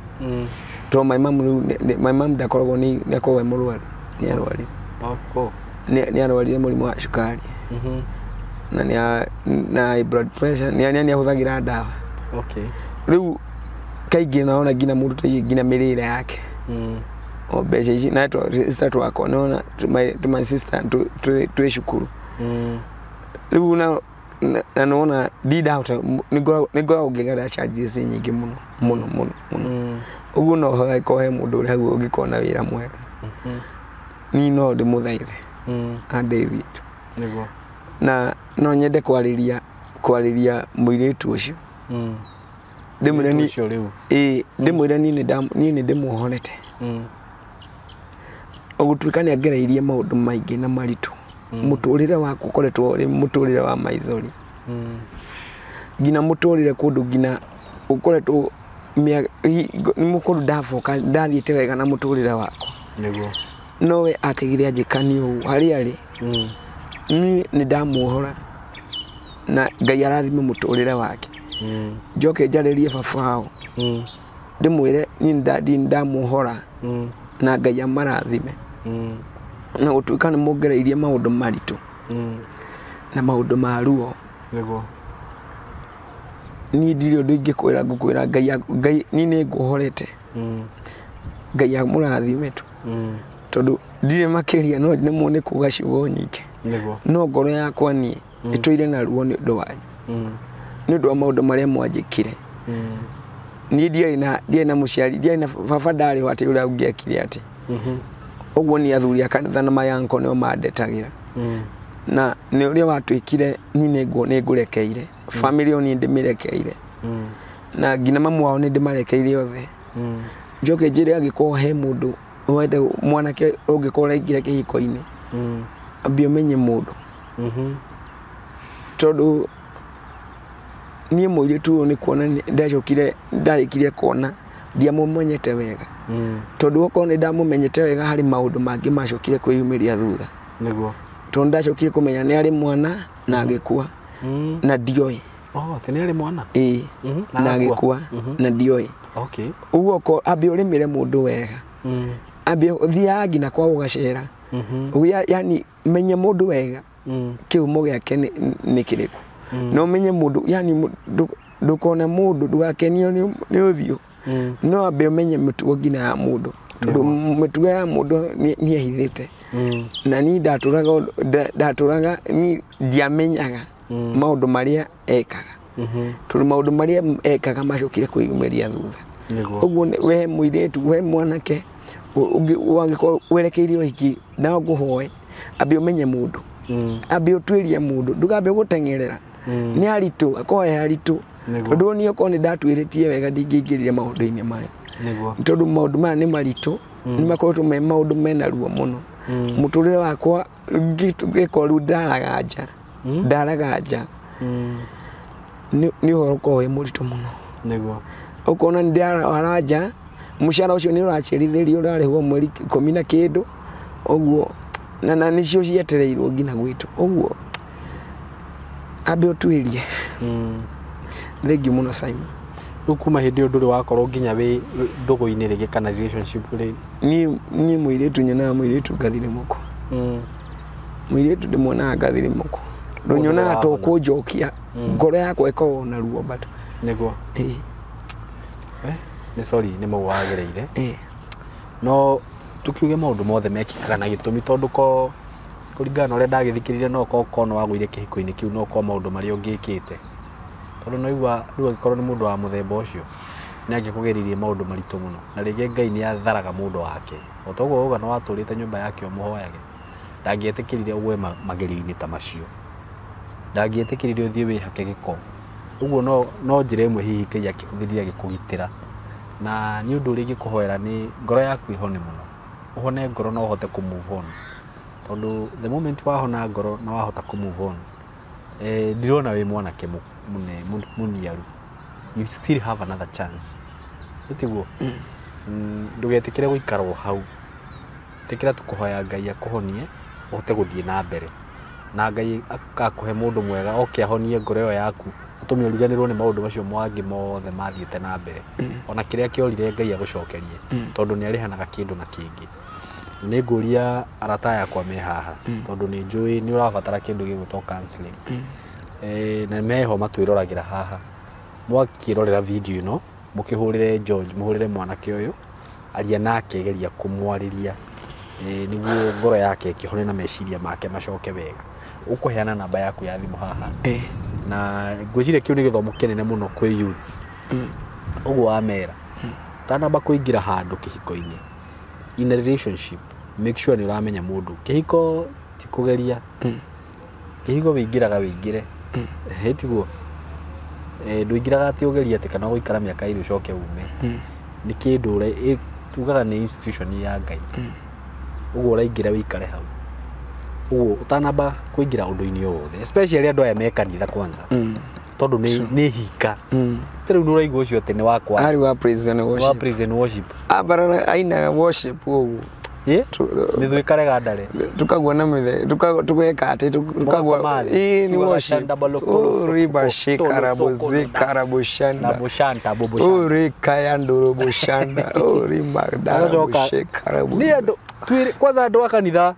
Tondũ my mom rĩu my mom ndakoragwo nĩ akoragwo e mũrwaru, nĩ arwarire. Nĩ arwarire mũrimũ wa cukari. Na na high blood pressure, nĩ ahũthagĩra ndawa. Rĩu kaingĩ naona nginya mũndũ ta nginya mĩrĩre yake. O mbeca ici na sister twakwa nona my sister twĩ cukuru. Rĩu na nona ndindahota nĩngoragwo ngĩgerera charges nyingĩ mũno mũno mũno mũno. Ũguo no hoe he mũndũ ũrĩ hau ũngĩkorwo na wĩra mwega. Niĩ no ndĩmũthaithe andeithie tu. Nĩguo. Na no nyende kwarĩria mũirĩtu ũcio. Ndĩmwĩre ni ũcio rĩu. Ĩĩ, ndĩmwĩre niĩ nĩ ndĩmuohorete. Ũgũtuĩka nĩ angereirie maũndũ maingĩ na maritũ. Mũtũrĩre wakwa ũkoretwo ũrĩ mũtũrĩre wa maithori. Nginya mũtũrĩre kũndũ nginya ũkoretwo nĩ ndaboka ndathiĩte wega na mũtũrĩre wakwa. Nĩguo. No we atigire anjĩkanie ũũ harĩa arĩ. Niĩ nĩ ndamuohora na Ngai arathime mũtũrĩre wake. Njoke njarĩrie baba wao. Ndĩmwĩre niĩ ndamuohora na Ngai amarathime. Na gũtuĩka nĩ mũngereirie maũndũ maritũ na maũndũ ma ruo. Nĩguo. Niĩ ndirĩ ũndũ ingĩkwĩra, ngũkwĩra Ngai niĩ nĩ nguohorete. Ngai amũrathime tu. Tondũ ndirĩ makĩria no nemwo nĩ kuga ciugo nyingĩ. Nĩguo. No ngoro yakwa niĩ ĩtũire na ruo nĩ ũndũ wanyu. Nĩ ũndũ wa maũndũ marĩa mwanjĩkire. Niĩ ndiarĩ na mũciari, ndiarĩ na baba, ndarĩ ho atĩ ũrĩa ũngĩekire atĩ. Ũguo nĩ athuri a kanitha na mayanko nĩo mandetagĩra. Na nĩ ũrĩa watuĩkire niĩ nĩ ngũrekeire. Family ĩyo niĩ ndĩmĩrekeire. Na nginya mamu wao nĩ ndĩmarekeire othe. Njoke njĩre angĩkorwo he mũndũ wende mwanake ũngĩkorwo ũraingĩra kĩhiko-inĩ, ambie ũmenye mũndũ. Tondũ niĩ mũirĩtu ũyũ nĩ kuona ndacokire ndarĩkirie kuona ndiamũmenyete wega. Tondũ okorwo nĩ ndamũmenyete wega harĩ maũndũ mangĩ macokire kwĩyumĩria thutha. Nĩguo. Tondũ ndacokire kũmenya nĩ arĩ mwana na agĩkua. Na ndioĩ. Oh, atĩ nĩ arĩ mwana? Ĩĩ. Na agĩkua na ndioĩ. Okay. Ũguo ambie ũrĩmĩre mũndũ wega. Ambie ũthiaga nginya kwa gũgacera. Yani menye mũndũ wega. Kĩhumo gĩake nĩ kĩrĩkũ. No menye mũndũ, yani ndũkone mũndũ ndũgakenio nĩ ũthiũ. No ambe ũmenye mĩtugo nginya ya mũndũ. Tondũ mĩtugo ya mũndũ nĩ ehithĩte. Na niĩ ndatũraga niĩ ndiamenyaga maũndũ marĩa ekaga. Tondũ maũndũ marĩa ekaga macokire kwĩyumĩria thutha. Ũguo we mũirĩtu, we mwanake wangĩkorwo werekeirie ũhiki no ngũhoe ambe ũmenye mũndũ. Ambe ũtuĩrie mũndũ, ndũkambe gũteng'erera. Nĩ aritũ, akorwo he aritũ. Tondũ niĩ okorwo nĩ ndatuĩrĩtie wega ndingĩingĩrire maũndũ-inĩ maya. Tondũ maũndũ maya nĩ maritũ, nĩ makoretwo me maũndũ mena ruo mũno. Mũtũrĩre wakwa ngĩkorwo rĩu ndaraga nja. Ndaraga nja. Nĩ ũhoro ũkoragwo wĩ mũritũ mũno. Nĩguo. Ũkona nĩ ndara nja, mũcara ũcio nĩ ũracerithĩrio ũrarĩhwo mweri 10 na kĩndũ. Ũguo na nĩcio cietereirwo nginya gwitũ. Ũguo ambe ũtuĩrie. Thengiũ mũno Simon. Rĩu kuma hĩndĩ ĩyo ndũrĩ wakorwo nginya wĩ ndũgũ-inĩ rĩngĩ kana relationship rĩ? Niĩ mũirĩtu nyonaga mũirĩtu ngathirĩmũkwo. Mũirĩtu ndĩmuonaga ngathirĩmũkwo. Ndũnyonaga to kũnjokia, ngoro yakwa ĩkoragwo na ruo bado. Nĩguo. Ĩĩ. Nĩ sorry nĩ mau wagereire. Ĩĩ. No tukiuge maũndũ mothe mekĩkaga na gĩtũmi tondũ ko kũringana na ũrĩa ndagĩthikĩrĩria no okorwo no wagũire kĩhiko-inĩ kĩu no okorwo maũndũ marĩa ũngĩkĩte. Tondũ no igua rĩu angĩkorwo nĩ mũndũ wa mũthemba ũcio nĩ angĩkũgeririe maũndũ maritũ mũno na rĩngĩ Ngai nĩ atharaga mũndũ wake. O ta ũguo wauga nĩ watũrĩte nyũmba yake ũmũhoyage, ndangĩetĩkĩrire ũgwe magerio-inĩ ta macio. Ndangĩetĩkĩrire ũthiĩ wĩhake gĩko. Ũguo no njĩra ĩmwe hihi Ngai akĩhũthĩrire agĩkũgitĩra. Na nĩ ũndũ ũrĩa ingĩkũhoera nĩ ngoro yaku ĩhone mũno. Ũhone ngoro na ũhote kũ move on. Tondũ the moment wahona ngoro na wahota kũ move on, ndirona wĩ mwanake mũniaru. You still have another chance. Ĩtiguo? Ndũgetĩkĩre gũikara o hau. Ĩtĩkĩra tu kũhoya Ngai akũhonie ũhote gũthiĩ na mbere. Na Ngai akakũhe mũndũ mwega oke ahonie ngoro ĩyo yaku atũme ũriganĩrwo nĩ maũndũ macio mangĩ mothe mathiĩte na mbere. Ona kĩrĩa kĩorire Ngai agũcokerie tondũ nĩ arĩhanaga kĩndũ na kĩngĩ. Nĩ ngũria arata aya akwa me haha tondũ nĩ njũĩ nĩ ũrabatara kĩndũ gĩgwĩtwo counseling. Na meho matwĩroragĩra haha. Mwakĩrorera video ĩno mũkĩhũrĩre George, mũhũrĩre mwanake ũyũ Aria nake, geria kũmwarĩria, nĩguo ngoro yake ĩkĩhone na meciria make macoke wega. Ũkũheana namba yaku ya thimũ haha. Na ngwĩciria kĩu nĩ gĩthomo kĩnene mũno kwĩ youths. Ũguo wamera ũtanamba kũingĩra handũ kĩhiko-inĩ, in a relationship, make sure nĩ ũramenya mũndũ. Kĩhiko ti kũgeria. Kĩhiko wĩingĩraga wĩingĩre. Tiguo? Ndũingĩraga atĩ ũgerie atĩ kana ũgũikara mĩaka 2 ũcoke ume. Nĩ kĩndũ tugaga nĩ institution ya Ngai. Ũguo ũraingĩra wĩikare hau. Ũguo ũtanamba kũingĩra ũndũ-inĩ o wothe, especially andũ aya me kanitha kwanza. Tondũ nĩ hika. Ta rĩu nĩ ũraigua ũcio atĩ nĩ wakwa. Arĩ wa praise and worship. Wa praise and worship. Abarara ainaga worship ũguo. Mĩthũ ĩkarega ndare. Tukagua na mithe, tugeka atĩ tukagua. Ni worship. Uriba shikarabu zikarabu shanda. Na bushanta bubushanda. Urika yanduru bushanda. Urima darabu shikarabu. Ni andũ twĩre kwanza andũ a kanitha.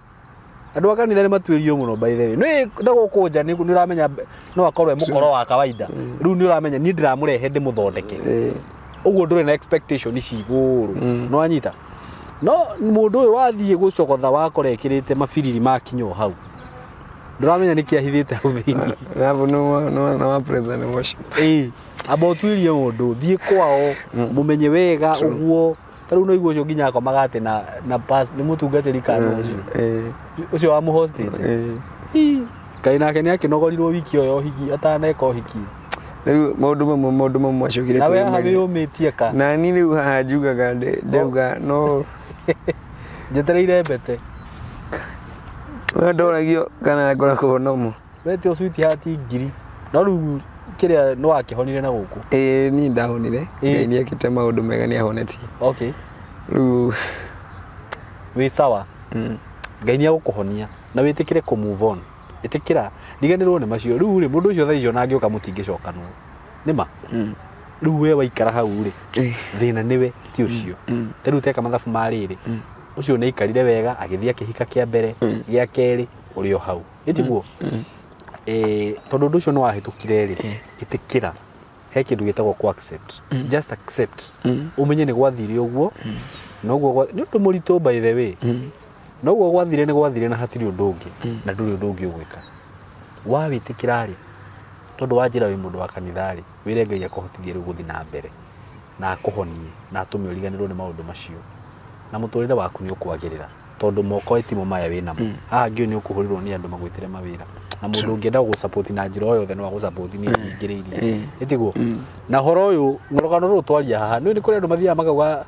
Andũ a kanitha nĩ matuĩrio mũno by the way. Nĩ ndagũkũ nja nĩ ũramenya no akorwo e mũkoro wa kawaida. Rĩu nĩ ũramenya niĩ ndĩramũrehe ndĩmũthondeke. Ũguo ndũrĩ na expectation ici igũrũ. No anyita. No mũndũ ũyũ wathiĩ gũcogotha wakora ekĩrĩte mabiriri makinya o hau. Ndũramenya nĩkĩ ahithĩte hau thĩinĩ. Hapo no praise and worship. Amba ũtuĩrie mũndũ, thiĩ kwao, mũmenye wega ũguo. Ta rĩu no igua ũcio nginya akomaga atĩ na nĩ mũtungatĩri kana ũcio. Ũcio wamũhostĩte. Kaĩ nake nĩ akĩnogorirwo wiki ĩyo ya ũhiki ataneka ũhiki. Rĩu maũndũ mamwe macokire kwĩyũmĩria. Nawe haha wĩyũmĩtie ka? Na niĩ rĩu haha njugaga ndauga no njetereire mbete. We ndoragio kana ngoragwo nomo. We ti sweetheart ngiri. No rĩu kĩrĩa nĩ wakĩhonire na gũkũ? Niĩ ndahonire. Ngai nĩ ekĩte maũndũ mega, nĩ ahonetie. Okay. Rĩu wĩ sawa. Ngai nĩ agũkũhonia na wĩtĩkĩre kũ move on. Ĩtĩkĩra riganĩrwo nĩ macio. Rĩu rĩ mũndũ ũcio thaa icio na angĩũka mũtingĩcokanwo. Nĩ ma? Rĩu we waikara hau rĩ, thĩna nĩwe ti ũcio. Ta rĩu teka mathabu ma rĩrĩ, ũcio nĩ aikarire wega agĩthiĩ akĩhika kĩa mbere, gĩa kerĩ, ũrĩ o hau. Ĩtiguo? Tondũ ũndũ ũcio nĩ wahĩtũkire rĩ, ĩtĩkĩra. He kĩndũ gĩtagwo kũ accept. Just accept. Ũmenye nĩ gwathire ũguo, noguo nĩ ũndũ mũritũ by the way. Noguo gwathire nĩ gwathire na hatirĩ ũndũ ũngĩ, na ndũrĩ ũndũ ũngĩ ũgwĩka. Wawĩtĩkĩra rĩ, tondũ wanjĩra wĩ mũndũ wa kanitha rĩ, wĩre Ngai akũhotithie rĩu gũthiĩ na mbere na akũhonie na atũme ũriganĩrwo nĩ maũndũ macio, na mũtũrĩre waku nĩ ũkwagĩrĩra tondũ moko ĩtimo maya wĩ namo. Haha ngĩũĩ nĩ ũkũhũrĩrwo nĩ andũ magwĩtĩre mawĩra, na mũndũ ũngĩenda gũgũsupport na njĩra o yothe no agũsupport nĩ ingĩrĩirie. Ĩtiguo? Na ũhoro ũyũ rũgano rũrũ twaria haha nĩ kũrĩ andũ mathiaga makauga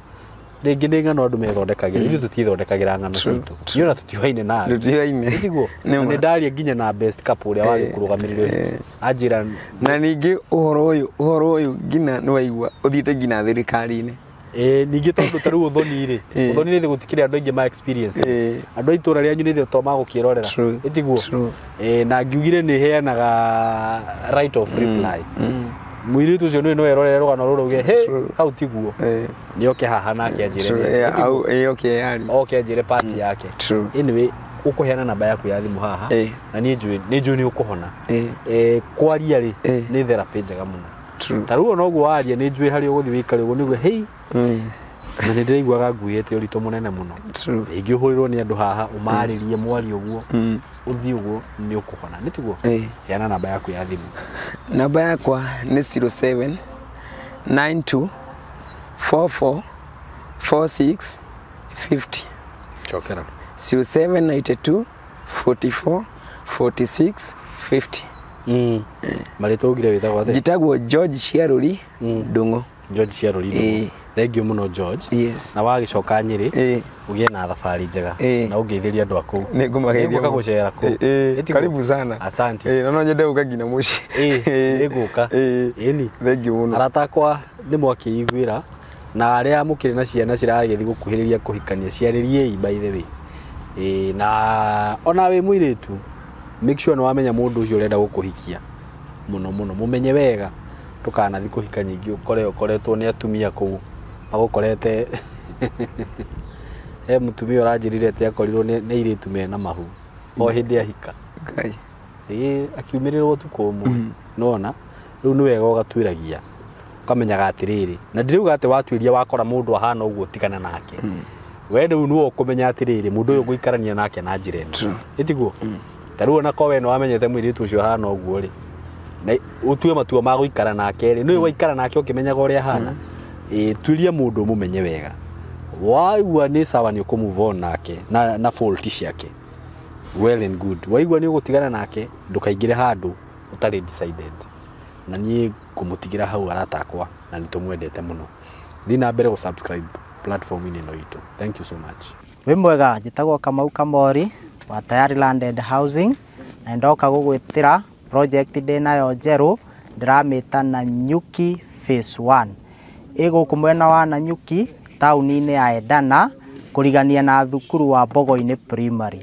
rĩngĩ nĩ ng'ano andũ methondekagĩra. Ithuĩ tũtiĩthondekagĩra ng'ano citũ. Niĩ ona tũtiũaine nawe. Tũtiũaine. Ĩtiguo? Na nĩ ndaria nginya na best couple ũrĩa wagĩkũrũgamĩrĩra ũhiki. Anjĩra na ningĩ ũhoro ũyũ nginya nĩ waigua ũthiĩte nginya thirikari-inĩ. Ningĩ tondũ ta rĩu ũthoni rĩ, ũthoni nĩ gũtikĩrĩ andũ aingĩ ma experience. Andũ a itũũra rĩanyu nĩ to magũkĩrorera. Ĩtiguo? Na ngiugire nĩ heanaga right of reply. Mũirĩtu ũcio nĩ no erorere rũgano rũrũ uge, he hau tiguo. Nĩ oke haha nake anjĩre. Oke yaari. Oke anjĩre part yake. Anyway, ũkũheana namba yaku ya thimũ haha, na niĩ njũĩ nĩ ũkũhona. Kwaria rĩ, nĩ therapy njega mũno. Ta rĩu ona ũguo waria nĩ njũĩ harĩa ũgũthiĩ wĩikare ũguo nĩguo hei. Na nĩ ndĩraiguaga nguĩte ũritũ mũnene mũno. Rĩngĩ ũhũrĩrwo nĩ andũ haha ũmarĩrie mwarie ũguo, ũthiĩ ũguo nĩ ũkũhona. Nĩ tiguo? Heana namba yaku ya thimũ. Namba yakwa nĩ 07 92 44 46 50. Cokera. 07 92 44 46 50. Marĩtwa ugire wĩtagwo atĩa? Njĩtagwo George Ciarũri Ndung'u. George Ciarũri Ndung'u. Thank you mũno George. Yes. Na wagĩcoka Nyĩrĩ, ũgĩe na thabarĩ njega na ũngeithĩrie andũ a kũu. Nĩ ngũmageithia. Nĩngũka gũcera kũu. Karibu sana. Asante. Na no nyende gũka nginya mũciĩ. Nĩngũka. Ĩni. Thank you mũno. Arata akwa nĩ mwakĩiguĩra, na arĩa mũkĩrĩ na ciana ciragĩthiĩ gũkuhĩrĩria kũhikania, ciarĩriei by the way. Na ona wĩ mũirĩtu, make sure nĩ wamenya mũndũ ũcio ũrenda gũkũhikia mũno mũno, mũmenye wega, ndũkanathiĩ kũhika nyingĩ ũkore ũkoretwo nĩ atumia kũu magũkorete. He mũtumia ũranjĩrire atĩ akorirwo nĩ airĩtu mena mahu o hĩndĩ ahika. Akiumĩrĩrwo ũtukũ ũmwe. Nĩwona? Rĩu nĩ wega ũgatuĩragia. Ũkamenyaga atĩrĩrĩ, na ndirauga atĩ watuĩria wakora mũndũ ahana ũguo tigana nake. We rĩu nĩwe ũkũmenya atĩrĩrĩ, mũndũ ũyũ ngũikarania nake na njĩra ĩno. Ĩtiguo? Ta rĩu ona korwo we nĩwamenyete mũirĩtu ũcio ahana ũguo rĩ, na ũtue matua ma gũikara nake rĩ, nĩũĩ waikara nake ũkĩmenyaga ũrĩa ahana. Ĩĩ, tuĩria mũndũ ũmũmenye wega. Waigua nĩ sawa nĩ ũkũ move on nake na fault ciake. Well and good. Waigua nĩ ũgũtigana nake, ndũkaingĩre handũ ũtarĩ decided. Na niĩ ngũmũtigĩra hau arata akwa, na nĩ tũmwendete mũno. Thiĩ na mbere gũ subscribe platform-inĩ ĩno itũ. Thank you so much. Wĩ mwega, njĩtagwo Kamau Kamori wa Tayari Landed Housing, na ndoka gũgwĩtĩra project ndĩnayo njerũ, ndĩramĩta Nanyuki Phase 1. Ĩ gũkũ mwena wa Nanyuki taũni-inĩ ya Edana, kũrigania na thukuru wa Mbogo-inĩ Primary.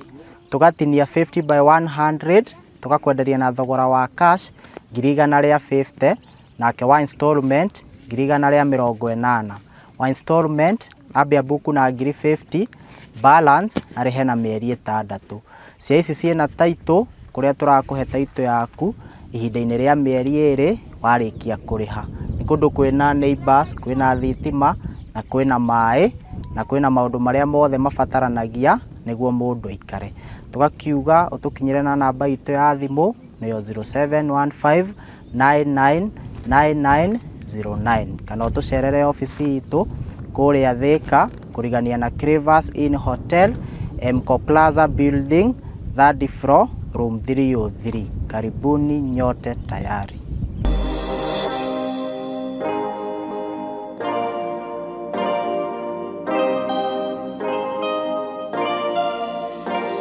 Tũgatinia 50 by 100, tũgakwenderia na thogora wa cash 150,000, nake wa installment 180,000. Wa installment ambia buku na 50,000, balance arĩhe na mĩeri 6. Cia ici ciĩna title, kũrĩa tũrakũhe title yaku ihinda-inĩ rĩa mĩeri 2 warĩkia kũrĩha. Nĩ kũndũ kwĩna neighbors, kwĩna thitima na kwĩna maĩ na kwĩna maũndũ marĩa mothe mabataranagia nĩguo mũndũ aikare. Tũgakiuga ũtũkinyĩre na namba itũ ya thimũ nĩyo 0715999909, kana ũtũcerere obici itũ kũrĩa Thika kũrigania na Cravers Inn Hotel, Mco Plaza Building, 3rd floor, room 303. Karibuni nyote tayari.